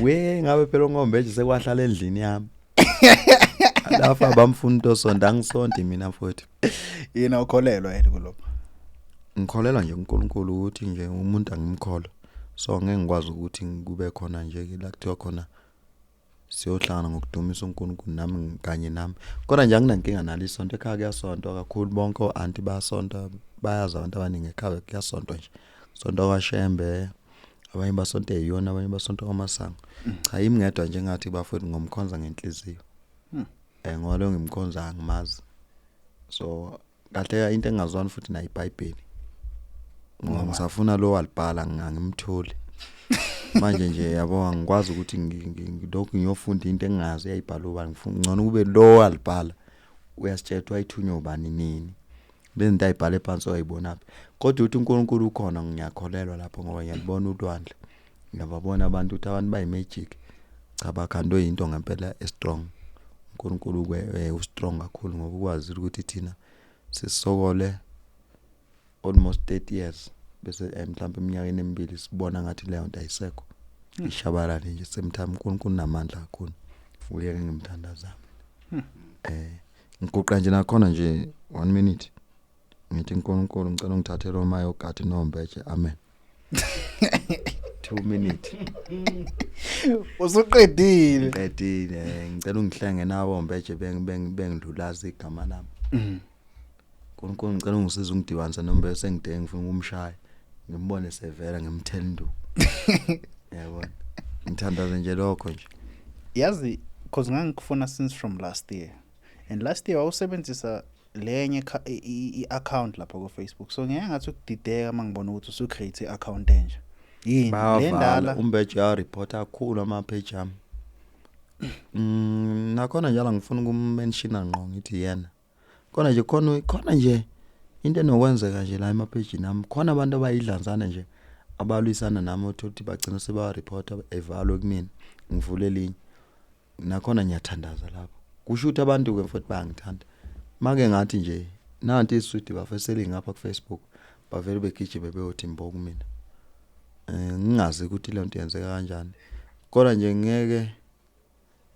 We ngabe phela ngombeje sekwahlala endlini yami. Lafa bamfuna into sonta, angisonti mina mfowethu. Yena ukholelwa yini kulokho? Ngikholelwa nje uNkulunkulu, ukuthi nje umuntu angimkholwa. So ngeke ngikwazi ukuthi kube khona nje la kuthiwa khona siyohlangana ngokudumisa uNkulunkulu nami kanye nami. Kodwa nje anginankinga nalo isonto, ekhaya kuyasontwa kakhulu, bonke o-aunty bayasonta, bayazi abantu abaningi ekhaya kuyasontwa nje. Sonto kwaShembe, abanye basonta eyona, abanye basonta kwaMasango. Cha, yimi ngedwa nje ngathi bafowethu ngomkhonza ngenhliziyo. Ngoba lo ngimkhonza angimazi. So kahle into engazwani futhi nayo iBhayibheli. Ngoba ngisafuna lo walibhala ngingimtholi. Manje nje yabo angikwazi ukuthi ngilokhu ngiyofunda into engingazi eyayibhala ubani, ngifuna ngcono kube lo walibhala uyasitshela ukuthi wayithunywa ubani nini. Lezinto ayibhale phansi oyibonaphi. Kodwa ukuthi uNkulunkulu ukhona ngiyakholelwa lapho, ngoba ngiyalibona ulwandle. Ngiyababona abantu ukuthi abantu bayimagic. Cha, bakhandwe into ngempela e-strong. uNkulunkulu ke u-strong kakhulu, ngoba ukwazi ukuthi thina sisokole almost 30 years, bese mhlawumbe eminyakeni emibili sibona ngathi leyo nto ayisekho, ishabalale nje. Same time uNkulunkulu unamandla kakhulu, uyeke ngimthandaza mina. Ngiguqa nje nakhona nje 1 minute, ngithi uNkulunkulu ngicela ungithathele oMayogati noMbeje, amen. 2 minutes. Usuqedile. Qedile, ngicela ungihlenge nabo Mbeje beng beng bengidlulaza igama lami. uNkulunkulu ngicela ungisize ungidibanise noMbeje, sengide ngifuna ukumshaya, ngimbone sevela ngimthela induku. Yabona. Ngithandaza nje lokho nje. Yazi, cause ngangikufuna since from last year. And last year wawusebenzisa lenye i-account lapha ku Facebook. So ngeke ngathi ukudideka mangibona ukuthi usu create i-account entsha. Yini le Bayavala ndala? uMbeje ya-report kakhulu ama page ami. Nakhona njalo ngifuna ukumentiona ngqo ngithi yena. Khona nje khona nje into enokwenzeka nje la ema-page nami, khona abantu abayidlanzana nje abalwisana nami, othothi bagcina seba report evalwe kumina, ngivule elinye. Nakhona ngiyathandaza lapho. Kusho ukuthi abantu ke mfowethu bayangithanda. Make ngathi nje nanti iswidi bafeseli ngapha ku Facebook, bavele begijime beyothi mbo kumina. Ngingazi ukuthi le nto yenzeka kanjani. Kodwa nje ngeke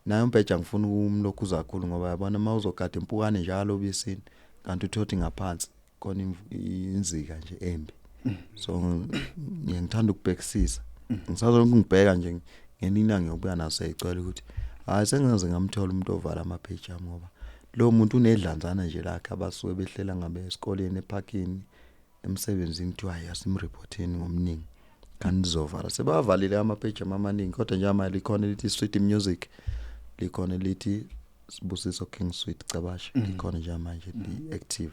naye uMbeje ngifuna ukumlokhuza kakhulu, ngoba yabona mawuzogada impukane njalo obisini kanti uthothi ngaphansi khona inzika nje embi. So ngiye ngithanda ukubhekisisa. Ngisazolokhu ngibheka nje, ngelinye ilanga ngiyobuya naso seyicela ukuthi hayi, sengaze ngamthola umuntu ovala ama page ami, ngoba lo muntu unedlanzana nje lakhe abasuke behlela ngabe esikoleni, eparkini, emsebenzini, kuthiwa hayi, asimreporteni ngomningi kanti lizovala. Sebavalile ama page amaningi, kodwa nje ama likhona elithi Sweet Music, likhona elithi Sibusiso King Sweet Cabashe, likhona nje manje li active.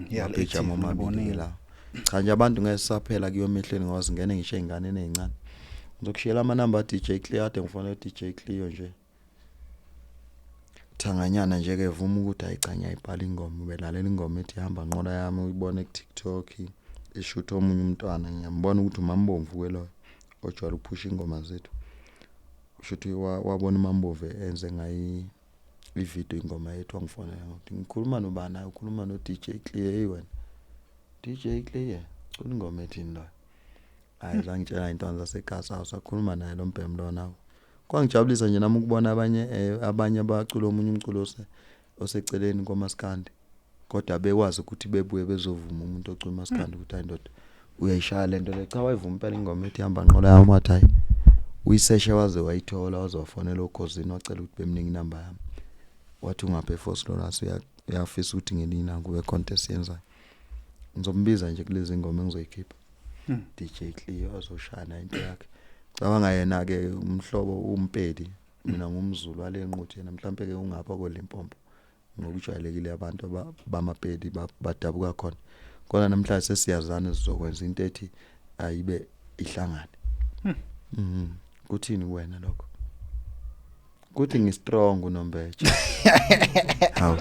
Yeah, ama page ami active, omabili ke ngibonile. lawo. Cha nje, abantu ngeke sisaphela kuyo emehlweni, ngoba singene ngisho ey'nganeni ey'ncane. Ngizokushiyela amanamba a-DJ Cleo, ade ngifone DJ Cleo nje. Thanganyana nje ke vuma ukuthi hayi cha, ngiyayibhala ingoma, ubelalela ingoma ethi hamba nqola yami, uyibone ku TikTok eshutha omunye umntwana, ngiyambona ukuthi uMambomvu ke loyo ojwayele ukuphusha ingoma zethu. Kusho ukuthi wabona uMambomvu enze ngayi Ivideo ingoma yethu, wangifonela ngokuthi ngikhuluma nobani, hayi ukhuluma no DJ Clear. Hey wena DJ Clear, cula ingoma ethini lo? Hayi, zangitshela intwana zaseKasi, sakhuluma naye lo mbhemu lona. Kwangijabulisa nje nami ukubona abanye abacula omunye umculo oseceleni komaskandi, kodwa bekwazi ukuthi bebuye bezovuma umuntu ocula umaskandi ukuthi hayi ndoda, uyayishaya lento le. Cha, wayivuma impela ingoma ethi Hamba Nqola Yami. Wathi hayi, uyiseshe waze wayithola, waze wafonela okhosini, wacela ukuthi bemnike inamba yami. Wathi ungapha eVosloorus, uyafisa ukuthi ngelinye ilanga kube khona esiyenzayo. Ngizombiza nje kulezi ngoma engizoyikhipha, DJ Cleo, azoshaya naye into yakhe. Cabanga yena ke umhlobo umpedi, mina ngumZulu wale Nquthu, yena mhlambe ke ungapha koLimpopo. Ngokujwayelekile abantu bamapedi badabuka khona, kodwa namhlanje sesiyazana, sizokwenza into ethi ayibe ihlangane. Kuthini kuwena lokho? Kuthi ngistrong uNombeje. Hawu,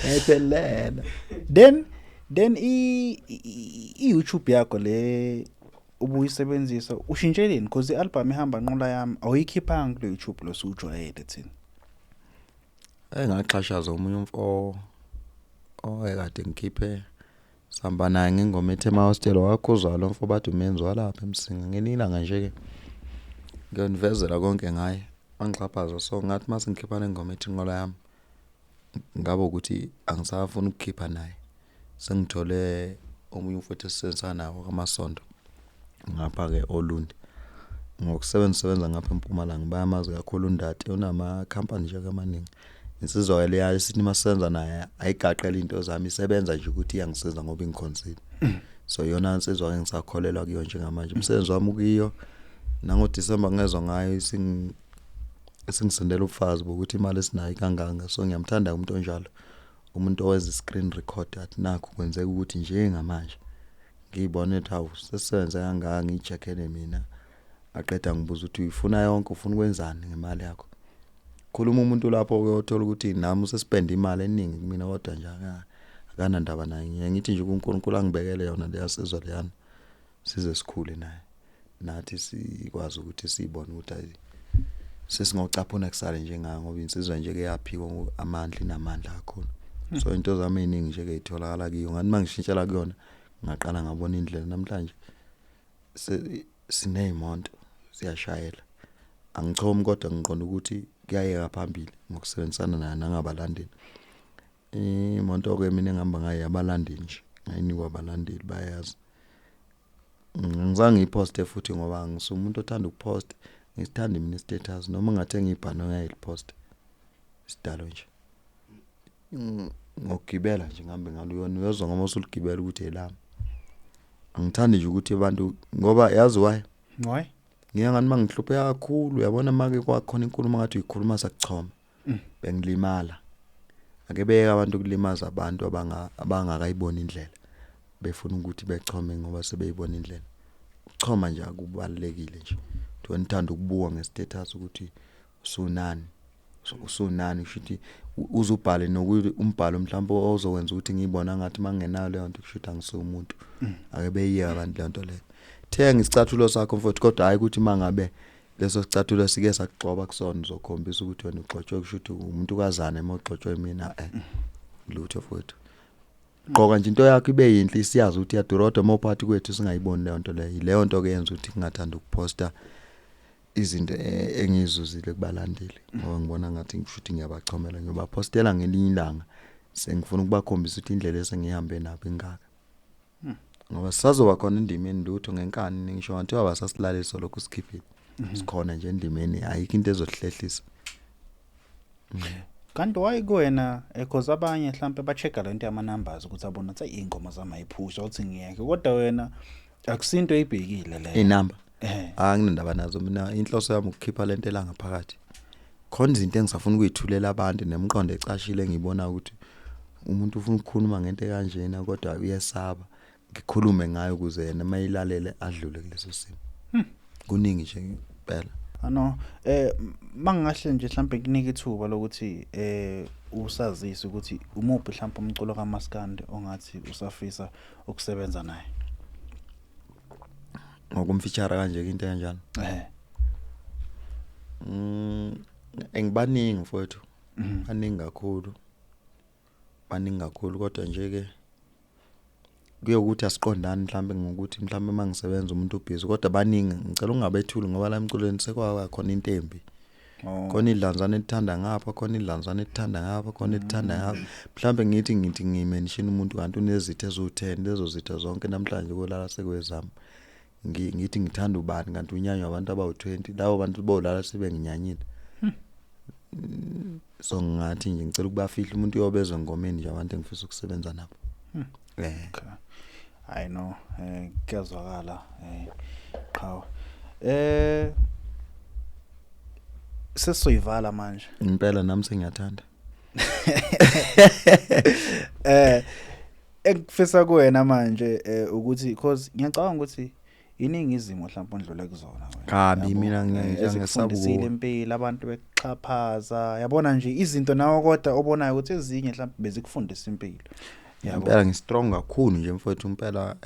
ephelele. Then i YouTube yakho le ubuyisebenzisa ushintsheleni? Because ialbum Ihamba Nqola Yami awuyikhiphanga kule YouTube lo sujwayele thina. Engaxhashaza omunye umfo owayekade ngikhiphe sihamba naye ngengoma ethi Emahostela, wakhuzwa lo mfo, bathi umenzi walapha eMsinga. Ngelinye ilanga nje ke ngiyonivezela konke ngaye, wangixhaphaza. So ngathi mase ngikhipha le ngoma ethi Nqola Yami, ngabe ukuthi angisafuni ukukhipha naye, sengithole omunye umfowethu esisebenzisana nawo kaMasondo ngapha ke oLundi, ngokusebenza sebenza ngapha eMpumalanga, bayamazi kakhulu uNdati, unama company nje amaningi. Insizwa ke leya esithi masenza naye ayigaqela into zami, isebenza nje ukuthi iyangisiza ngoba ingikhonsile. So iyona insizwa ke ngisakholelwa kuyo njengamanje, umsebenzi wami kuyo. Nango December ngezwe ngayo isingisendela ubufazi bokuthi imali esinayo kanganga. So ngiyamthanda umuntu onjalo, umuntu owenza screen record athi nakho kwenzeka ukuthi njengamanje ngiyibone ukuthi hawu, sesisebenze kangaka, ngiyicheckele mina. Aqeda ngibuza ukuthi uyifuna yonke, ufuna ukwenzani ngemali yakho? Khuluma umuntu lapho uyothola ukuthi nami usespend imali eningi kumina, kodwa nje akanandaba naye. Ngiye ngithi nje kuNkulunkulu angibekele yona leyasizwa leyana, size sikhule naye nathi, sikwazi ukuthi sibone ukuthi ayi, sesingocaphuna kusale njengayo, ngoba insizwa nje ke yaphikwa amandla, inamandla kakhulu. So into zami eziningi nje ke itholakala kiyo. Ngathi mangishintshela kuyona, ngaqala ngabona indlela. Namhlanje sineyimoto, siyashayela, angichomi, kodwa ngiqonda ukuthi kuyayeka phambili ngokusebenzisana naye nangabalandeli. Imoto ke mina engihamba ngayo yabalandeli nje, ngayinikwa abalandeli, bayazi. Ngizange ngiyiposte futhi ngoba ngisumuntu othanda ukupost, ngisithanda mina status, noma ngathenga ibhano ngayilipost sidalo nje. Ngokugibela nje ngihambe ngalo, yona uyozwa ngoba usuligibela ukuthi elami. Angithandi nje ukuthi abantu, ngoba yazi why? Why? Ngiya ngani mangihlupheka kakhulu, uyabona, make kwakhona inkulumo ngathi uyikhuluma sakuchoma, bengilimala. Ake beyeke abantu ukulimaza abantu abangakayiboni indlela, befuna ukuthi bechome ngoba sebeyibona indlela. Ukuchoma nje akubalekile nje. Ukuthi wena uthanda ukubuka ngestatus ukuthi usunani, usunani, kusho ukuthi uzubhale nokuthi umbhalo mhlawumbe ozokwenza ukuthi ngiyibona ngathi mangenayo leyo nto, kusho ukuthi angisumuntu. Ake beyiyeke abantu leyo nto leyo. Thenga isicathulo sakho mfowethu, kodwa hayi ukuthi mangabe leso sicathulo sike sakugxoba kusona uzokhombisa ukuthi wena ugxotshwe, kusho ukuthi umuntu kazana uma ugxotshwe mina. Lutho mfowethu, gqoka nje into yakho ibe yinhle, siyazi ukuthi iyadura, kodwa uma uphakathi kwethu singayiboni leyo nto leyo. Leyo nto ke yenza ukuthi ngingathanda ukuposta izinto engizuzile kubalandeli, ngoba ngibona ngathi ngisho ukuthi ngiyabachomela. Ngiyobapostela ngelinye ilanga sengifuna ukubakhombisa ukuthi indlela esengihambe nabo ingaka, ngoba sisazoba khona endimeni. Lutho ngenkani, ngisho ngathiwa basasilalisa lokhu sikhiphile, sikhona nje endimeni, ayikho into ezohlehlisa. Kanti why kuwena? Because abanye mhlambe ba-check-a lento yama numbers ukuthi abona ukuthi iy'ngoma zami ayiphusha, uthi ngiyeke, kodwa wena akusinto oyibhekile leyo. Inamba? Eh. Anginandaba nazo mina. Inhloso yami ukukhipha lento la ngaphakathi. Khona izinto engisafuna ukuyithulela abantu nemiqondo ecashile engibona ukuthi umuntu ufuna ukukhuluma ngento kanjena kodwa uyesaba ngikhulume ngayo, ukuze yena mayilalele adlule kuleso simo. Kuningi nje impela. Ano mangahle nje mhlambe kunike ithuba lokuthi usazise ukuthi umuphi mhlambe umculo kaMaskandi ongathi usafisa ukusebenza naye. Ngokumfeature kanje, into kanjalo? Eh. Engibaningi mfowethu. Baningi kakhulu. Baningi kakhulu kodwa nje ke kuyokuthi asiqondani mhlambe ngokuthi mhlambe mangisebenza umuntu ubhizi, kodwa baningi, ngicela ungabethuli ngoba la emculweni sekwaba khona into embi. Oh. Khona idlanzana elithanda ngapha, khona idlanzana elithanda ngapha, khona elithanda ngapha. Mhlambe ngithi ngimention umuntu kanti unezitha eziwu10, lezo zitha zonke namhlanje kolala sekwezami. Ngithi ngithanda ubani kanti unyanywa abantu abawu20, labo bantu bolala sibe nginyanyile. So ngathi nje ngicela ukubafihla, umuntu uyobezwa ngomeni nje abantu engifisa ukusebenza nabo. Okay. I know, kuyazwakala, qhawe. Sesizoyivala manje. Impela nami sengiyathanda. Engifisa kuwena manje ukuthi because ngiyacabanga ukuthi iningi izimo mhlawumbe ondlule kuzona wena. Kabi, Yabo, mina ngisaba ezikufundisile ukuwa. impilo, abantu bekuxhaphaza, yabona nje izinto nawe kodwa obonayo ukuthi ezinye mhlawumbe bezikufundisa impilo. Yabo. Impela ngistrong kakhulu nje mfowethu, impela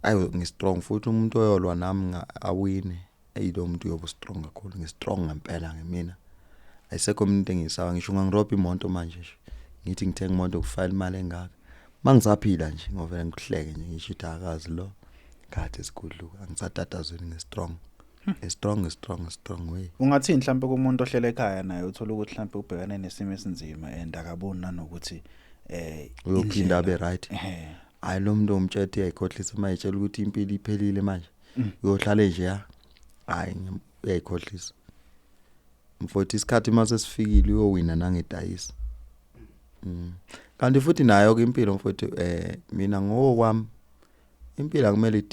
ayo ngistrong futhi umuntu oyolwa nami awine, eyilo umuntu uyoba strong kakhulu. Ngistrong ngempela ngemina, ayisekho umuntu engiyisawa. Ngisho ungangirobha imoto manje nje, ngithi ngithenga imoto kufile imali engaka, mangisaphila nje ngovela ngikuhleke nje, ngisho ukuthi akazi lo kade sigudluka, angisatatazeli. Ngistrong, ngistrong, strong, strong way. Ungathini mhlawumbe kumuntu ohlele ekhaya naye uthola ukuthi mhlawumbe ubhekane nesimo esinzima and akaboni nanokuthi uyophinda abe right? Ehhe. Hayi, lo muntu omtshethe uyayikhohlisa uma etshela ukuthi impilo iphelile manje, uyohlala nje ya. Hayi, uyayikhohlisa mfowethu, isikhathi mase sifikile uyowina nangedayisi. Kanti futhi nayo ke impilo mfowethu, mina ngokwami impilo akumele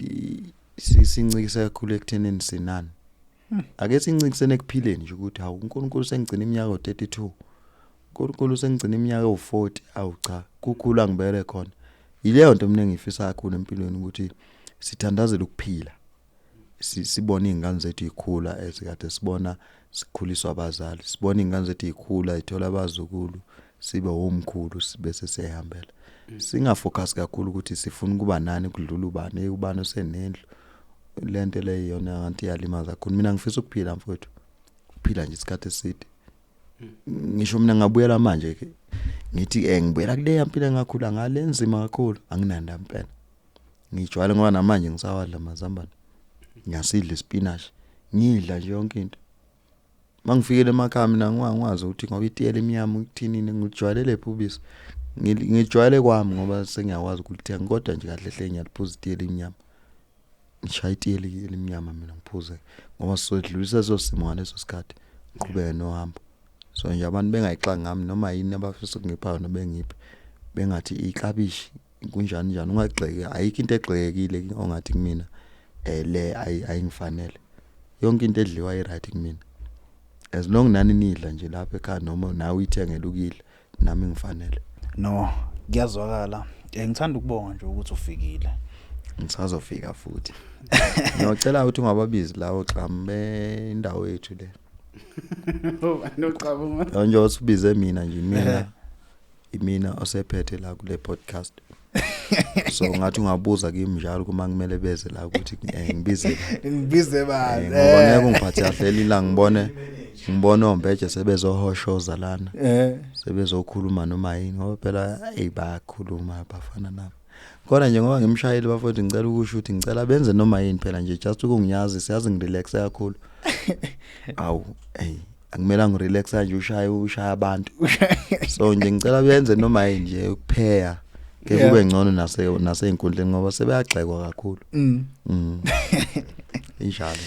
sincikise kakhulu ekuthenini sinani. Ake sincikisene ekuphileni nje, ukuthi hawu, uNkulunkulu sengigcina iminyaka u32, uNkulunkulu sengigcina iminyaka u40, awu cha, kukhulu angibele khona. Yileyo nto mina engifisa kakhulu empilweni, ukuthi sithandazele ukuphila, sibone izingane zethu ikhula ezikade sibona sikhuliswa abazali, sibone izingane zethu ikhula ithola abazukulu, sibe omkhulu, sibe sesiyahambela. Singafocus kakhulu ukuthi sifuna ukuba nani kudlula ubani, ubani osenendlu. Lento le iyona ngathi iyalimaza kakhulu. Mina ngifisa ukuphila mfowethu, ukuphila nje isikhathi eside. Ngisho mina ngabuyela manje ke ngithi ngibuyela kule impilo engakhula ngale nzima kakhulu, anginanda impela, ngijwayele ngoba namanje ngisawadla amazambane, ngiyasidla ispinach, ngidla nje yonke into. Mangifikele emakhaya mina ngingwazi ukuthi ngoba itiyela emnyama ukuthini, ngijwayele phi ubisi, ngijwayele kwami ngoba sengiyakwazi ukulithenga, kodwa nje kahle hle ngiyaliphuza itiyela emnyama, ngishaya itiyela elimnyama mina ngiphuze ngoba sodlulisa leso simo ngaleso sikhathi, ngiqhubeke nohambo. So nje abantu bengayixaki ngami, noma yini abafisa ukungipha yona bengiphe, bengathi iklabishi kunjani njani, ungagxeki, ayikho into egxekekile ongathi kumina le ayingifanele. Yonke into edliwa i-right kumina, as long nani nidla nje lapha ekhaya noma nawe uyithengele ukudla, nami ngifanele. No, kuyazwakala. Ngithanda ukubonga nje ukuthi ufikile. Ngisazofika futhi. Ngiyocela ukuthi ungababizi lawo xambe indawo yethu le. Noqabuma. Nje usibize mina nje, mina imina osephethe la kule podcast, so ngathi ungabuza kimi njalo kuma kumele beze la ukuthi ngibize. Ngibize bani? Ngoba ngeke ungiphathe kahle la, ngibone ombeje sebezohoshoza lana, sebezokhuluma noma yini, ngoba phela hey bayakhuluma abafana nabo. Kodwa nje ngoba ngimshayeli bafowethu, ngicela ukusho ukuthi ngicela benze noma yini phela nje just ukungiyazi, siyazi ngirelax kakhulu. Awu hey, akumele ngirelax nje, ushaya abantu. So nje ngicela benze noma yini nje ukupheya ke kube ngcono nasey'nkundleni ngoba sebeyagxekwa kakhulu. Injalo.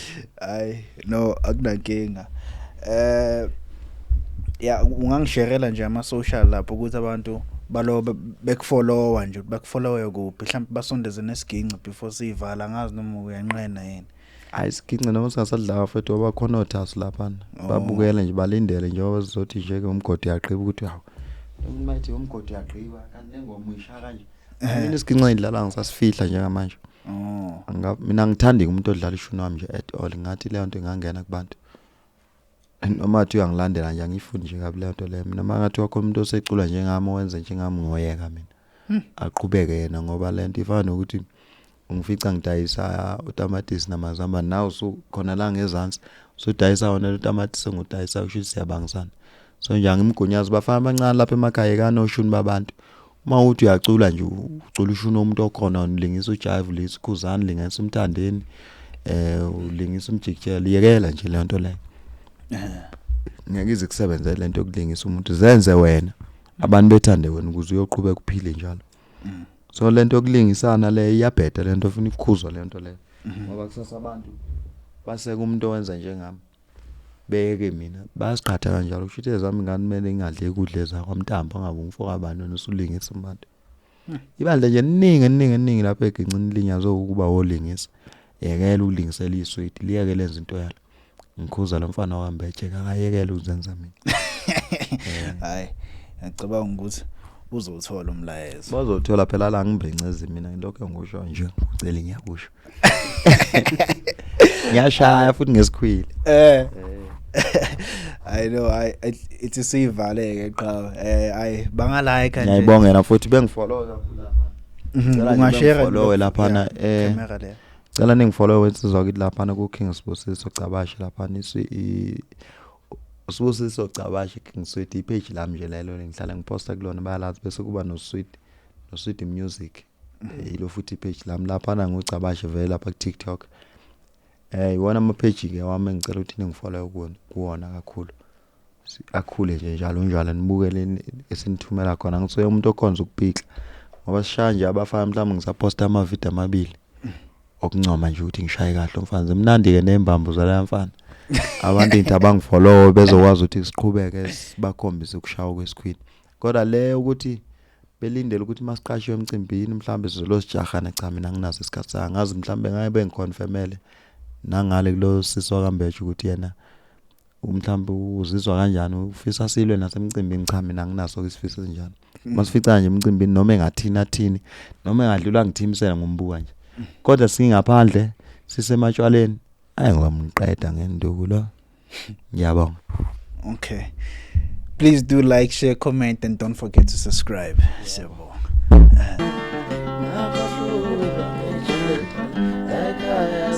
Hayi no, akunankinga. Ya, ungangisharela nje ama social lapho ukuthi abantu balo bekufollowa nje, bakufollowe kuphi, mhlawumbe basondeze nesiginci before siyivala, ngazi noma uyanqena yini. Hayi, isiginci noma singasadlala mfethu, ngoba khona othasu laphana. Babukele nje, balindele njengoba sizothi nje ke umgodi uyagqiba, ukuthi hawu, mayithi umgodi uyagqiba kanti lengoma uyishaya kanje. Mina isiginci engidlala ngisasifihla njengamanje. Mina ngithandi umuntu odlala ishuni wami nje at all, ngathi leyo nto ingangena kubantu. Noma athi uyangilandela nje, angifuni nje kabi leyo nto leyo. Mina mangathi wakho umuntu osecula njengami, owenze njengami, ngoyeka mina. Aqhubeke yena, ngoba lento ifana nokuthi ungifica ngidayisa utamatisi namazambane, nawe usukhona la ngezansi. Sudayisa wona lo tamati sengudayisa, kusho ukuthi siyabangisana. So nje angimgunyazi bafana abancane lapha emakhaya kanoshuni babantu. Uma uthi uyacula nje, ucula ushuni womuntu okhona, ulingisa ujive, ulingisa ukhuzani, ulingisa umthandeni, ulingisa umjikijelo, yekela nje le nto leyo. Ngeke ize kusebenzele lento yokulingisa umuntu, zenze wena. Abantu bethande wena ukuze uyoqhubeka uphile njalo. So lento yokulingisana le iyabheda, lento ofuna ukukhuzwa lento leyo. Ngoba kusasa abantu baseka umuntu owenza njengami. Beke mina bayasiqhatha kanjalo, kusho ukuthi ezami ingane kumele ingadli ukudla ezakwamntambo, angabe umfo kabani wena usulingisa umuntu. Ibandla nje ningi ningi ningi lapha egincini linyazwe ukuba wolingisa. Yekela ukulingisela iswidi, liyeke lenza into yalo. Ngikhuza lo mfana wambethe akayekele ukuzenza mina. Hayi, ngiyacabanga ukuthi uzowuthola umlayezo. Bazothola phela la ngibencezi mina, ngilokho ngisho nje, ucela ngiyakusho. Ngiyashaya futhi ngesikhwili. I know, I ithi sivaleke qha, ay banga like nje. Ngiyayibongela futhi bengifollow kakhulu lapha. Cela nje Ungashare bengifollowe laphana, camera le. Cela ningifollow wensizwa kithi laphana ku King Sibusiso Gcabashe laphana, Sibusiso Gcabashe King Sweet, ipage lami nje lelo ngihlala ngiposta kulona, bayalazi. Bese kuba no Sweet, no Sweet Music, yilo futhi ipage lami laphana, nguGcabashe vele lapha ku TikTok. Iwona ama page ke wami engicela ukuthi ningifollow kuwona kakhulu. Akhule nje njalo njalo, nibukele esinithumela khona. Ngisuke umuntu okhonza ukupikla ngoba sishaya nje abafana, mhlawumbe ngisaposta ama video amabili okuncoma nje ukuthi ngishaye kahle umfana. Zimnandi ke nembambo zala mfana. Abantu into abangifollow bezokwazi ukuthi siqhubeke sibakhombise ukushaya kwesikhwini. Kodwa le ukuthi belindele ukuthi masiqashwe emcimbini mhlambe sizolosijahana, cha mina anginaso isikhathi sami. Ngazi mhlambe ngaye bengiconfirmele nangale kulo sisi wakambethe ukuthi yena mhlambe uzizwa kanjani, ufisa silwe nasemcimbini. Cha mina anginaso isifiso esinjalo. Masifica nje emcimbini noma engathini athini, noma engadlula ngithimisela ngombuka nje. Kodwa singaphandle sisematshwaleni, ayi ngomqeda ngenduku lo. Ngiyabonga. Okay. Please do like, share, comment and don't forget to subscribe. Siyabonga.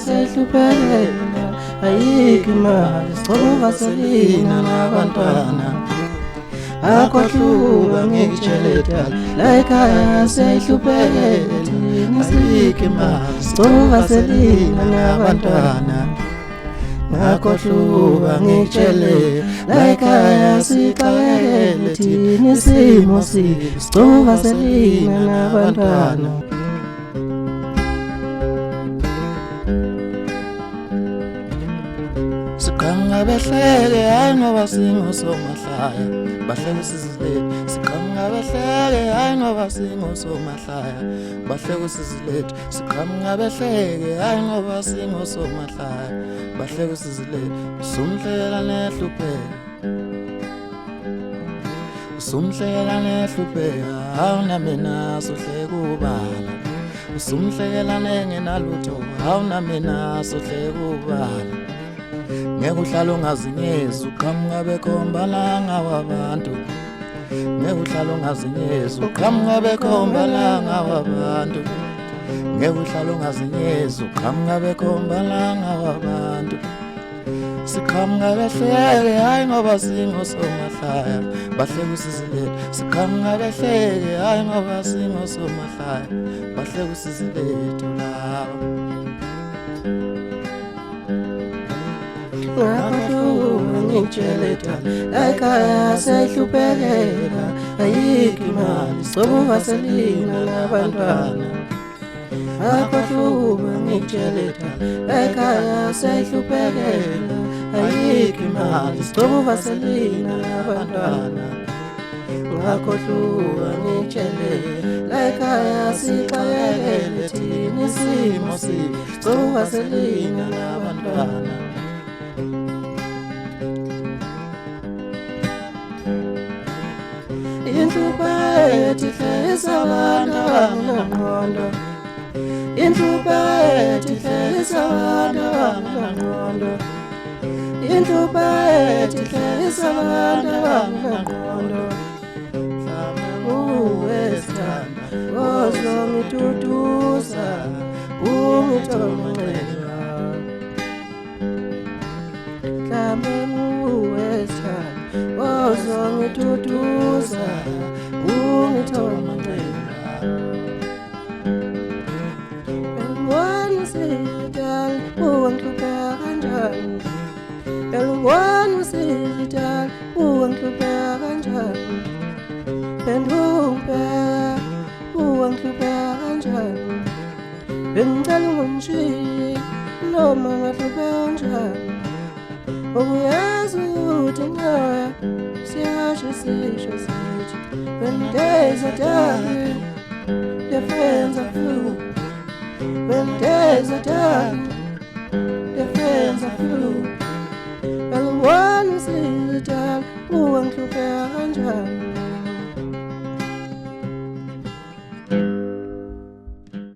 Sehlupheka ayikho imali, sigcoba uvaselina nabantwana. Akwahluka ngikutshele dala, la ekhaya sehluphekela ayikho imali, sigcoba uvaselina nabantwana. Ngakhohluka ngitshele, la ekhaya sixakekele thina, isimo sibi, sigcoba uvaselina nabantwana. Siqhamuka behleke, hayi ngoba singosomahlaya, bahleke usizi lethu. Siqhamuka behleke, hayi ngoba singosomahlaya, bahleke usizi lethu. Siqhamuka behleke, hayi ngoba singosomahlaya, bahleke usizi lethu. Usumhlela nehlupheka, usumhlela nehlupheka, awuna mina sohleka ubala. Usumhlekela nengenalutho, awuna mina sohleka ubala. Ngeke uhlale ungazinyezi, uqhamuka bekhomba ngawabantu. Ngeke uhlale ungazinyezi, uqhamuka bekhomba ngawabantu. Ngeke uhlale ungazinyezi, uqhamuka bekhomba ngawabantu. Siqhamuka behleke, hayi ngoba singosomahlaya, bahleke usizi lethu. Siqhamuka behleke, hayi ngoba singosomahlaya, bahleke usizi lethu laba. Ngakhohluka ngitshele dala, la ekhaya sehluphekela ayikho imali, sigcoba uvaselina nabantwana. Ngakhohluka ngitshele dala, la ekhaya sehluphekela ayikho imali, sigcoba uvaselina nabantwana. Ngakhohluka ngitshele, la ekhaya sixakekele thina, isimo sibi, sigcoba uvaselina nabantwana. Inhlupheko ihlekisa abantu abangenangqondo. Inhlupheko ihlekisa abantu abangenangqondo. Inhlupheko ihlekisa abantu abangenangqondo. Mhlawumbe uwe sithanda ozongiduduza, ungithoba amanxeba. Ungiduduza, ungithoba amanxeba. Yalubona usizi uwangihlupheka kanjani. Yalubona usizi uwangihlupheka kanjani. Phendukubheka, uwangihlupheka kanjani. Bengicela ungangishiyi noma ngahlupheka kanjani. Uyazi ukuthi nawe siyasho sisho sithi when days are dark, the friends are few. When days are dark, the friends are few. Yalubona usizi uwangihlupheka kanjani.